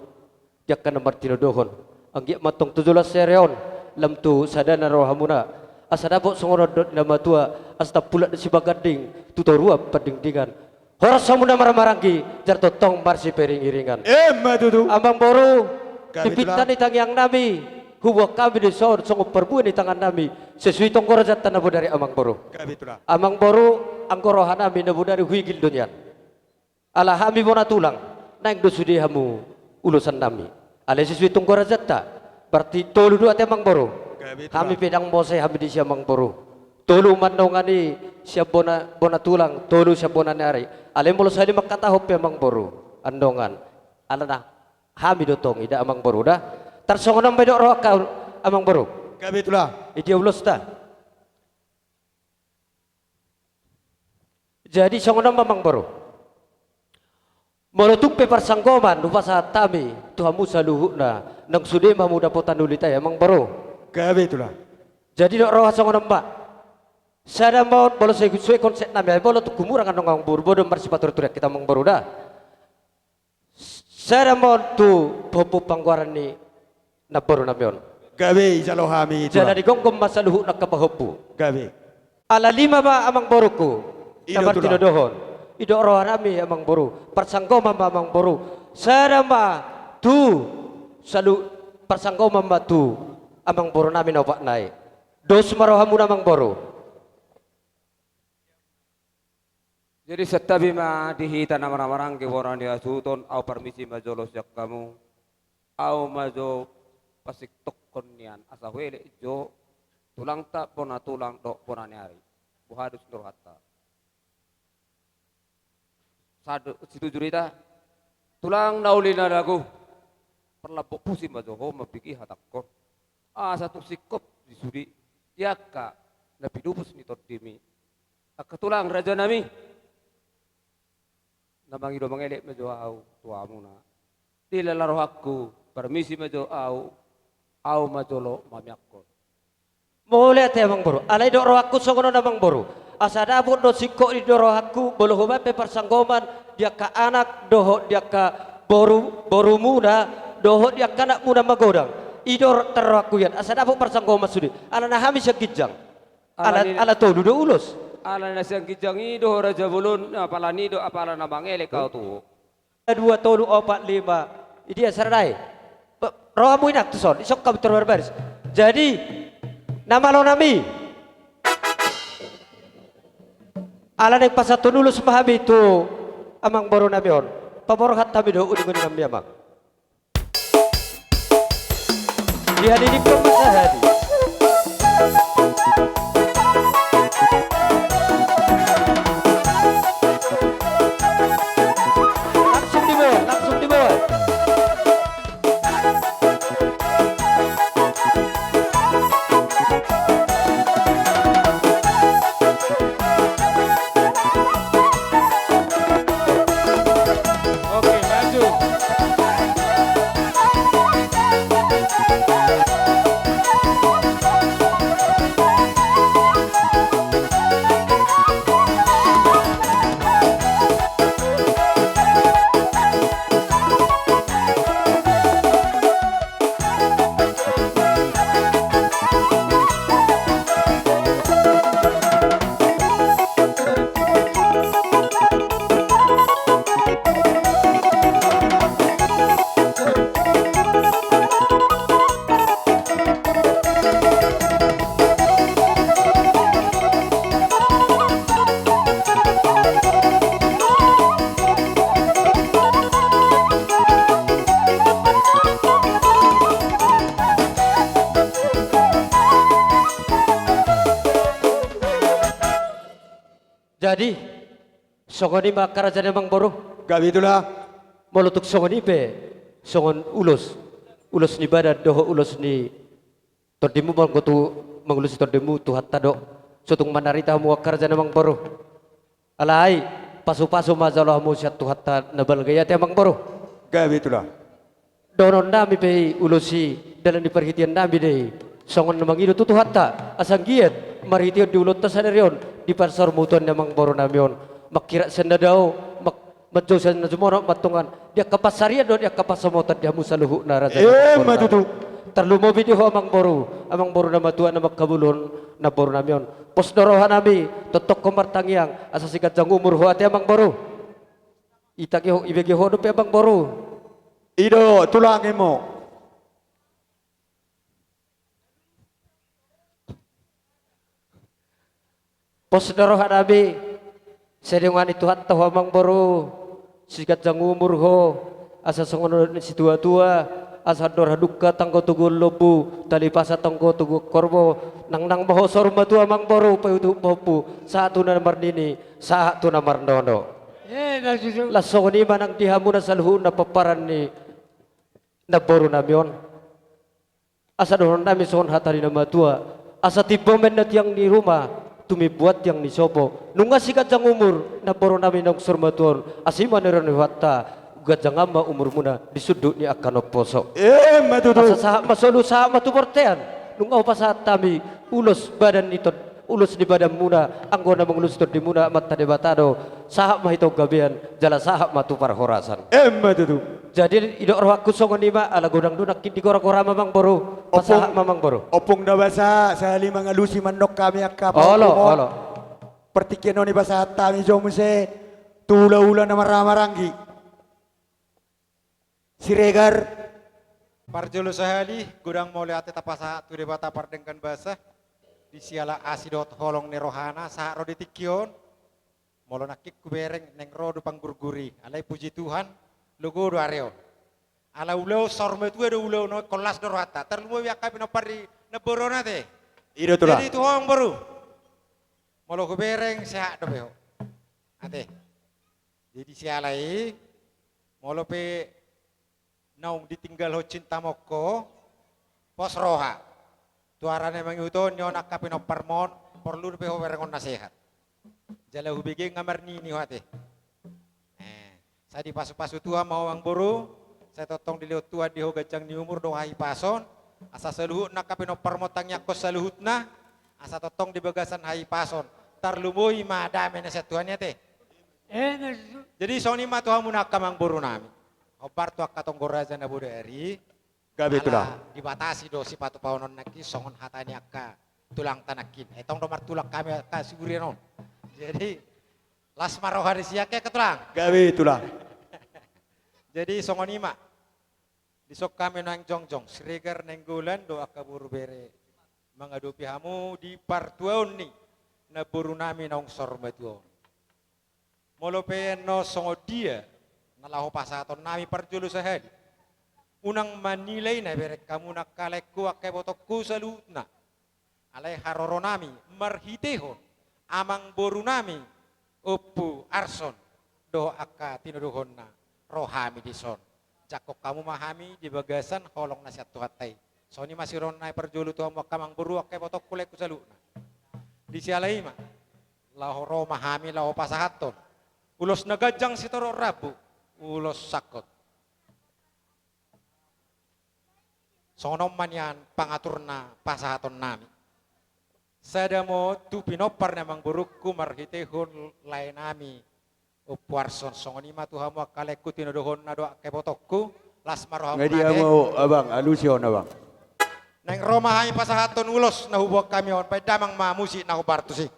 Di angka na martinodohon, anggiat ma antong tu joloan siari on, lam tu sadana rohamuna, asa dapot songon on dok ni na matua, asa tampulak do sibaganding tu toruan pandingdingan. Horas hamuna marhahamaranggi, jala tongtong marsipiringiringan. Emma tutu. Amang Boru, gabe, Tulang, di pinta ni tangiang nami, huboan hami dison songon parbue ni tangan nami, sesuai tonggo rajanta na bodari, Amang Boru. Gabe, Tulang. Amang Boru, anggo roha nami na bodari huigil do nian. Ala hami bona tulang, naeng do sude hamu ulosan nami. Alai sesuai tonggo rajanta, berarti tolu do ate, Amang Boru. Gabe, Tulang. Hami pe ndang mose hami disi, Amang Boru. Tolu ma andongan i sian bona, bona tulang, tolu sian bona ni ari. Alai molo sahali mangkatahon pe, Amang Boru, andongan, alana hami do tong i da, Amang Boru, da. Tarsongon on ma didok rohangku, Amang Boru. Gabe, Tulang. Di dia ulosta. Jadi songon on ma, Amang Boru. Molo tung pe parsanggoman hupasahat hami tu hamu saluhutna, naung sude ma hamu dapotan ulitai, Amang Boru. Gabe, Tulang. Jadi didok roha songon on ma. Sada ma on, molo sesuai konsep nami, ai molo tu humurang andong, Amang Boru, bodo marsipaturiturian hita, Amang Boru, da. Sada ma on tu pahompu panggoaran ni namboru nami on. Gabe, dijalo hami, Tulang. Jala digomgom ma saluhutna angka pahompu. Gabe. Ala lima ma, Amang Boruku, i do, Tulang, na martinodohon. Didok roha nami, Amang Boru. Parsanggoman ma, Amang Boru. Sada ma tu salu-, parsanggoman ma tu Amang Boru nami na opat nai. Dos ma rohamuna, Amang Boru. Jadi santabi ma di hita na marhahamaranggi, bona ni hasuhuton, ahu parmisi ma jolo sian hamu. Ahu ma jo pasingkothon nian, asa huelek jo tulangta bona tulang dohot bona ni ari. Boha do sian rohanta? Sada, situju do hita? Tulang na uli na dagu, parlambok pusi ma jo ho mambege hatangkon. Asa tung singkop di sude, di angka na pinupus ni tondimi. Angka tulang, raja nami, na mangido mangelek ma jo ahu tu hamuna. Dilala rohangku, parmisi ma jo ahu, ahu ma jolo mamiangkon. Mauliate, Amang Boru. Alai didok rohangku songon on, Amang Boru. Asa dapot do singkop, didok rohangku, molo hubaen pe parsanggoman di angka anak dohot di angka boru, borumuna dohot di angka anakmuna magodang. I do tar rohangku ian, asa dapot parsanggoman sude. Alana hami sian ginjang. Ala, ala ni, ala tolu do ulos. Ala na sian ginjang i do ho raja bolon, apala ni do, apala na mangelek ahu tu ho. Dua, tolu, opat, lima. Idia sada nai. Pe-, rohamu inang tuson, dison hamu tarbaris-baris. Jadi, na malo nami. Ala naeng pasahathon ulos ma hami tu Amang Boru nami on. Paborhat hami do uninguninganmi, Amang. Di hali ni kau masa hadi. Langsung di bawah, langsung di bawah. Oke, maju. Jadi, songon i ma angka raja ni amangboru. Gabe tulang. Molo tung songon i pe, songon ulos, ulos ni badan dohot ulos ni tondinmu, molo tung mangulosi tondinmu Tuhanta do. So tung manarita hamu angka raja ni amangboru. Alai, pasupasu ma jalo hamu sian Tuhanta na balga i ate amangboru. Gabe tulang. Dohononnami pe i ulos i, dalan ni parhiteannami do i. Songon na mangido tu Tuhanta, asa anggiat marhitehon di ulaonta sadari on, diparsaurmatuaon ni amangborunami on. Manghiras sian na dao, mang-, manjou sian na jumonok ma antong an, di angka pansarian dohot di angka pansamotan di hamu saluhutna raja ni amangborunami. Emma tutu. Tarlumobi di ho amangboru, amangboru na matua na mangkabuhon namborunami on. Pos do rohanami, tongtong ho martangiang, asa siganjang umur ho ate amangboru. Itangihon, ibege ho dope amangboru. I do tulang, imo. Pos do rohanami, sai denggan ni Tuhanta ho amangboru, siganjang umur ho, asa songon na nidok ni situatua, asa andor hadungka tanggo togu on lombu, tali pasa tanggo togu on horbo, nangnang ma ho saur matua amangboru, paihutihut ma ho ompu, sahat tu na marnini, sahat tu na marnono. Eh, na susu. Laos songon i ma nang di hamuna saluhutna pomparan ni namborunami on. Asa dohononnami songon hata ni na matua, asa timbo ma inna tiang ni ruma, tumimbo tiang ni sopo. Nunga siganjang umur namborunami naung saur matua on, asi ma na nidok ni Tuhanta, ganjang ma umurmuna di sundut ni angka na umposo. Emma tutu. Asa sahat ma solu, sahat ma tu bontean. Nunga hupasahat hami ulos badan ni ton-, ulos ni badanmuna, anggo na mangulosi tondimuna Amanta Debata do, sahat ma hita tu gabean, jala sahat ma tu parhorasan. Emma tutu. Jadi, didok rohangku songon i ma, ala godang do nangkin di goragora ma amangboru. Ompung, pasahat ma amangboru. Ompung na basa, sahali mangalusi mandok hami angka. Olo, paompung on. Olo. Partingkian on i pasahat hami jo muse tu hulahula na marhahamaranggi. Siregar. Parjolo sahali, godang mauliate tapasahat tu Debata pardenggan basa, di siala asi dohot holong ni rohana, sahat ro di tingki on, molo nangkin hubereng naeng ro do panggurguri, alai puji Tuhan, logo do ari on. Ala ulaon saur matua do ulaon on, ingkon las do rohanta, tarlumobi angka pinompar ni namboru on ate. I do tulang. Jadi tu ho amangboru. Molo hubereng sehat dope ho. Ate. Jadi siala i, molo pe naung ditinggalhon cintamongko, pos roha. Tu arah na mangihut on, ni on angka pinomparmon, porlu dope ho berengon na sehat. Jala hubege nga marnini ho ate. Eh, sai dipasupasu Tuhan ma ho amangboru, sai tongtong dilehon Tuhan di ho ganjang ni umur dohot hahipason, asa saluhutna angka pinomparmon tangiangkon saluhutna, asa tongtong di bagasan hahipason, tarlumobi ma dame na sian Tuhan i ate. Eh, na susu. Jadi songon i ma tu hamuna angka amangborunami. Hombar tu angka tonggo raja na bodari. Gabe tulang. Ala dibatasi do sipatupaon on nangkin songon hata ni angka tulangta nangkin. Eh, tong do martulang hami angka siburian on. Jadi, las ma roha disi angka tulang. Gabe tulang. Jadi songon i ma. Dison hami naeng jongjong, Siregar, Nainggolan dohot angka boru bere mangadopi hamu di partuaon ni namborunami naung saur matua on. Molo pe annon songon dia na laho pasahatonnami parjolo sahali, unang manilai na bereng hamu angka laengku, angka ibotongku saluhutna. Alai haroronami marhitehon amangborunami Ompu Arson dohot angka tinodohonna ro hami dison. Jangkon hamu ma hami di bagasan holong na sian Tuhanta i. Songon i ma sirohannami parjolo tu hamu angka amangboru, angka ibotongku, laengku saluhutna. Di siala i ma, laho ro ma hami laho pasahathon ulos na ganjang sitorop rambu, ulos sangkot. Songon on ma nian pangaturna pasahatonnami. Sada ma tu pinompar ni amangborungku marhitehon laenami Ompu Arson, songon i ma tu hamu angka laengku tinodohonna dohot angka ibotongku, las ma rohamuna. Nga dia ate? Mau abang, alusi on abang. Naeng ro ma hami pasahathon ulos na huboan hami on, baen damang ma musik na hombar tusi.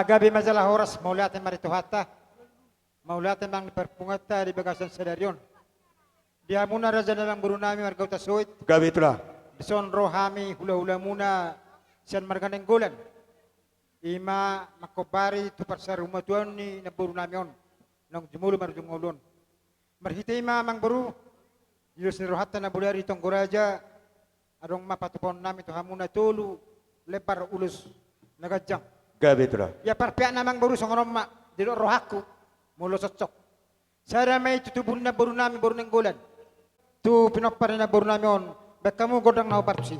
Gabe ma jala horas, mauliate ma di Tuhanta. Mauliate ma di parpunguanta di bagasan sadari on. Di hamuna raja ni amangboru nami marga Hutasoit. Gabe, Tulang. Dison ro hami hulahulamuna sian marga Nainggolan. I ma mangkombari tu parsarimatua ni namboru nami on, naung jumolo marujung ngolu on. Marhite i ma, amangboru, di dos ni rohanta na bodari Tonggo Raja, adong ma patupaon nami tu hamuna tolu lembar ulos na ganjang. Gabe, Tulang. Ia parpeakna, amangboru, songon on ma didok rohangku, molo cocok. Sada ma i tu tubu ni namboru nami boru Nainggolan. Tu pinompar ni namboru nami on, baen hamu gondang na hombar tusi.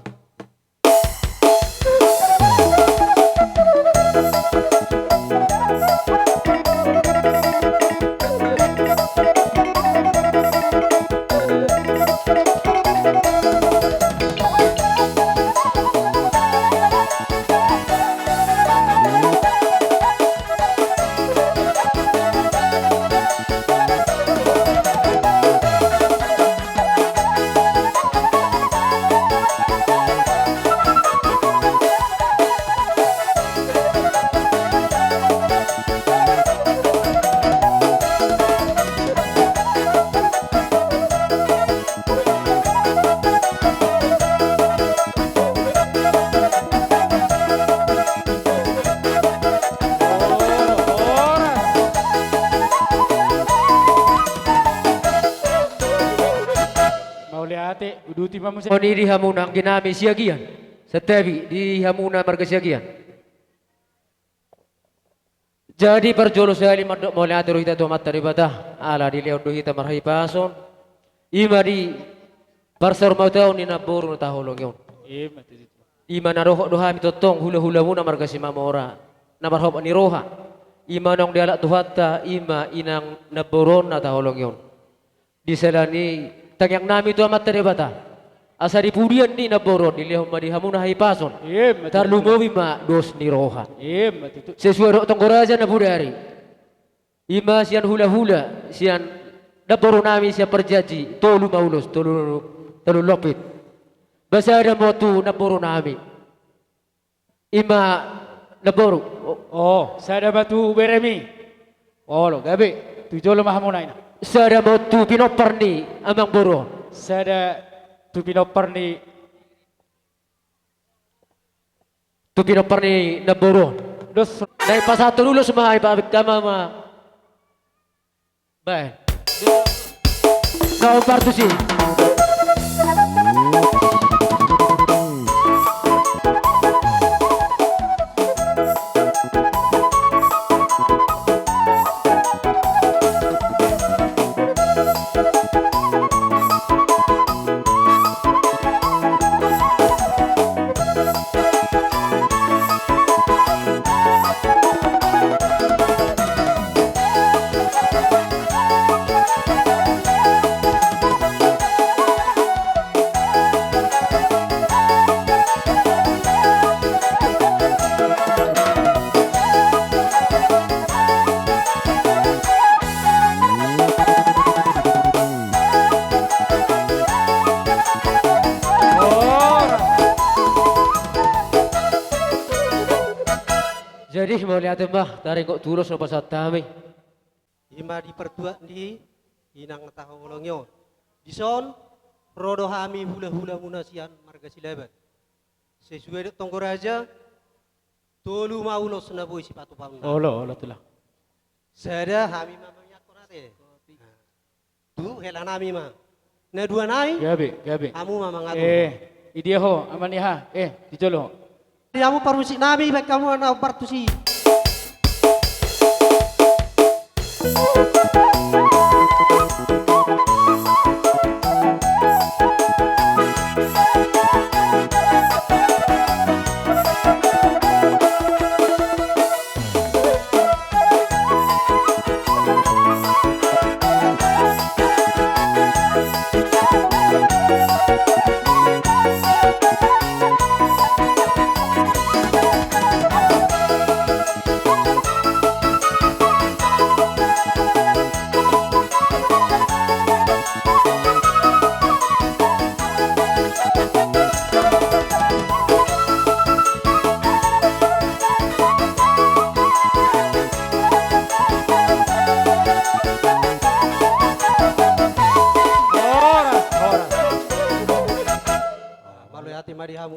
Mauliate, uduti ma muse. Songon i di hamuna anggi nami Siagian. Santabi di hamuna marga Siagian. Jadi parjolo sahali mandok mauliate do hita tu Amanta Debata, ala dilehon do hita marhahipason, i ma di parsaurmataon ni namboru na taholongi on. Ima tutu. I ma na dohot do hami tongtong hulahulamuna marga Simamora, na marhobas ni roha, i ma naung dialap Tuhanta, i ma inang namboru on na taholongi on. Di sala ni tangiang nami tu Amanta Debata, asa di pudian ni namboru on dilehon ma di hamuna hahipason. Ima tutu. Tarlumobi ma dos ni roha. Ima tutu. Sesuai dohot Tonggo Raja na bodari. I ma sian hulahula, sian namboru nami sian parjanji, tolu ma ulos, tolu, tolu lompit. Ba sada ma tu namboru nami. I ma namboru. O, o, sada ma tu beremi. Olo, gabe, tu jolo ma hamuna ina. Sada ma tu pinompar ni amangboru. Sada tu pinompar ni. Tu pinompar ni namboru. Dos. Naeng pasahathon ulos ma, i paabek hama ma. Baen. Na hombar tusi. Jadi mauliate ma, taringot tu ulos na pasahat hami. I ma di partuat ni inang na taholongi on. Dison, ro do hami hulahulamuna sian marga Silaban. Sesuai dohot Tonggo Raja, tolu ma ulos na boi sipatupaonna. Olo, olo, Tulang. Sada hami ma mangiangkon ate. Tu hela nami ma. Na dua nai. Gabe, gabe. Hamu ma mangatur. Eh, idia ho, amaniha. Eh, di jolo ho. Di hamu parmusik nami, baen hamu na hombar tusi.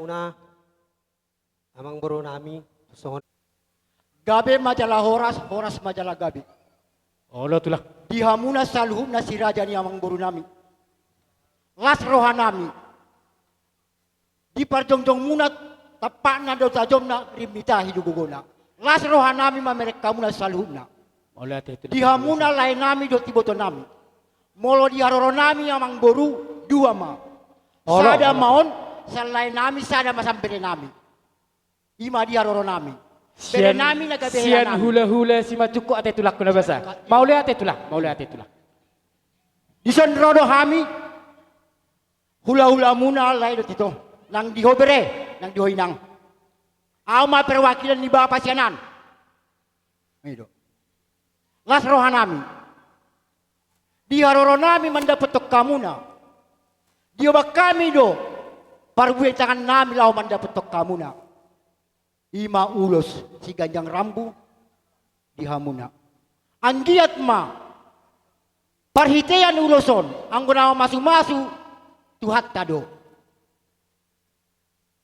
Una, amang boru nami, songon. Gabe ma jala horas, horas ma jala gabe. Olo tulang. Di hamuna saluhutna si raja ni amang boru nami. Las roha nami. Di parjongjongmuna tampakna do tajomna, rim ni tahi do gogona. Las roha nami mamereng hamuna saluhutna. Olo ate tulang. Di hamuna lae nami dohot iboto nami. Molo di haroro nami amang boru dua ma. Olo, sada olo. Ma on, sian lae nami, sada ma sian bere nami. I ma di haroro nami. Bere nami na gabe sian hela nami. Hula-hula si matuko ate tulangku na basa. Mauliate tulang, mauliate tulang. Dison ro do hami hula-hulamuna lae dohot ito. Nang di ho bere, nang di ho inang. Au ma perwakilan ni bapa sian an. I do. Las roha nami. Di haroro nami mandapothon hamuna. Dioban hami do parbue tangan nami laho mandapothon hamuna. I ma ulos siganjang rambu di hamuna. Anggiat ma parhitean ulos on anggo na mamasu-masu Tuhanta do.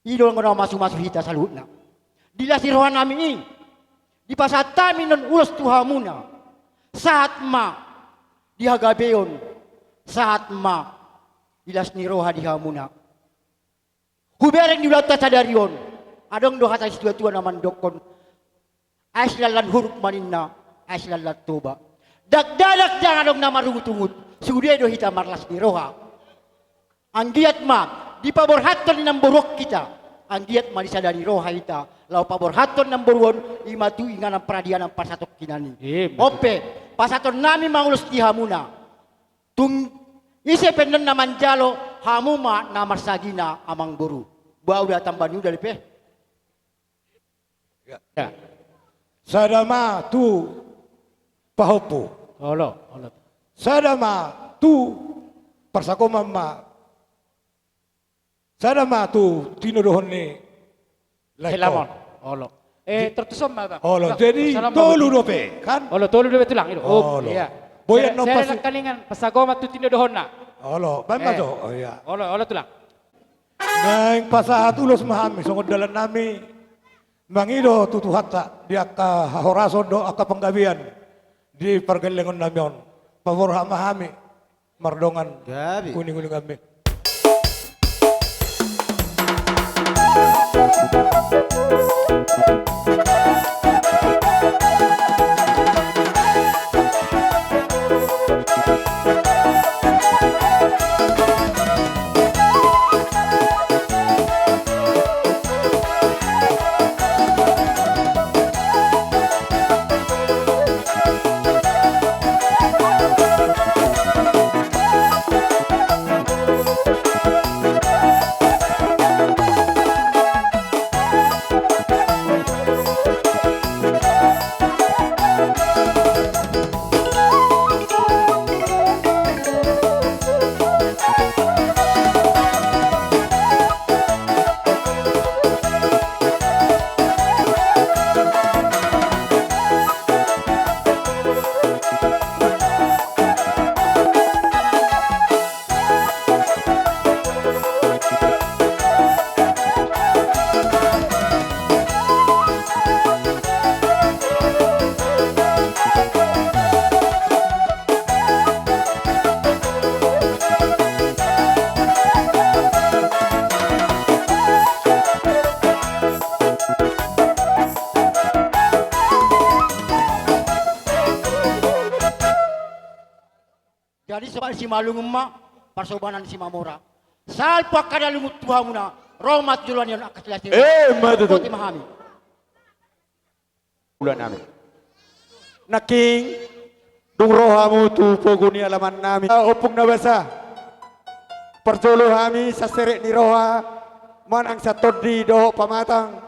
I do anggo na mamasu-masu hita saluhutna. Di las ni roha nami i, dipasahat hami annon ulos tu hamuna. Sahat ma di hagabeon, sahat ma di las ni roha di hamuna. Hubereng di ulaonta sadari on, adong do hata ni situa-tua na mandokkon, ai silallan huruk ma ninna, ai silallan toba. Dakdanak ndang adong na marungut-ungut, sude do hita marlas ni roha. Anggiat ma dipaborhathon ni namboru on hita, anggiat ma disada ni roha hita laho paborhathon namboru on, i ma tu inganan paradianan parsatongkinan i. Ima tutu. On pe, pasahaton nami ma ulos di hamuna. Tung ise pe annon na manjalo, hamu ma na marsagina amang boru. Ba uda tamba ni uda dope. Ya. Ya. Sada ma tu pahompu. Olo, olo. Sada ma tu parsakoman ma. Sada ma tu tinodohon ni lae on. Olo. Eh, tor tuson ma, Bang. Olo, jadi tolu dope, kan? Olo, tolu dope tulang, i do. Olo. Iya. Boyan no pasi. Sere nangkaningan, pasahat ma tu tinodohonna. Olo, baen ma jo. Oh, iya. Olo, olo tulang. Naeng pasahat ulos ma hami, songon dalan nami mangido tu Tuhanta, di angka hahorason dohot angka panggabean di pargellengon nami on. Paborhat ma hami. Mardongan. Gabe. Uninguninganmi. Jadi soal Simalungun ma, parsobanan Simamora. Salpu angka na lungun tu hamuna, ro ma tu joloan ni on angka silas ni. Eh, ima tutu. Boti ma hami. Ula nami. Nangkin, dung ro hamu tu pogu ni alaman nami. Ah, ompung na basa. Parjolo hami saseret ni roha, manang satondi dohot pamatang.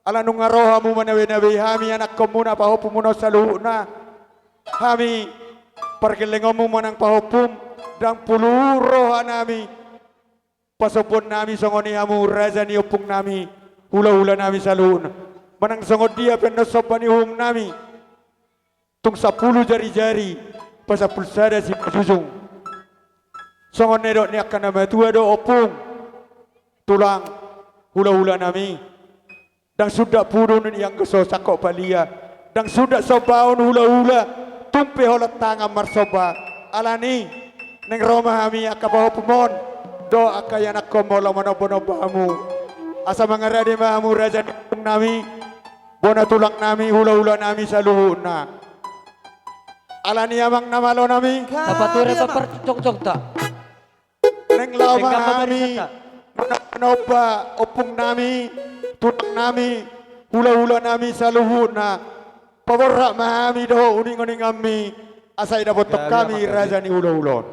Ala nunga ro hamu manabe-nabei hami, anakkonmuna, pahompumuna saluhutna. Hami pargellengonmu manang pahompum, ndang pulu roha nami. Pasombuon nami songon i hamu raja ni ompung nami, hula-hula nami saluhutna. Manang songon dia pe annon somba ni uhum nami. Tung sampulu jari-jari, pasampulu sada simanjujung. Songon na nidok ni angka na matua do ompung. Tulang, hula-hula nami. Ndang sundat pudun i anggo so sangkot palia. Ndang sundat sombaon hula-hula, tung pe holan tangan marsomba. Alani, naeng ro ma hami angka pahompum on dohot angka ianakhonmu laho manomba-nomba hamu. Asa mangarade ma hamu raja ni ompung nami, bona tulang nami, hula-hula nami saluhutna. Alani amang na malo nami. Sapature paparjongjongta. Naeng laho ma hami manomba ompung nami, tulang nami, hula-hula nami saluhutna. Paborhat ma hami dohot uning-uninganmi, asa idapothon hami raja ni hula-hula on.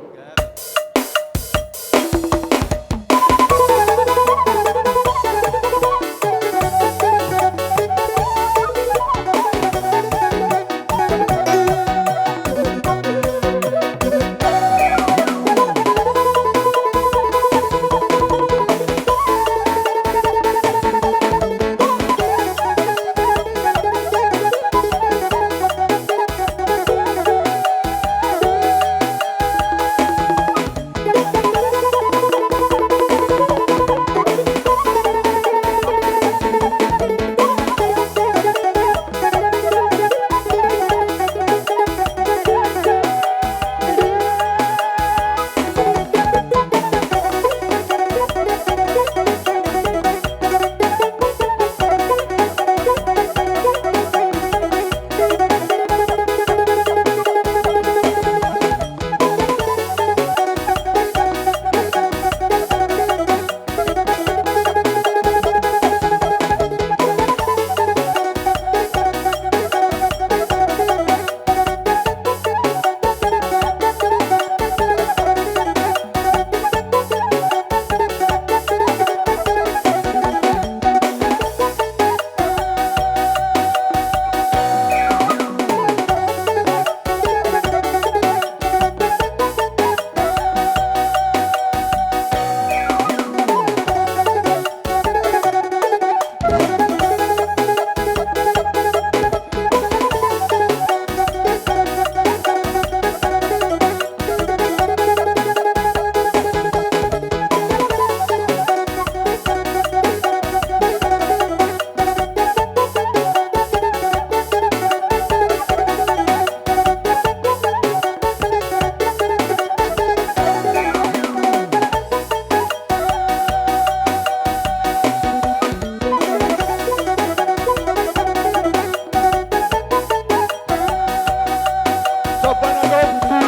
Sombana gok tu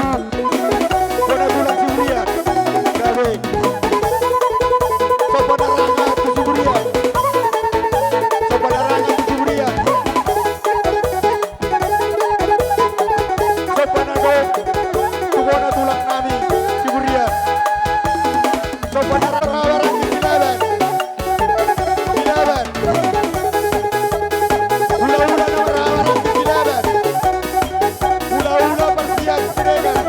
bona tulang Siburian. Gabe. Sombana rangap tu Siburian. Sombana rangap tu Siburian. Sombana gok tu bona tulang nami Siburian. Sombana rangap tu Silaban. Silaban. Hula-hula na marhahamaranggi Silaban. Hula-hula parsian Siregar.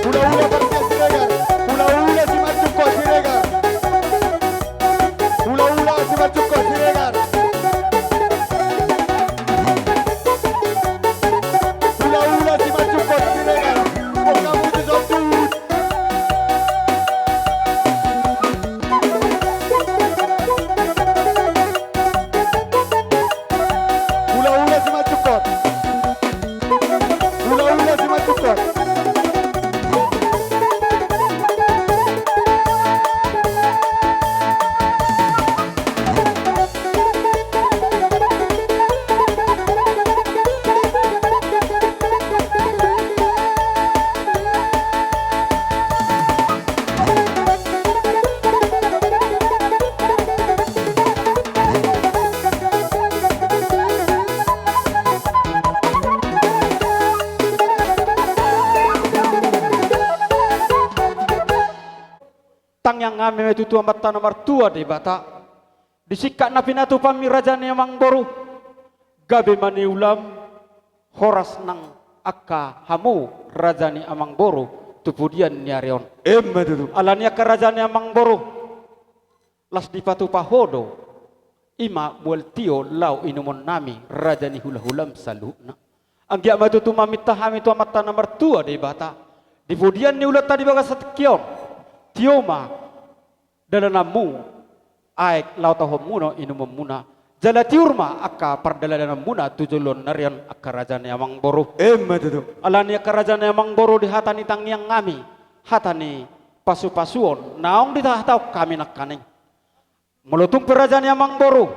Hula-hula parsian Siregar. Hula-hula Simanjungkot Siregar. Hula-hula Simanjungkot Siregar. Hula-hula Simanjungkot Siregar. Bongka mutu sombut. Hula-hula Simanjungkot. Hula-hula Simanjungkot. Tangiang hami ma tutu Amanta na martua Debata. Di singkat na pinatupaMi raja ni amangboru, gabe ma niulam, horas nang angka hamu raja ni amangboru tu pudian ni ari on. Emma tutu. Alani angka raja ni amangboru, las dipatupa Ho do, i ma mual tio laho inumon nami raja ni hula-hulaM saluhutna. Anggiat ma tutu maminta hami tu Amanta na martua Debata, di pudian ni ulaonta di bagasan tingki on, tio ma dalananmu, aek lautahonmuna, inumonmuna. Jala tiur ma angka pardalananmuna tu joloan ni ari on, angka raja ni amangboru. Emma tutu. Alani angka raja ni amangboru, di hata ni tangiang nami, hata ni pasupasuon naung dihatahon hami nangkaning. Molo tung pe raja ni amangboru,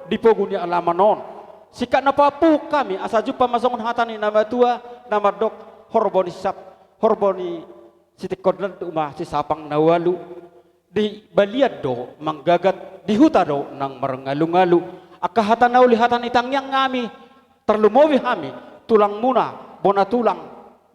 di pogu ni alaman on, singkat na papuhuk hami, asa jumpang ma songon hata ni na matua, na mandok, horbo ni sap-, horbo ni sitingkon landuk ma sisapang na ualu. Di balian do manggagat, di huta do nang marngalungalu. Angka hata na uli, hata ni tangiang nami, tarlumobi hami tulangmuna, bona tulang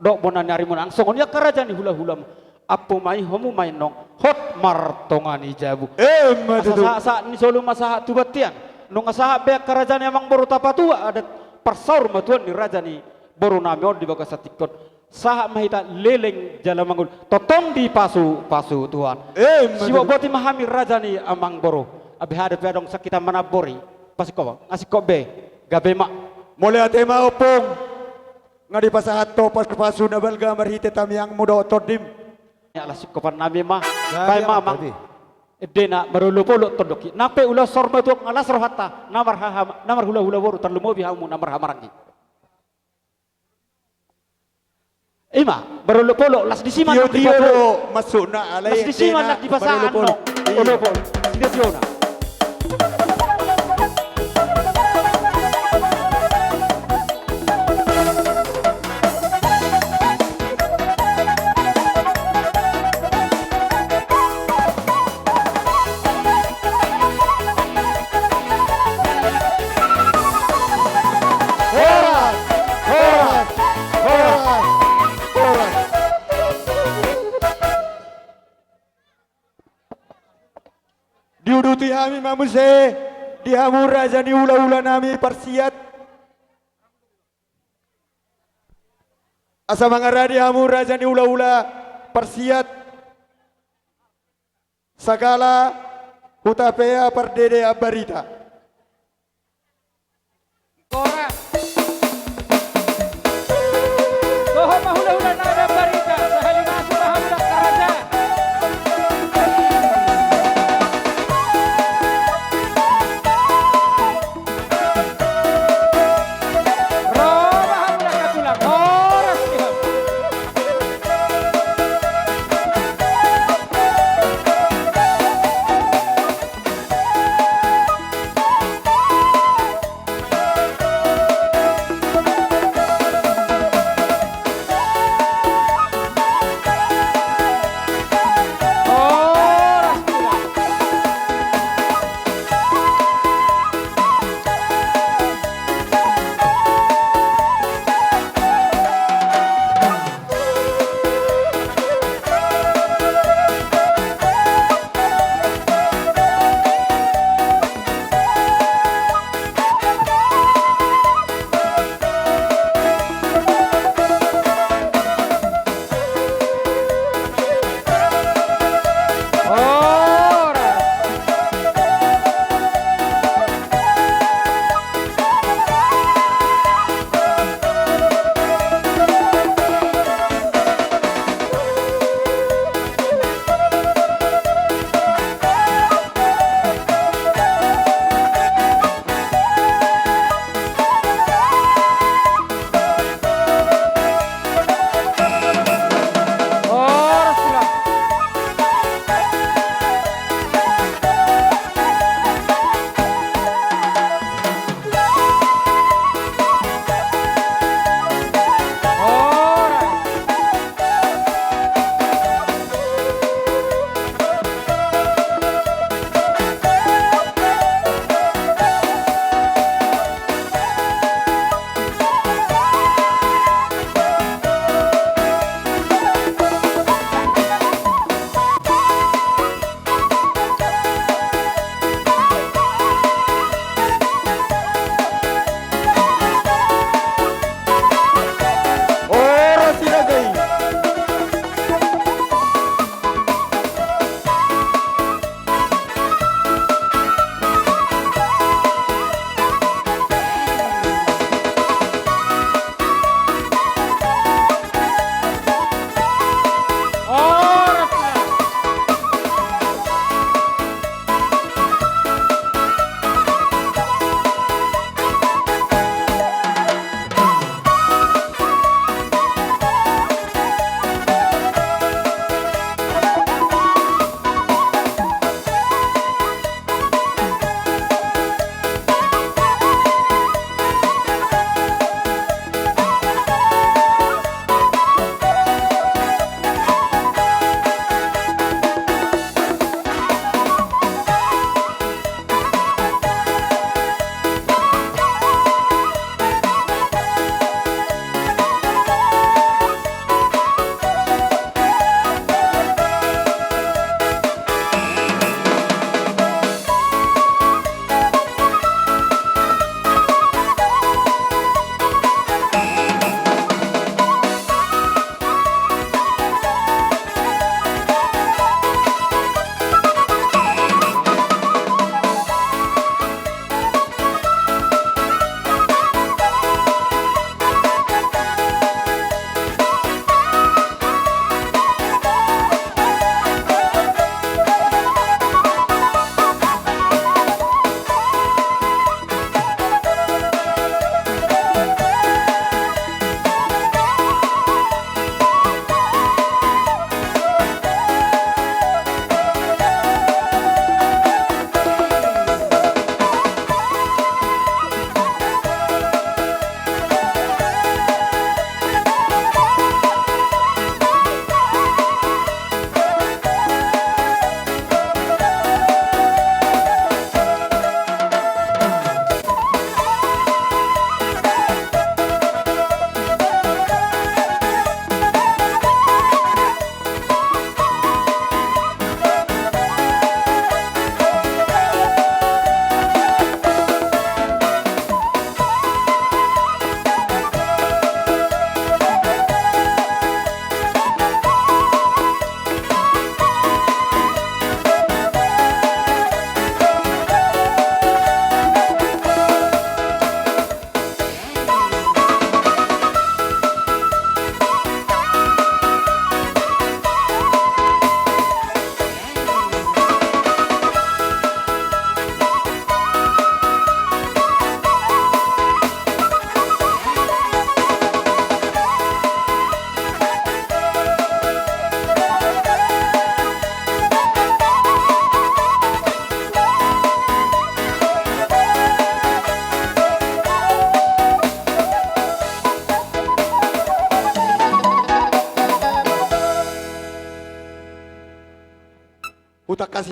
dohot bona ni arimuna, nang songon i angka raja ni hulahulamu. Ampu ma i, hamu ma i annon, hot martonga ni jabu. Emma tutu. Asa sahat, sahat ni solu ma sahat tu bontean. Nunga sahat be angka raja ni amangboru, tapatupa adat parsaurmatuaon ni raja ni boru nami on di bagasan tingki on. Sahat ma hita leleng jala mangolu, tongtong dipasupasu Tuhan. Emma tutu. Sibotboti ma hami raja ni amangboru. Abe aha dope adong sangkitan manambori, pasingkop, nga singkop be, gabe ma. Mauliate ma ompung. Nga dipasahat ho pasupasu na balga marhite tangiangmu dohot tondim. Ala singkopan nami ma. Gabe ma, ma, amang. Gabe. Ende na marolopolop tondongki. Nang pe ulaon saurmatuaon, nga las rohanta na marhaha-, na marhulahula boru, tarlumobi hamu na marhahamaranggi. I ma, marolopolop, las disi ma. Tio-tio do masukna, alai las disi ma, las dipasahat annon. Iya. Olopolop. Sida siona. Horas, horas, horas, horas. Diuduti hami ma muse di hamu raja ni hulahula nami parsiat. Asa mangaradi hamu raja ni hulahula parsiat, sagala hutapea pardede Ambarita. Horas. Dohot ma hulahula na ada barita, sahali masuk ma hamu angka raja. Ro ma hamu angka tulang, horas di hamu.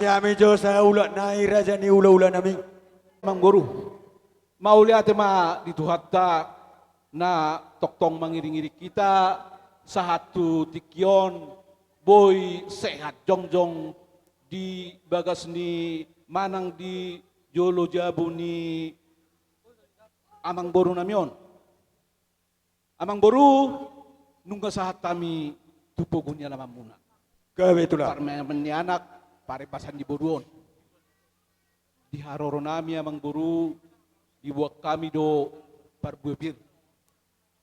Hami jo saulak nai raja ni ulaula nami. Amangboru, mauliate ma di Tuhanta na tongtong mangiringiring hita sahat tu tingki on, boi sehat jongjong di bagas ni manang di jolo jabu ni amangboru nami on. Amangboru, nunga sahat hami tu pogu ni alamanmuna. Gabe, Tulang. Parmaenmaen ni anak, parembasan ni boru on. Di haroro nami, Amangboru, diboan hami do parbue pir,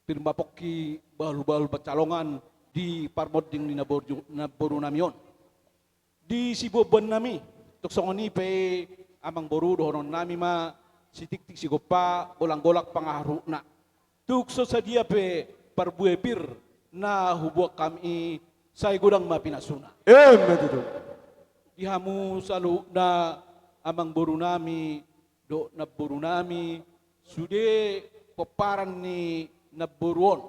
pir ma pongki, bahulbahul pansalongan di parmonding ni namboru, namboru nami on. Di siboanboan nami, tung songon i pe, Amangboru, dohonon nami ma sitiktik sigompa, golanggolang pangarahutna. Tung so sadia pe parbue pir na huboan hami i, sai godang ma pinasuna. Emma tutu. Di hamu saluhutna, Amangboru nami dohot namboru nami, sude pomparan ni namboru on.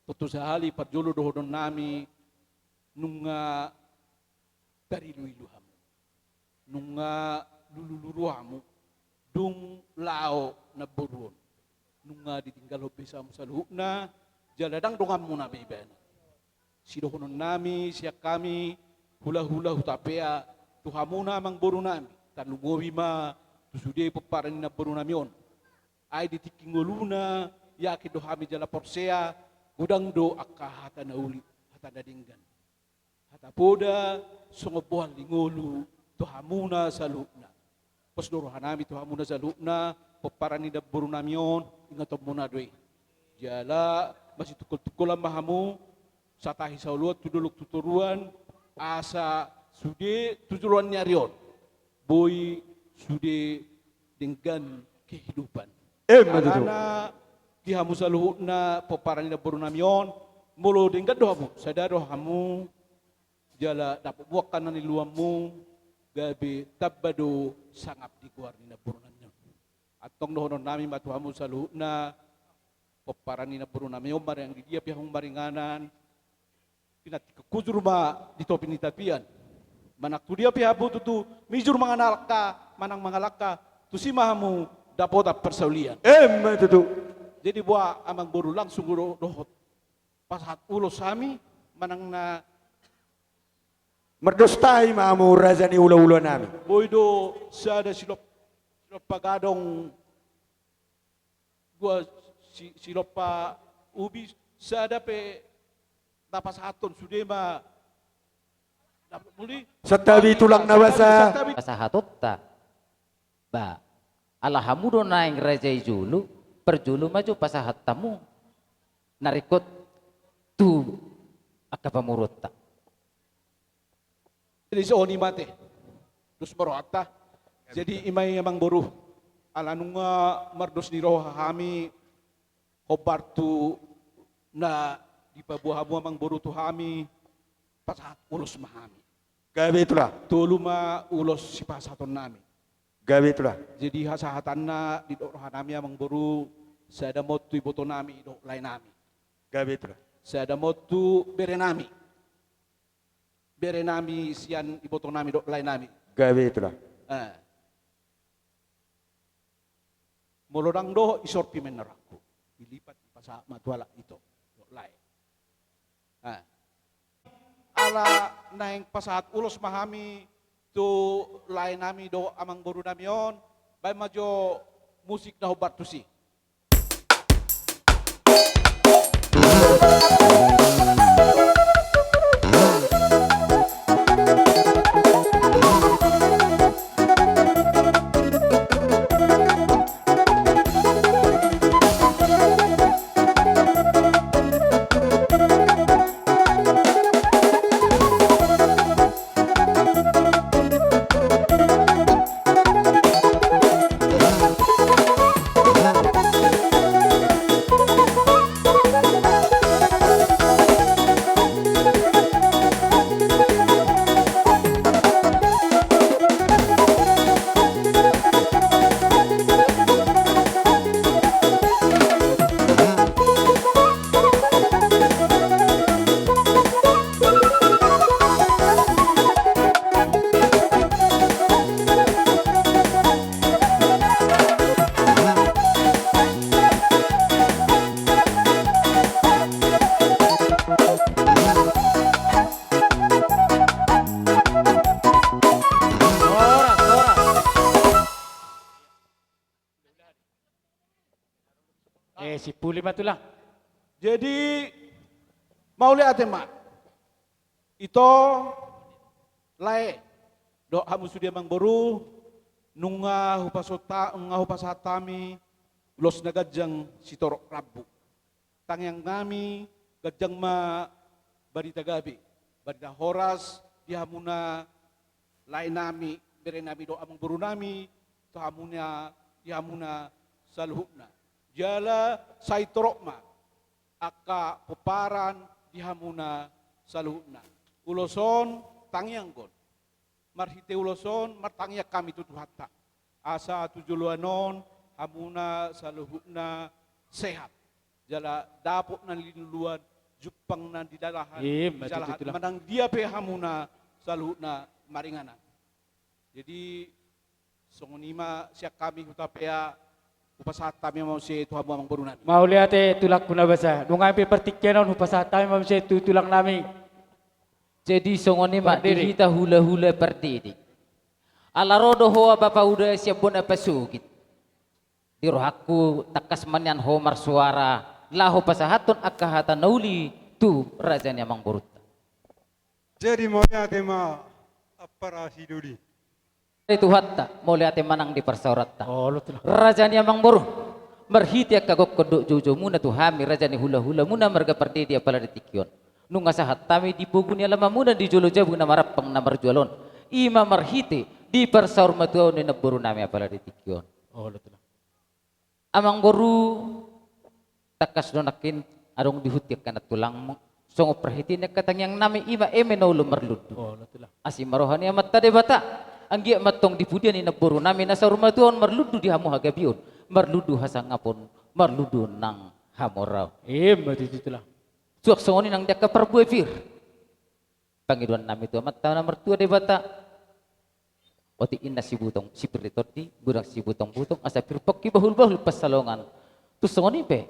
Tontu sahali parjolo dohonon nami, nunga tariluilu hamu, nunga lulululu hamu, dung laho namboru on, nunga ditinggalhon be hamu saluhutna, jala ndang donganmuna be ibana. Sidohonon nami sian hami hulahula Hutapea tu hamuna, Amangboru nami, tarlumobi ma tu sude pomparan ni namboru nami on. Ai di tingki ngoluna, yakin do hami jala porsea, godang do angka hata na uli, hata na denggan, hata poda, songon bohal ni ngolu tu hamuna saluhutna. Pos do roha nami tu hamuna saluhutna, pomparan ni namboru nami on, ingatonmuna do i. Jala masitungkoltungkolan ma hamu, satahi saoloan tu dolok tu toruan, asa sude tu joloan ni ari on boi sude denggan kehidupan. Emma tutu. Alana di hamu saluhutna pomparan ni namboru nami on, molo denggan do hamu, sada do hamu, jala dapot muak kanan ni luanmu, gabe tamba do sangap di goar ni namboru nami on. Antong dohonon nami ma tu hamu saluhutna, pomparan ni namboru nami on, marang di dia pe hamu maringanan, pinantikhon hujur ma di topi ni tapian. Manang tu dia pe hamu tutu mijur mangalangka, manang mangalangka, tusi ma hamu dapotan parsaulian. Emma tutu. Jadi boha, Amangboru, langsung do dohot pasahat ulos hami, manang na mardos tahi ma hamu raja ni ulaula nami. Boi do sada silop-, silompa gadong, dua si-, silompa ubi, sada pe na pasahathon, sude ma dapot muli. Santabi, Tulang na basa. Santabi. Pasahatonta. Ba, ala hamu do naeng raja i jolo, parjolo ma jo pasahat hamu na ringkot tu angka pamoruonta. Jadi songon i ma ate, dos ma rohanta. Jadi i ma i, Amangboru, ala nunga mardos ni roha hami, hombar tu na dipaboa hamu, Amangboru, tu hami, pasahat ulos ma hami. Gabe, Tulang. Tolu ma ulos sipasahaton nami. Gabe, Tulang. Jadi hasahatanna, didok roha nami, Amangboru, sada ma on tu iboto nami dohot lae nami. Gabe, Tulang. Sada ma on tu bere nami. Bere nami sian iboto nami dohot lae nami. Gabe, Tulang. Eh. Molo ndang dohot, isorpi ma inna rohangku. Dilipat, dipasahat ma tu halak ito dohot lae. Eh. Ala naeng pasahat ulos ma hami tu lae nami dohot Amangboru nami on, baen ma jo musik na hombar tusi. Eh, sipuli ma tulang. Jadi, mauliate ma. Ito, lae, dohot hamu sude amangboru, nunga hupasota-, nunga hupasahat hami ulos na ganjang sitorop rambu. Tangiang nami, ganjang ma barita gabe, barita horas di hamuna lae nami, bere nami dohot amangboru nami, tu hamuna, di hamuna saluhutna. Jala sai torop ma angka pomparan di hamuna saluhutna. Ulos on tangiangkon. Marhite ulos on martangiang hami tu Tuhanta. Asa tu joloan on hamuna saluhutna sehat. Jala dapot na niluluan, jumpang na nilalahan, eh, manang dia pe hamuna saluhutna maringanan. Jadi, songon i ma sian hami Hutapea, hupasahat hami ma muse tu hamu amangboru nami. Mauliate tulangku na basa. Nunga pe partingkian on hupasahat hami ma muse tu tulang nami. Jadi songon i ma di hita hulahula Pardede. Ala ro do ho bapa uda sian bona pasogit. Di rohangku tangkas ma nian ho marsuara, laho pasahathon angka hata na uli tu raja ni amangborunta. Jadi mauliate ma ampara sidoli. Di Tuhanta, mauliate ma nang di parsaoranta. Raja ni amangboru, marhite angka gokhon dohot joujoumuna tu hami raja ni hulahulamuna marga Pardede apala di tingki on. Nunga sahat hami di pogu ni alamamuna di jolo jabu na marampang na marjual on. I ma marhite di parsaurmatuaon ni namboru nami apala di tingki on. Amangboru, tangkas do nangkin adong di huta i angka na tulangmu. Songon parhite ni angka tangiang nami i ma eme na olo marlundu. Asi ma roha ni Amanta Debata. Anggiat ma antong di pudian ni namboru nami na saurmatuaon marlundu di hamu hagabeon, marlundu hasangapon, marlundu nang hamoraon. Ima tutu tulang. Suang songon i nang di angka parbue pir. Pangidoan nami tu Amanta na martua Debata. Otik inna sibutong, sipir ni tondi, godang sibutong-butong, asa pir pongki bahul-bahul pansalongan. Tung songon i pe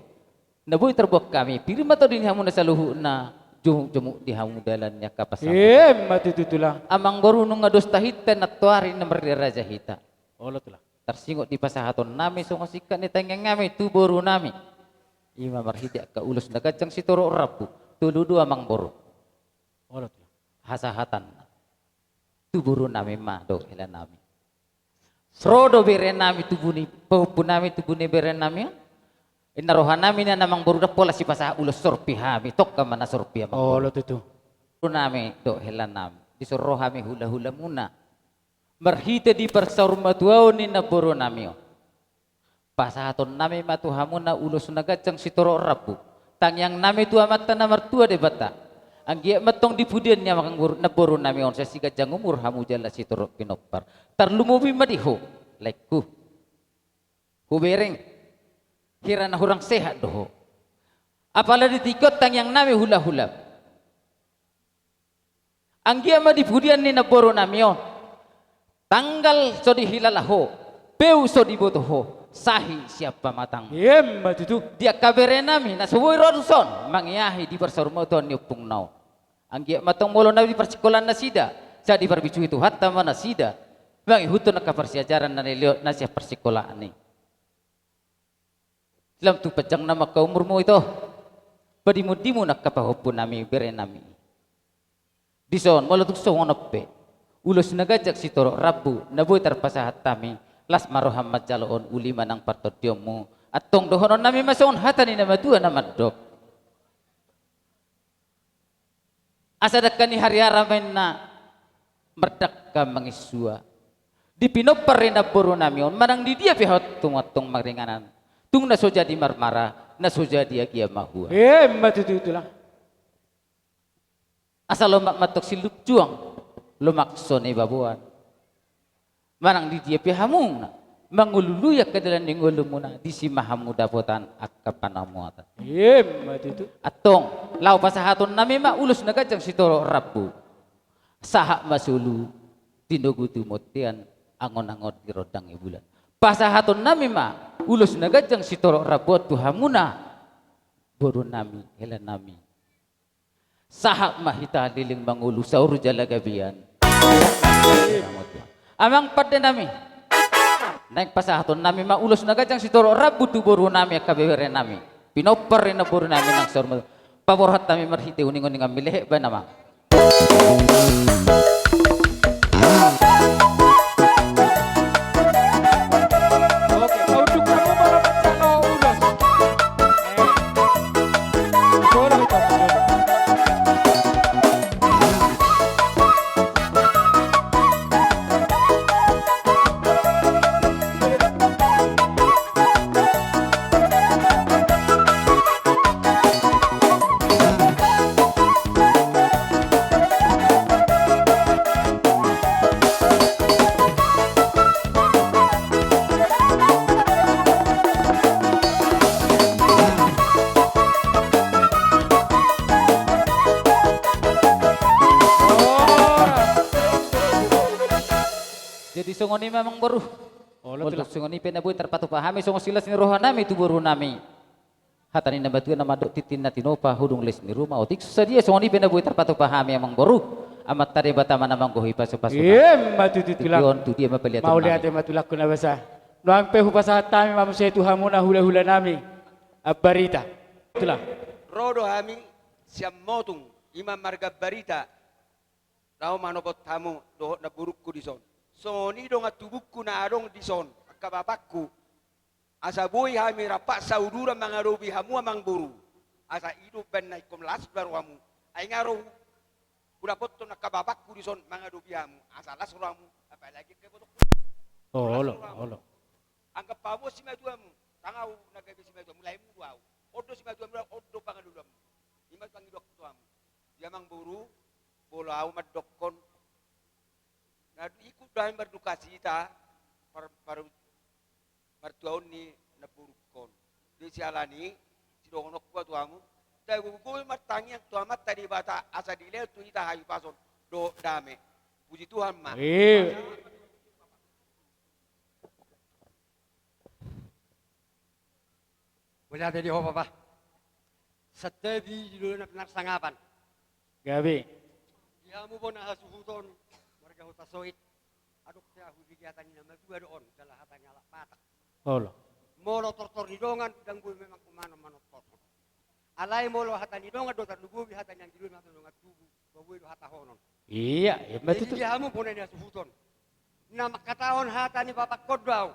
na boi tarbuat hami, pir ma tondi ni hamu na saluhutna, jomuk-jomuk di hamu dalan ni angka pasahaton. Ima tutu tulang. Amangboru, nunga dos tahinta nantoari na marraja hita. Olo tulang. Tarsingot di pasahaton nami songon singkat ni tangiang nami tu boru nami. Ima marhite angka ulos na ganjang sitorop rambu. Tolu do amangboru. Olo tulang. Hasahatan. Tu boru nami ma dohot hela nami. Ro do bere nami tubu ni, pahompu nami tubu ni bere nami on. Inna roha nami nian amangboru, ndang pola sipasahat ulos sorpi hami, tongka ma na sorpi amangboru. Olo tutu. Boru nami dohot hela nami. Dison ro hami hulahulamuna. Marhite di parsaurmatuaon ni namboru nami on. Pasahaton nami ma tu hamuna ulos na ganjang sitorop rambu. Tangiang nami tu Amanta na martua Debata. Anggiat ma antong di pudian ni amangboru, namboru nami on sai siganjang umur hamu jala sitorop pinompar. Tarlumobi ma di ho, laengku. Hubereng. Hira na hurang sehat do ho. Apala di tingki on tangiang nami hulahula. Anggiat ma di pudian ni namboru nami on. Tanggal so dihilala ho, peu so diboto ho, sahi sian pamatang. Ima tutu. Di angka bere nami na so boi ro dison mangiahi di parsaurmatuaon ni ompungna on. Anggiat ma antong molo na di parsikolaan nasida, sai diparbisuhi Tuhanta ma nasida mangihuthon angka parsiajaran na nilehon na sian parsikolaan i. Lam tu panjang nama angka umurmu ito. Padimun-dimun angka pahompu nami, bere nami. Dison molo tung songon on pe ulos na ganjang sitorop rambu na boi tarpasahat hami, las ma roham manjalo on, uli ma nang partondionmu. Antong dohonon nami ma songon hata ni na matua na mandok. Asa dangka ni hariara ma inna mardangka mangisua. Di pinompar ni namboru nami on manang di dia pe ho antong maringanan. Tung na so jadi marmara, na so jadi agia mahua. Ima tutu tulang. Asa lomak ma antong silupjuang, lomak so na i baboan. Manang di dia pe hamu na mangulului angka dalan ni ngolumuna, disi ma hamu dapotan angka panamuatan. Ima tutu. Antong laho pasahaton nami ma ulos na ganjang sitorop rambu. Sahat ma solu tinogu tu bontean, angon-angon di rondang ni bulan. Pasahaton nami ma ulos na ganjang sitorop rambu on tu hamuna boru nami, hela nami. Sahat ma hita leleng mangolu saur jala gabean. Amang pande nami. Naeng pasahaton nami ma ulos na ganjang sitorop rambu tu boru nami angka bebere nami. Pinompar ni namboru nami nang saur matua. Paborhat hami marhite uninguningan, melehe baen nama. Oke, paunduk hamu ma manjalo ulos. Jadi songon i ma amang boru. Olo, tulang. Songon i pe na boi tarpatupa hami songon silas ni roha nami tu boru nami. Hata ni na matua na mandok, tintin na tinopa hudung les ni ruma, otik so sadia. Songon i pe na boi tarpatupa hami amang boru. Amanta Debata ma na manggohi pasupasu. Ima tutu, tulang. Tingki on tu dia ma paliaton nami. Mauliate ma, tulangku na basa. Nuaeng pe hupasahat hami ma muse tu hamu na hulahula nami Ambarita. Tulang. Ro do hami sian Motung, ima marga Ambarita. Laho manopot hamu dohot namborungku dison. Songon i dongan tubungku na adong dison, angka bapakku. Asa boi hami rap sauduran mangadopi hamu amang boru. Asa i do umbahen na ingkon las do rohamu. Ai nga ro hudapothon angka bapakku dison mangadopi hamu. Asa las rohamu. Apalagi angka ibotongku. Olo, olo. Anggap hamu simatuamu. Tang ahu na gabe simatuamu, laemu do ahu. On do simatuamu, on do pangalualuanmu. Ima pangidoanku tu hamu. Di amang boru, molo ahu mandokkon, na ikut do hami mardukacita, par, par, martuaon ni namborungkon. Di siala ni sidohononku ma tu hamu, tagogo martangiang tu Amanta Debata asa dilehon tu hita hahipason dohot dame. Puji Tuhan ma. Mauliate di ho, Papa. Santabi di dolok na pinarsangapan. Gabe. Di hamu bona hasuhuton marga Hutasoit. Adong pe ahu di hata ni na matua do on, jala hata ni halak Batak. Olo. Molo tortor ni dongan, ndang boi memang umanon manortorhon. Alai molo hata ni dongan do tarlumobi hata ni anggi, dongan tubu. Paboa do hatahonon. Ia, ima tutu. Jadi di hamu bona ni hasuhuton. Na mangkatahon hata ni bapakkon do ahu.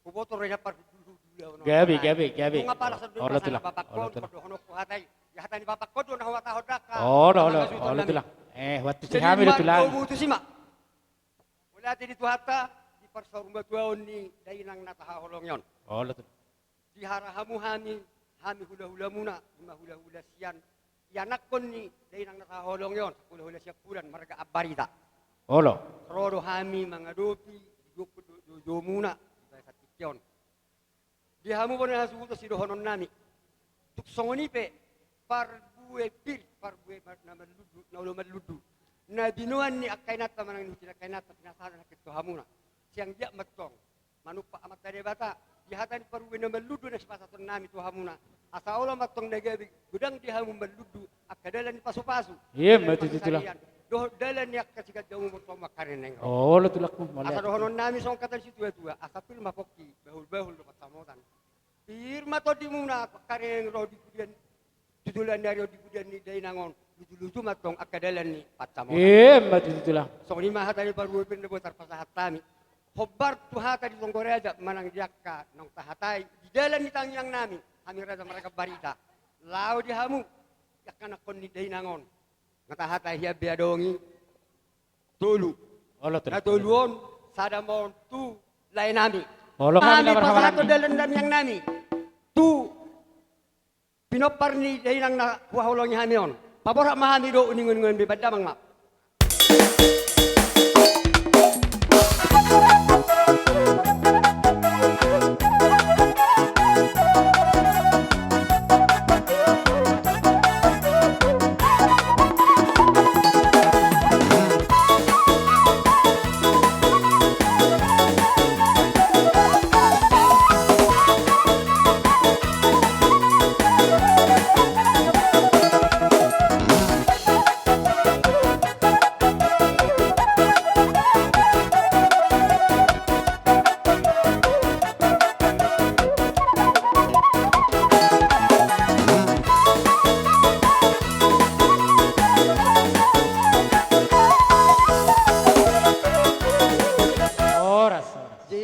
Huboto do na parhundulhundulaon on. Gabe, gabe, gabe. Nunga palas do. Olo, tulang. Bapakkon, olo, tulang. Dohononku hata i. Ia hata ni bapakkon do na huhatahon dangka. Olo, olo, olo, tulang. Eh, huantusi hami do, tulang. Jadi mandomu tusi ma. Mauliate di Tuhanta, di parsaurmatuaon ni dainang na tahaholongi on. Olo, tulang. Dihara hamu hami, hami hulahulamuna, ima hulahula sian ianakhon ni dainang na tahaholongi on, hulahula sian Pudan, marga Ambarita. Olo. Ro do hami mangadopi, di do, do, do, domuna, di bagasan tingki on. Di hamu bona ni hasuhuton, sidohonon nami. Tung songon i pe, parbue pir, parbue mar-, na marlundu, na olo marlundu. Na binoan ni angka inanta manang ni uti ni angka inanta, pinasahat nangkin tu hamuna. Sian dia mantong manumpak Amanta Debata, di hata ni parbue na marlundu na sipasahaton nami tu hamuna. Asa olo mantong na gabe godang di hamu marlundu, angka dalan ni pasupasu. Ima tutu, tulang. Dohot dalan ni angka siganjang umur tu hamu angka rene. Olo, tulangku, mauliate. Asa dohonon nami songon hata ni situatua, asa pir ma pongki, bahulbahul do pansamotan. Pir ma tondimuna angka rene ro di pudian, tu joloan ni ari on di pudian ni dainang on, lujuluju mantong angka dalan ni pansamotan. Ima tutu, tulang. Songon i ma hata ni parbue pir na boi tarpasahat hami. Hombar tu hata di tonggo raja manang di angka naung tahatai di dalan ni tangiang nami, hami raja marga Ambarita. Laho di hamu, angka anakhon ni dainang on. Nga tahatai hian be adong i tolu. Olo, tulang. Na tolu on, sada ma on tu lae nami. Olo, hami pasahathon dalan tangiang nami tu pinompar ni dainang na huhaholongi hami on. Paborhat ma hami do uninguningan be, baen damang ma.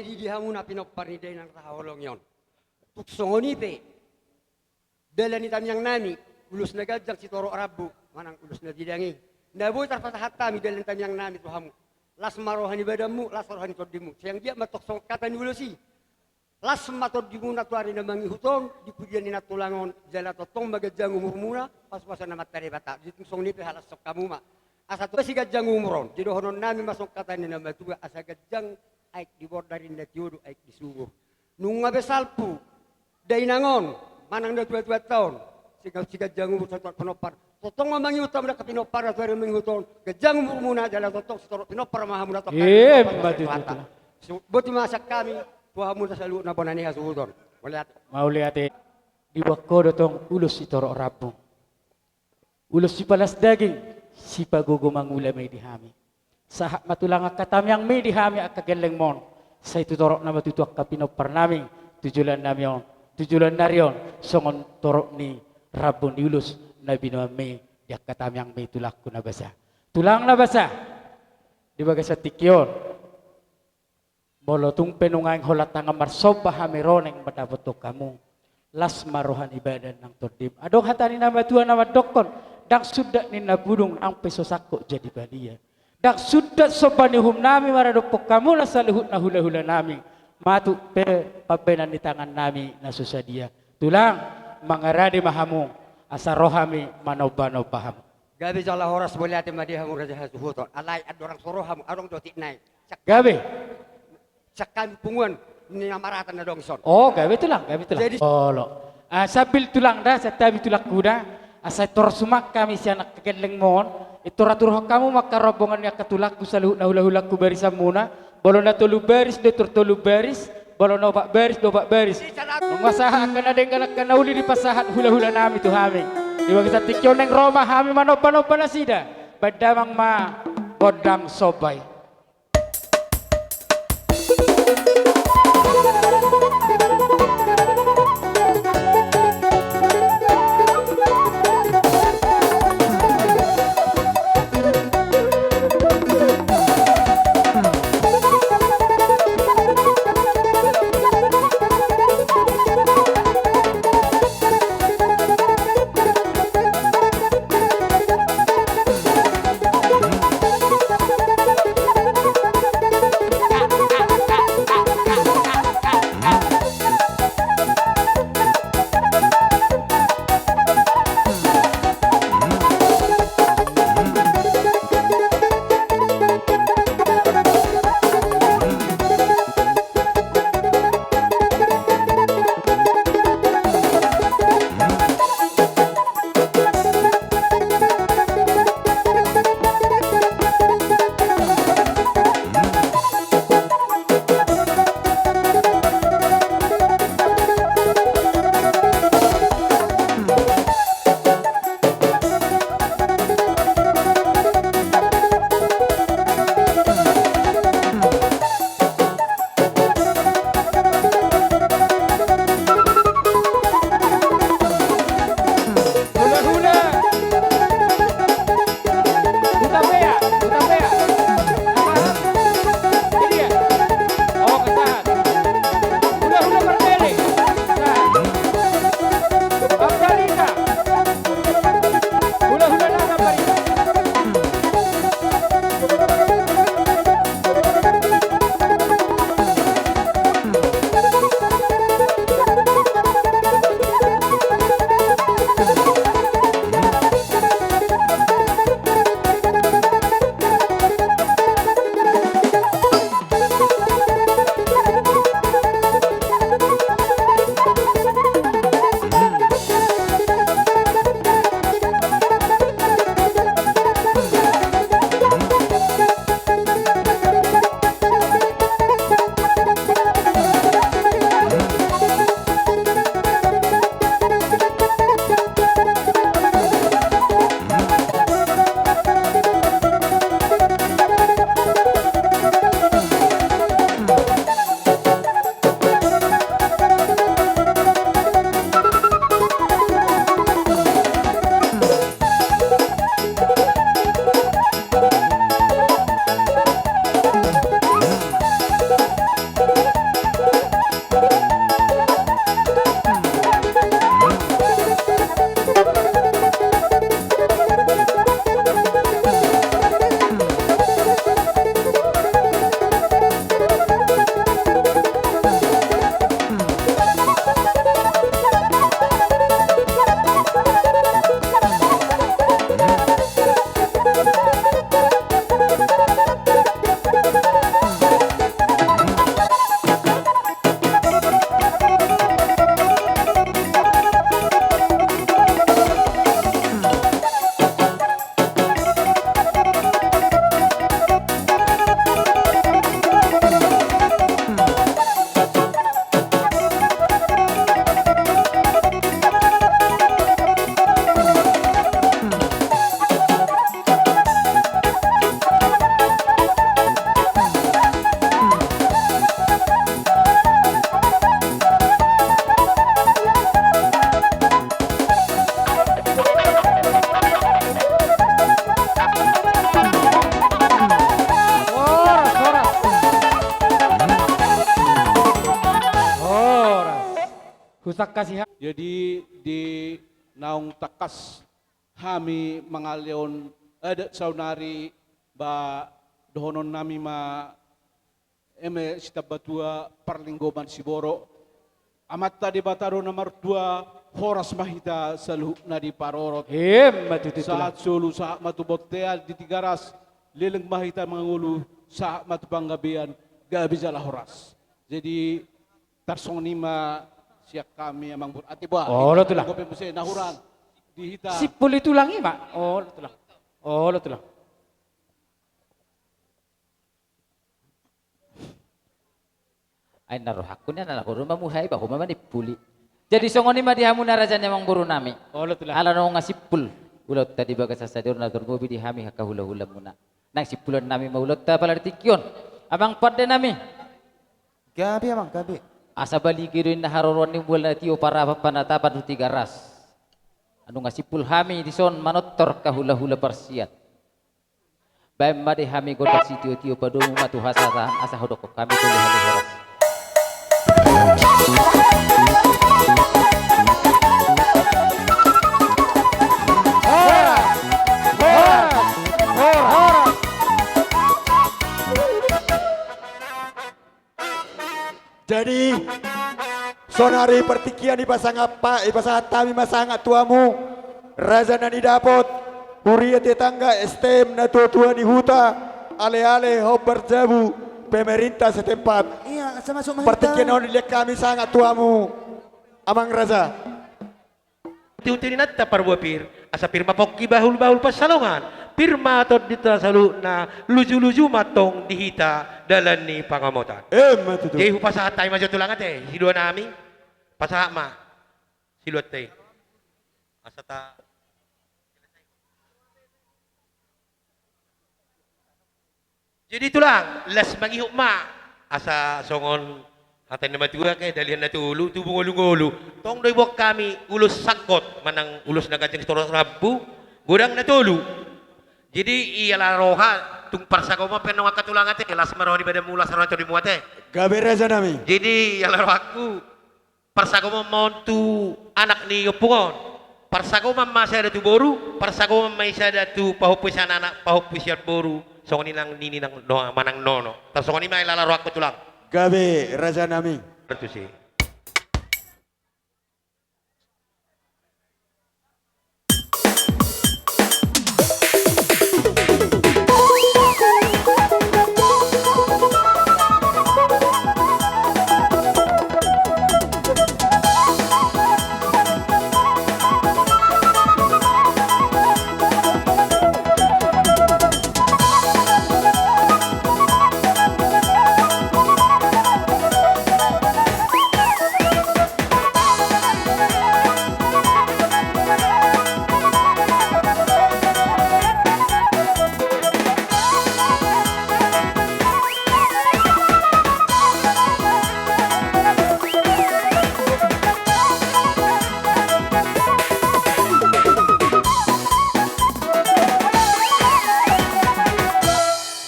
Di, di hamuna pinompar ni dainang tahaholongi on. Tung songon i pe dalan ni tamiang nami, ulos na ganjang sitorop rambu, manang ulos na bidang i. Na boi tarpasahat hami dalan ni tamiang nami tu hamu. Las ma roha ni badanmu, las roha ni tondimu. Sai anggiat ma tong songon hata ni ulos i. Las ma tondimuna tu ari na mangihut on, di pudian ni na tulang on, jala tongtong ma ganjang umurmuna, pasupasu ni Amanta Debata. Jadi tung songon i pe halashon hamu ma. Asa tung siganjang umur on, jadi dohonon nami ma songon hata ni na matua, asa ganjang aek di bordari na tio do aek di sumur. Nunga be salpu dainang on, manang na tuatuanta on, siga-, siganjang umur sitorop pinompar. Tongtong ma mangihut hamu angka pinompar na tu ari mangihut on, ganjang umurmuna jala tongtong sitorop pinompar ma hamu na tongtong. Ima tutu. Boti ma sian hami tu hamu na saluhutna bona ni hasuhuton. Mauliate. Mauliate. Diboan ho do tong ulos sitorop rambu. Ulos sipalas daging, sipagogo mangula ma i di hami. Sahat ma tulang angka tamiangmi di hami angka gellengmon. Sai tu torop nama tutu angka pinompar nami, tu joloan nami on, tu joloan ni ari on, songon torop ni rambu ni ulos na binoanmi di angka tamiangmi tulangku na basa. Tulang na basa, di bagasan tingki on. Molo tung pe nuaeng holan tangan marsomba hami ro naeng mandapothon hamu, las ma roha ni badan nang tondim. Adong hata ni na matua na mandokkon, ndang sundat ninna pudung nang pe so sangkot jadi badia. Ndang sundat somba ni uhum nami maradophon hamu na saluhutna hulahula nami. Matuk pe pambaenan ni tangan nami na so sadia. Tulang, mangarade ma hamu, asa ro hami manombanomba hamu. Gabe jala horas, mauliate ma di hamu raja hasuhuton. Alai andorang so ro hamu, adong do otik nai. Gabe. Sian hami punguan ni na marata na adong dison. O, gabe tulang, gabe tulang. Jadi olo. Ah, sambil tulang da, sian hami tulangku da. Asa tor suman hami sian angka gellengmon. Tor aturhon hamu ma angka rombongan ni angka tulangku saluhutna hulahulangku barisanmuna. Molo na tolu baris do tor tolu baris, molo na opat baris do opat baris. Nunga sahat angka na denggan angka na uli dipasahat hulahula nami tu hami. Di bagasan tingki on naeng ro ma hami manombanomba nasida. Baen damang ma gondang somba i. Hutangkasi ha- Jadi di naung tangkas hami mangalehon adat saonari, ba dohononnami ma eme sitambatua parlinggoman siborok. Amanta Debata do na martua, horas ma hita saluhutna diparorot. Emma tutu tulang. Sahat solu, sahat ma tu bontean di Tigaras, leleng ma hita mangolu, sahat ma tu panggabean, gabe jala horas. Jadi tarsongon i ma sian hami amang boru. Ate boa. Olo tulang. Gope muse na hurang di hita. Simpul i tulang i ma. Olo tulang. Olo tulang. Ai na rohangku nian ala hurang ma muhai ba homa manimpuli. Jadi songon i ma di hamuna raja ni amang boru nami. Olo tulang. Ala nunga simpul ulaonta di bagasan sadari on na tarlumobi di hami angka hulahulamuna. Nang simpulan nami ma ulaonta pala di tingki on. Amang pande nami. Gabe amang, gabe. Asa balige do inna haroroan ni mual na tio parapan panatapan tu Tigaras. Nunga simpul hami dison manortor angka hulahula parsiat. Baen ma di hami gondang sitiotio, padomu ma tu hasahatan asa hudokkon hami tu hali horas. Jadi sonari partingkian i pasahat, pasahat hami ma sangap tu hamu, raja na nidapot, huria tetangga, S T M, natuatua ni huta, aleale, hombar jabu, pemerintah setempat. Iya, sama-sama. Partingkian on dilehon hami sangap tu hamu, amang raja. Untiunti ni inanta parbue pir, asa pir ma pongki bahulbahul pansalongan, pir ma tondinta saluhutna, lujuluju ma antong di hita dalan ni pangamotan. Emma tutu. Jadi hupasahat hami ma jo tulang ate, sidua nami, pasahat ma siluanta i. Asa ta Jadi tulang, las mangihut ma, asa songon hata ni na matua, ke dalihan na tolu tubu ngolungolu. Tong do diboan hami ulos sangkot manang ulos na ganjang sitoras rambu, godang na tolu. Jadi ia ala roha, tung parsagomon pe nang angka tulang ate, las ma roha ni badanmu, las ma roha ni tondimuna ate. Gabe raja nami. Jadi ia ala rohangku, parsagomon ma on tu anak ni ompung on. Parsagomon ma sada tu boru, parsagomon ma i sada tu pahompu sian anak, pahompu sian boru, songon i nang nini nang nono, manang nono. Tarsongon i ma i ala rohangku tulang. Gabe raja nami. Bertusi.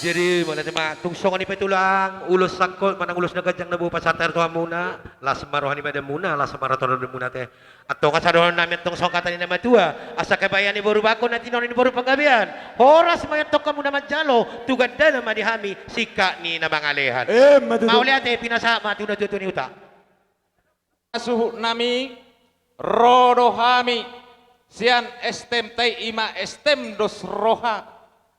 Jadi mauliate ma, tung songon i pe tulang, ulos sangkot manang ulos na ganjang na boi pasahat tu hamuna, las ma roha ni badanmuna, las ma roha ni tondimuna ate. Antong asa dohonon nami antong songon hata ni na matua, asa kebaean ni boru bakko na tinodo ni boru panggabean. Horas ma i antong hamu na manjalo, tu gandana ma di hami singkat ni na mangalehan. Emma tutu. Mauliate, pinasahat ma tu natuatua ni huta. Suhut nami, ro do hami sian S T M, tai i ma S T M dos roha.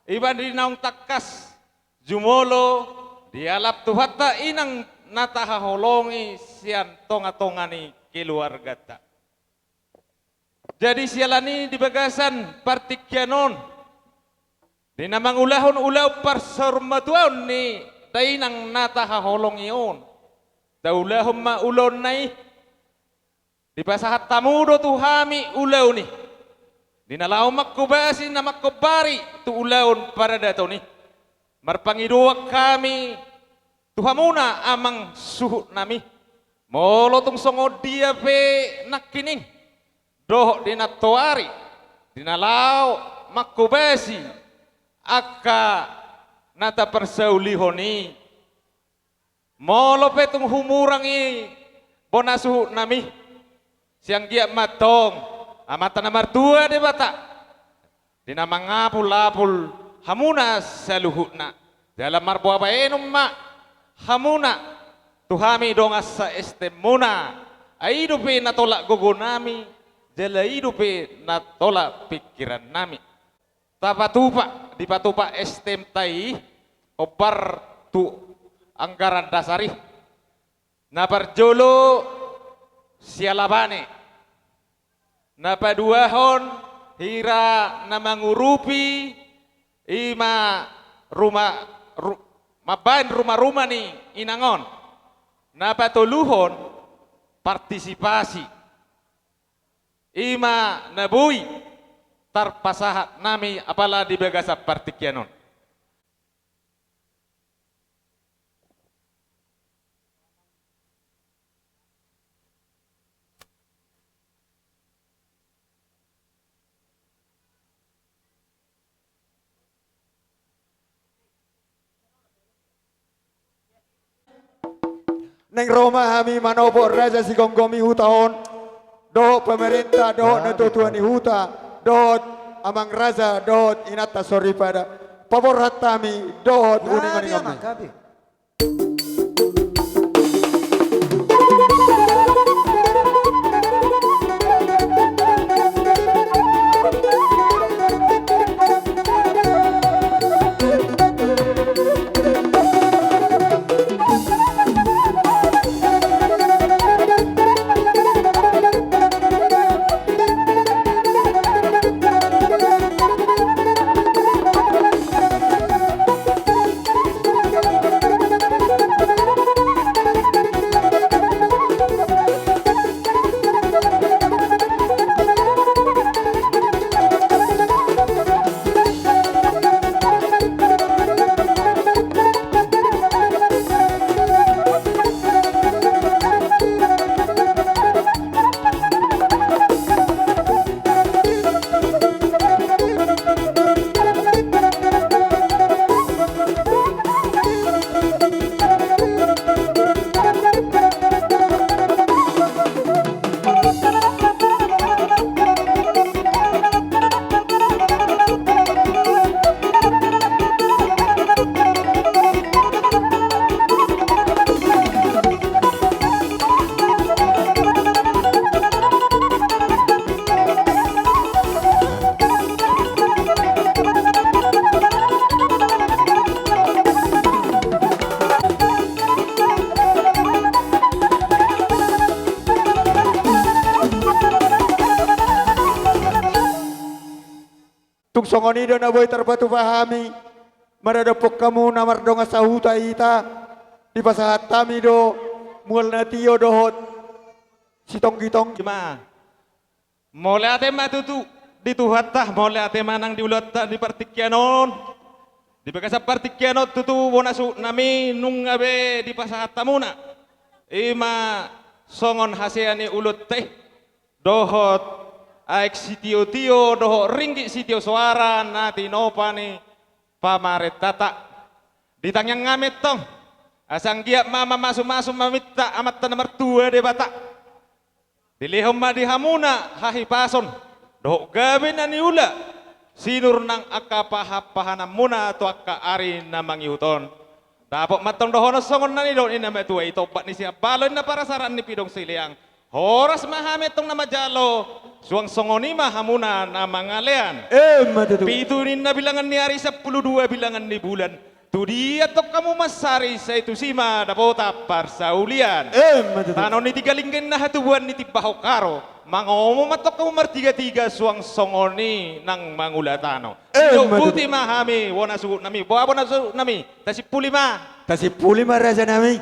Iba di naung tangkas jumolo dialap Tuhanta inang na tahaholongi sian tongatonga ni keluarganta. Jadi siala ni di bagasan partingkian on, di na mangulahon ulaon parsaurmatuaon ni dainang na tahaholongi on, taulahon ma ulaonna i. Dipasahat hamu do tu hami ulaon i, di na laho manghobasi na manghombari tu ulaon paradaton i. Marpangidoan hami tu hamuna amang suhut nami, molo tung songon dia pe nangkining dohot di nantoari, di na laho manghobasi angka na taparsaulihon i, molo pe tung humurang i bona suhut nami, Sai anggiat ma antong Amanta na martua Debata, di na mangapulapul hamuna saluhutna, jala marboa baenon ma hamuna tu hami dongan sa-S T M-muna, ai i dope na tolap gogonami, jala i dope na tolap pingkirannami. Tapatupa, dipatupa S T M-ta i, hombar tu anggaran dasar i. Na parjolo siala bane. Na paduahon hira na mangurupi i ma ruma, ru-, mambaen rumaruma ni inang on. Na patoluhon partisipasi. I ma na boi tarpasahat nami apala di bagasan partingkian on. Naeng ro ma hami manopot raja sigomgomi huta on, dohot pamarenta, dohot natuatua ni huta, dohot amang raja, dohot inanta soripada. Paborhat hami dohot uninguningonmi. Tung songon i do na boi tarpatupa hami, maradophon hamu na mardongan sahuta hita, dipasahat hami do mual na tio dohot sitonggitonggi ma. Mauliate ma tutu di Tuhanta, mauliate ma nang di ulaonta di partingkian on. Di bagasan partingkian on tutu bona suhut nami nunga be dipasahat hamuna. I ma songon hasea ni ulaonta i. Dohot aek sitiotio, dohot ringgit sitio soara na tinopa ni pamarentanta. Di tangiang nami antong, asa anggiat ma mamasumasu maminta Amanta na martua Debata. Dilehon ma di hamuna hahipason, dohot gabe na niula, sinur nang angka pahanpahananmuna tu angka ari na mangihut on. Dapot ma antong dohonon songon na nidok ni na matua i, tompa ni sian balo inna parasaran ni pidong sileang. Horas ma hami antong na manjalo, suang songon i ma hamuna na mangalean. Emma tutu. Pitu ninna bilangan ni ari, sampulu dua bilangan ni bulan. Tu dia antong hamu mansari, sai tusi ma dapotan parsaulian. Emma tutu. Tano ni Tigalingga inna hatubuan ni Timbahongkaro. Mangomo ma antong hamu martigatiga suang songon i nang mangula tano. Emma tutu. Botima hami bona suhut nami, boha bona suhut nami, tasimpuli ma. Tasimpuli ma raja nami.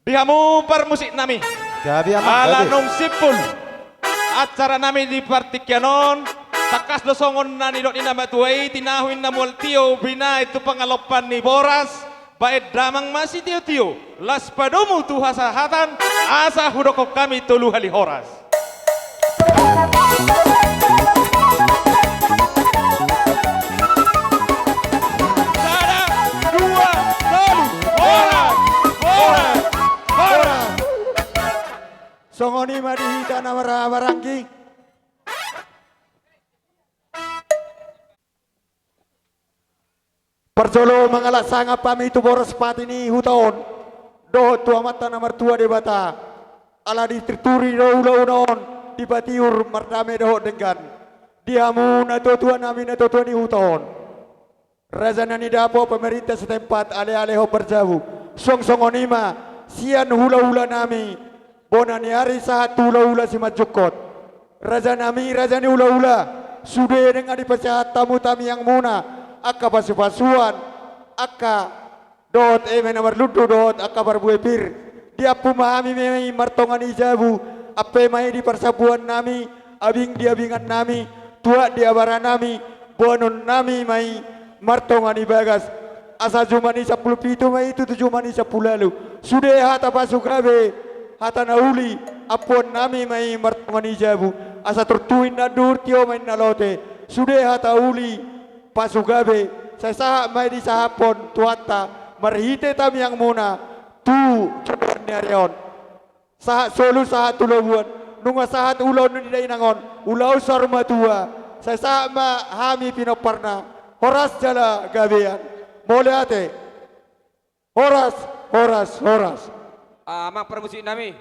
Di hamu parmusik nami. Gabe, amang, ala gabe. Nunga simpul acara nami di partingkian on, tangkas do songon na nidok ni na matua i, tinahu inna mual tio, binahen tu pangalompan ni boras, bahen damang ma sitiotio, las padomu tu hasahatan, asa hudokkon hami tolu hali horas. Sada, dua, tolu, horas, horas, horas. Songon i ma di hita na marhahamaranggi. Parjolo mangalap sangap hami tu boras pati ni huta on, dohot tu Amanta na martua Debata, ala ditirturi do ulaon on, dipatiur mardame dohot denggan di hamu natuatua nami, natuatua ni huta on. Raja na nidapo, pemerintah setempat, aleale hombar jabu. Suang songon i ma sian hulahula nami, bona ni ari sahat tu hulahula Simanjungkot. Raja nami, raja ni hulahula, sude nunga dipasahat hamu tamiangmuna angka pasupasuan, angka dohot eme na marlundu dohot angka parbue pir. Diampu ma hami ma i martonga ni jabu, ampe ma i di parsambuan nami, abing di abingan nami, tuat di abara nami, boanon nami ma i martonga ni bagas. Asa juma ni sampulu pitu ma i tutu juma ni sampulu ualu. Sude hata pasugabe, hata na uli, ampuon nami ma i martonga ni jabu. Asa turtu inna anduhur, tio ma inna lote. Sude hata uli, pasugabe, sai sahat ma i disahaphon Tuhanta marhite tamiangmuna tu joloan ni ari on. Sahat solu, sahat tu labuan, nunga sahat ulaon ni dainang on, ulaon saur matua, sai sahat ma hami pinomparna, horas jala gabean. Mauliate. Horas, horas, horas. Amang parmusik nami,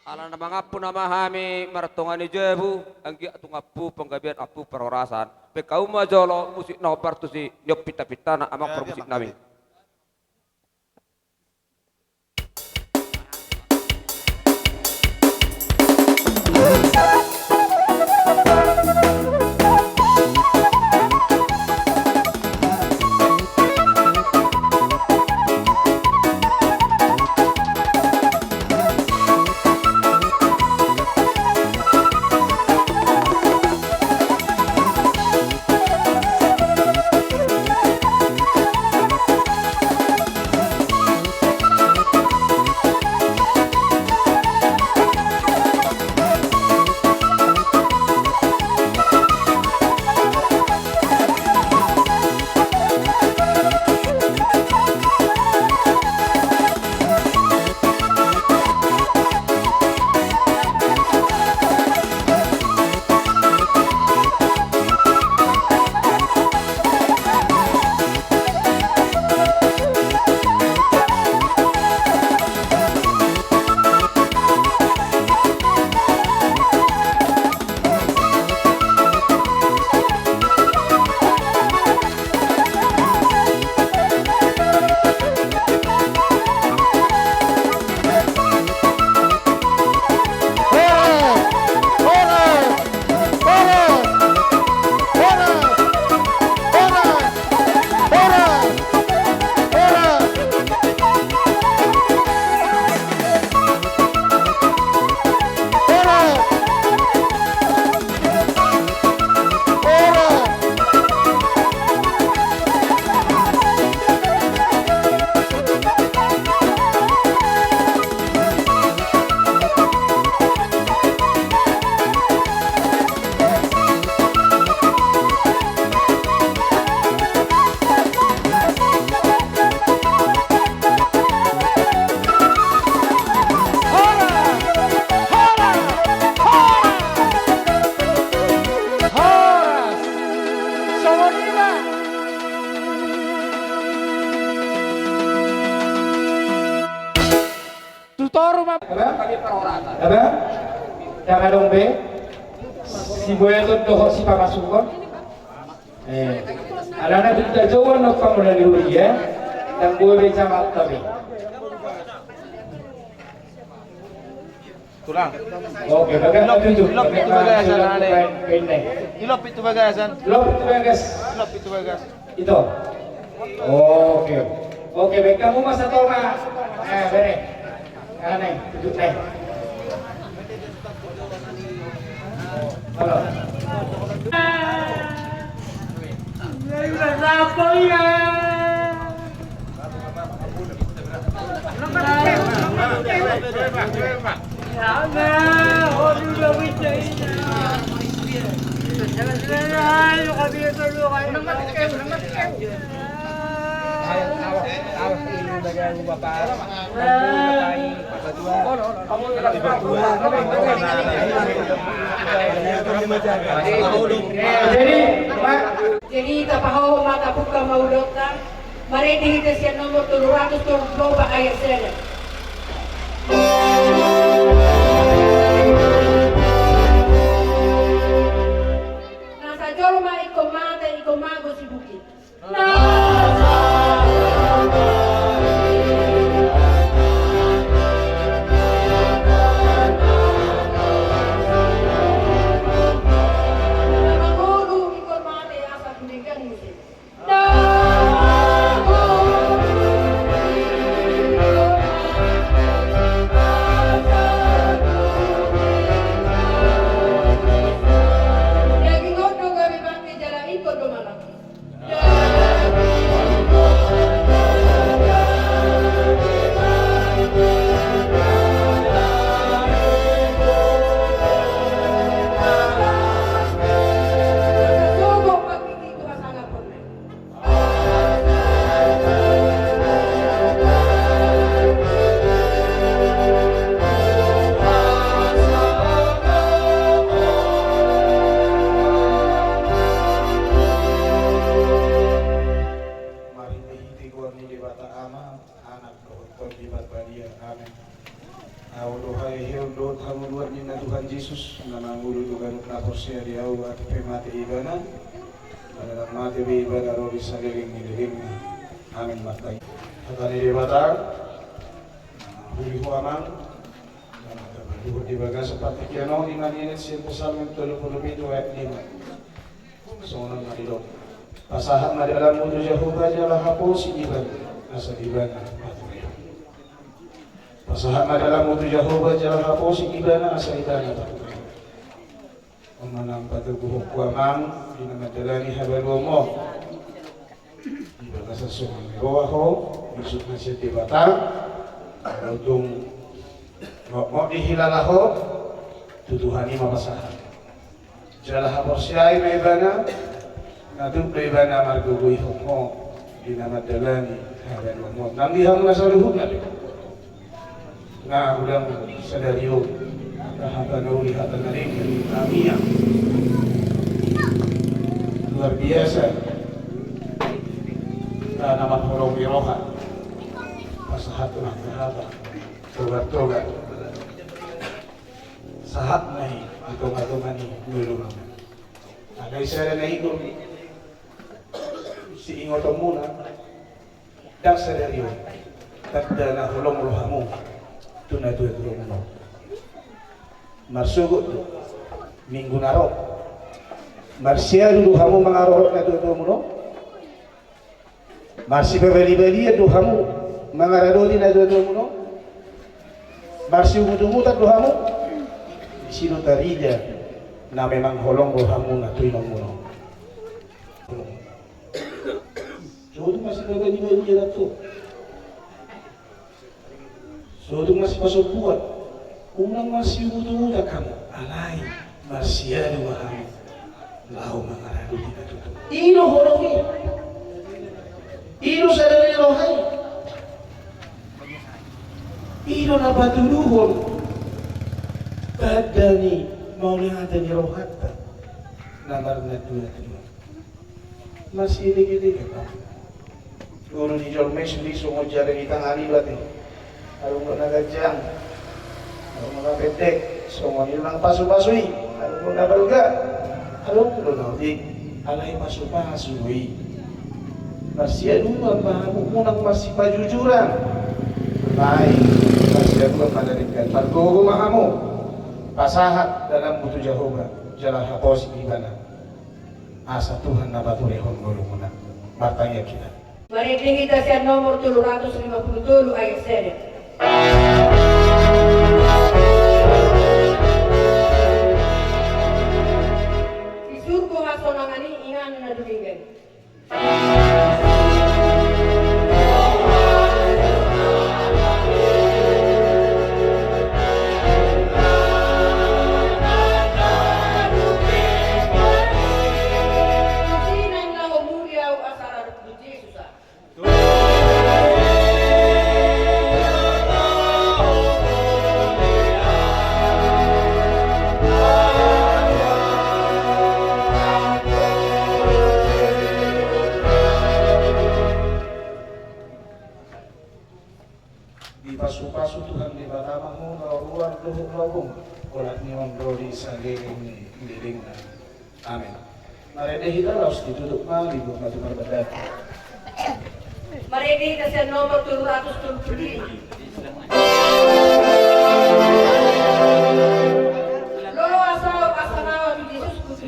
ala na mangampu nama hami martonga ni jabu, anggiat tung ampu panggabean, ampu parhorasan. Baen hamu ma jolo musik na hombar tusi, nion pintapintana amang parmusik nami. Horas. Songon i ma. Tu toru ma. Apa? Apa? Ndang adong be siboaton dohot sipamasukhon. Eh, alana tu hita jolo na pangula ni huria, ndang boi be jamanta be. Tulang. Oke, bagas. Ilok pitu, ilok pitu bagasan, ane. Ilok pitu bagasan. Ilok pitu bagas. Ilok pitu bagas. Ito. Oke. Oke, baen hamu ma satonga. Eh, bere. Ane, duduk, eh. Halo. Jadi, ma- Jadi, tapahohom ma, tabuka ma ulaonta, marende hita sian nomor tolu ratus tolu pulu opat ayat sada. Na sajolma ingkon mate, ingkon mago si bungkit. Daging on do gabe bangke jala ingkon do manganggi. Marhitehite goar ni Debata Ama, Anak dohot Tondi Parbadia. Amen. Ahu do haheheon dohot hangoluan ninna Tuhan Jesus, na mangolu tu ganup na porsea di Ahu, atik pe mate ibana, jala ndang mate be ibana ro di saleleng ni lelengna. Amen. Martangiang. Hata ni Debata. Uli ho amang. Di bagasan partingkian on, ima ninna sian Psalmen tolu pulu pitu ayat lima. Songon on ma didok. Pasahat ma dalanmu tu Jahowa jala haposi ibana, asa ibana paturehon. Pasahat ma dalanmu tu Jahowa jala haposi ibana, asa ibana paturehon. On ma na patoguhonku amang, di na mandalani habaluonmu. Di bagasan songon ni roha ho, bisuk na sian Debata, molo tung mokmok dihilala ho, tu Tuhan i ma pasahat. Jala haporseai ma ibana, na tuk do ibana margogoihon ho, di na mandalani habaluonmu. Nang di hamu na saluhutna do. Na godang sadari on, hata-hata na uli, hata na denggan, na mian. Luar biasa. Hata na marholong ni roha. Pasahat ma hata-hata. Togar-togar. Sahat ma i di tonga-tonga ni ngolu. Alai sada na ingkon siingotonmuna. Ndang sadari on, tanda na holong rohamu tu natua-tuamuna. Marsogot do minggu na ro. Marsiadu do hamu mangarorot natua-tuamuna. Marsipabali-balian do hamu mangaradoti natua-tuamuna. Marsiumut-umutan do hamu. Disi do tarida na memang holong rohamuna tu inongmuna. Sotung marsipabali-balian antong. Sotung marsipasombuan. Unang marsiumut-umutan hamu, alai marsiadu ma hamu laho mangaradoti na tutu. I do holong i. I do sada ni roha i. I do na patuduhon tanda ni mauliate ni rohanta na marnatua-tua. Marsielek-elek ma. Ngolu ni jolma i sude songon jala ni tangan i, berarti. Adong do na ganjang, adong do na pendek, songon i do nang pasu-pasu i. Adong do na balga, adong do na otik, alai pasu-pasu do i. Marsiaduan ma hamu, unang marsipajujuran. Alai marsiaduan ma na denggan. Margogo ma hamu. Pasahat dalanmu tu Jahowa, jala haposi ibana. Asa Tuhan na paturehon ngolumuna. Martangiang hita. Marende hita sian nomor tolu ratus lima pulu tolu ayat sada. Di surgo hasonangan i, inganan na dumenggan. Tuhan Debata ma hamu na ruar dohot lobong, olat ni on ro di saleleng ni lelengna. Amen. Marende hita laos ditutup ma limbur na tu parbadaan. Marende hita sian nomor tolu ratus tolu pulu lima. Lo asa au pasangaon tu Jesus kutu.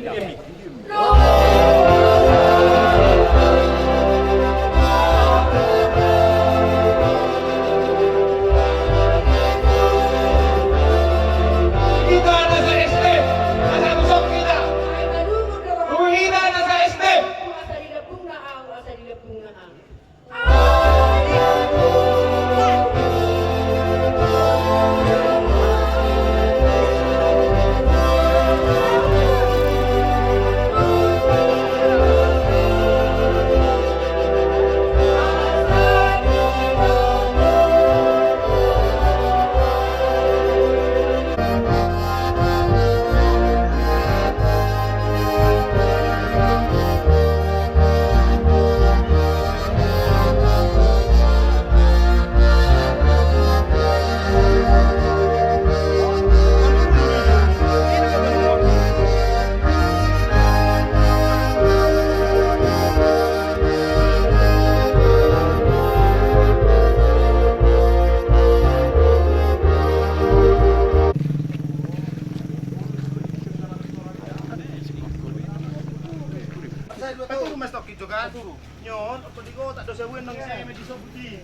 Nyon, oto di kota dosa buen nang isi eme di sobuti.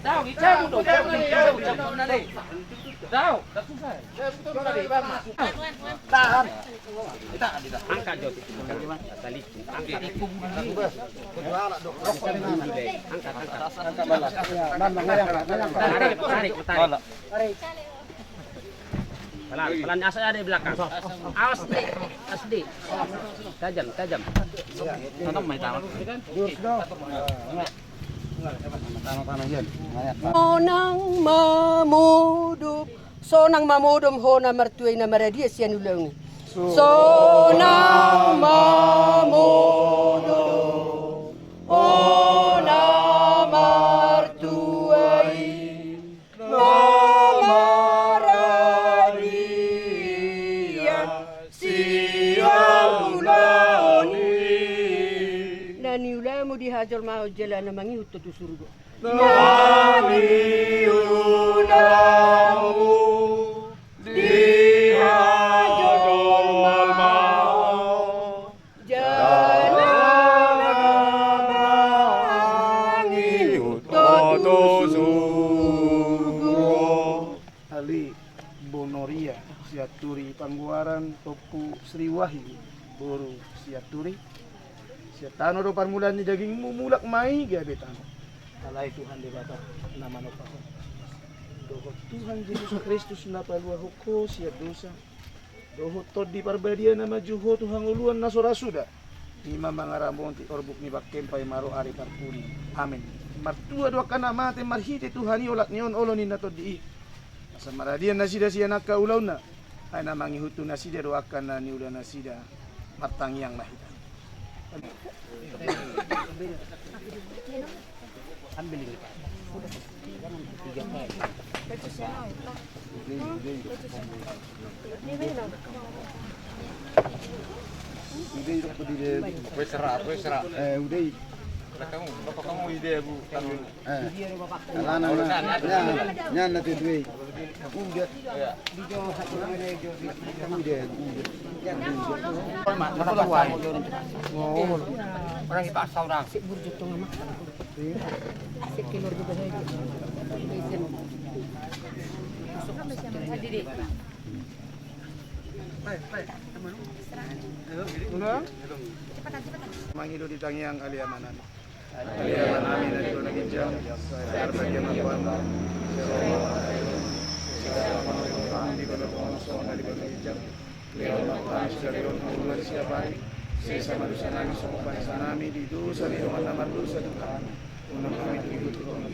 Tahu, kita butuh, kita butuh, kita butuh, kita butuh. Tahu, tak susah. Tahan. Angkat, Jo. Angkat. Angkat, angkat. Tarik, tarik, tarik. Pelan, pelan, asal ada di belakang. Awas, Dek. Awas, Dek. Tajam, tajam. Tanam, mai tanam. Sonang mamodom, sonang mamodom ho na martua i na maradian sian ulaon i. Sonang mamodom ho na martua i na maradian sian ulaon i. Na niulamu di hajolmaon jala na mangihut ho tu surgo. Na niulamu di hajolmaon jala na mangihut ho tu surgo. Ali Bonoria Sianturi Panggoaran, Tompu Sriwahyu boru Sianturi. Sian tano do parmulaan ni dagingmu, mulak ma i gabe tano. Alai Tuhan Debata na manopa ho, dohot Tuhan Jesus Kristus na paluahon ho sian dosa, dohot Tondi Parbadia na manjou ho tu hangoluan na so ra suda, i ma mangaramoti orbuk ni bangkem paima ro ari parpudi. Amen. Martua do angka na mate marhite Tuhan i olat ni on olo ninna Tondi i, asa maradian nasida sian angka ulaonna. Ai na mangihuthon nasida do angka na niula nasida. Martangiang ma hita. Udah itu di dia. Wes serak, wes serak. Eh, udah. Kamu, kamu ide aku. Eh, alana na, nya, nya na te due. Uda. Uda, uda. Nya, uda. Orang ipaksa orang. Mangido di tangiang ale Amanami. Ale Amanami na di banua ginjang, sai parbadia ma goarmu. Sai ro ma harajaonmu, sai ro ma goarmu, songon na di banua ginjang. Lehon ma tu hami sadari on hangoluan siapari. Sesa ma dosanami songon panesanami di dosa ni dongan na mardosa tu hami. Unang hami tu ihuthon,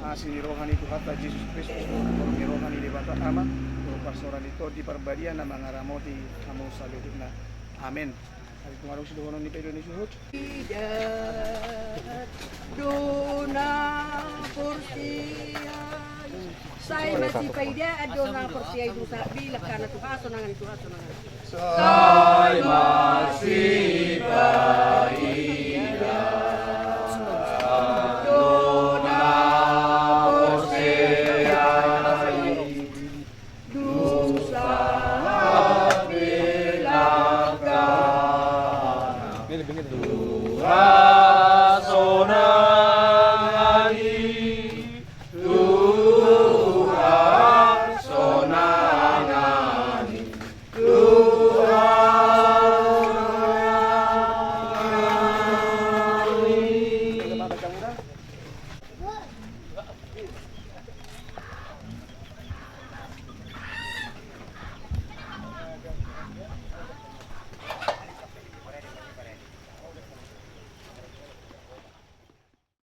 asi ni roha ni Tuhanta Jesus Kristus, dohot holong ni roha ni Debata Ama, dohot parsaoran ni Tondi Parbadia na mangaramoti hamu saluhutna. Amen. Ari tung adong sidohonon ni paido ni suhut. Paidaan do na porsea i. Sai masipaidaan do na porsea i, dung sahat bilangkana tu hasonangan i, tu hasonangan i. Sai masipaidaan.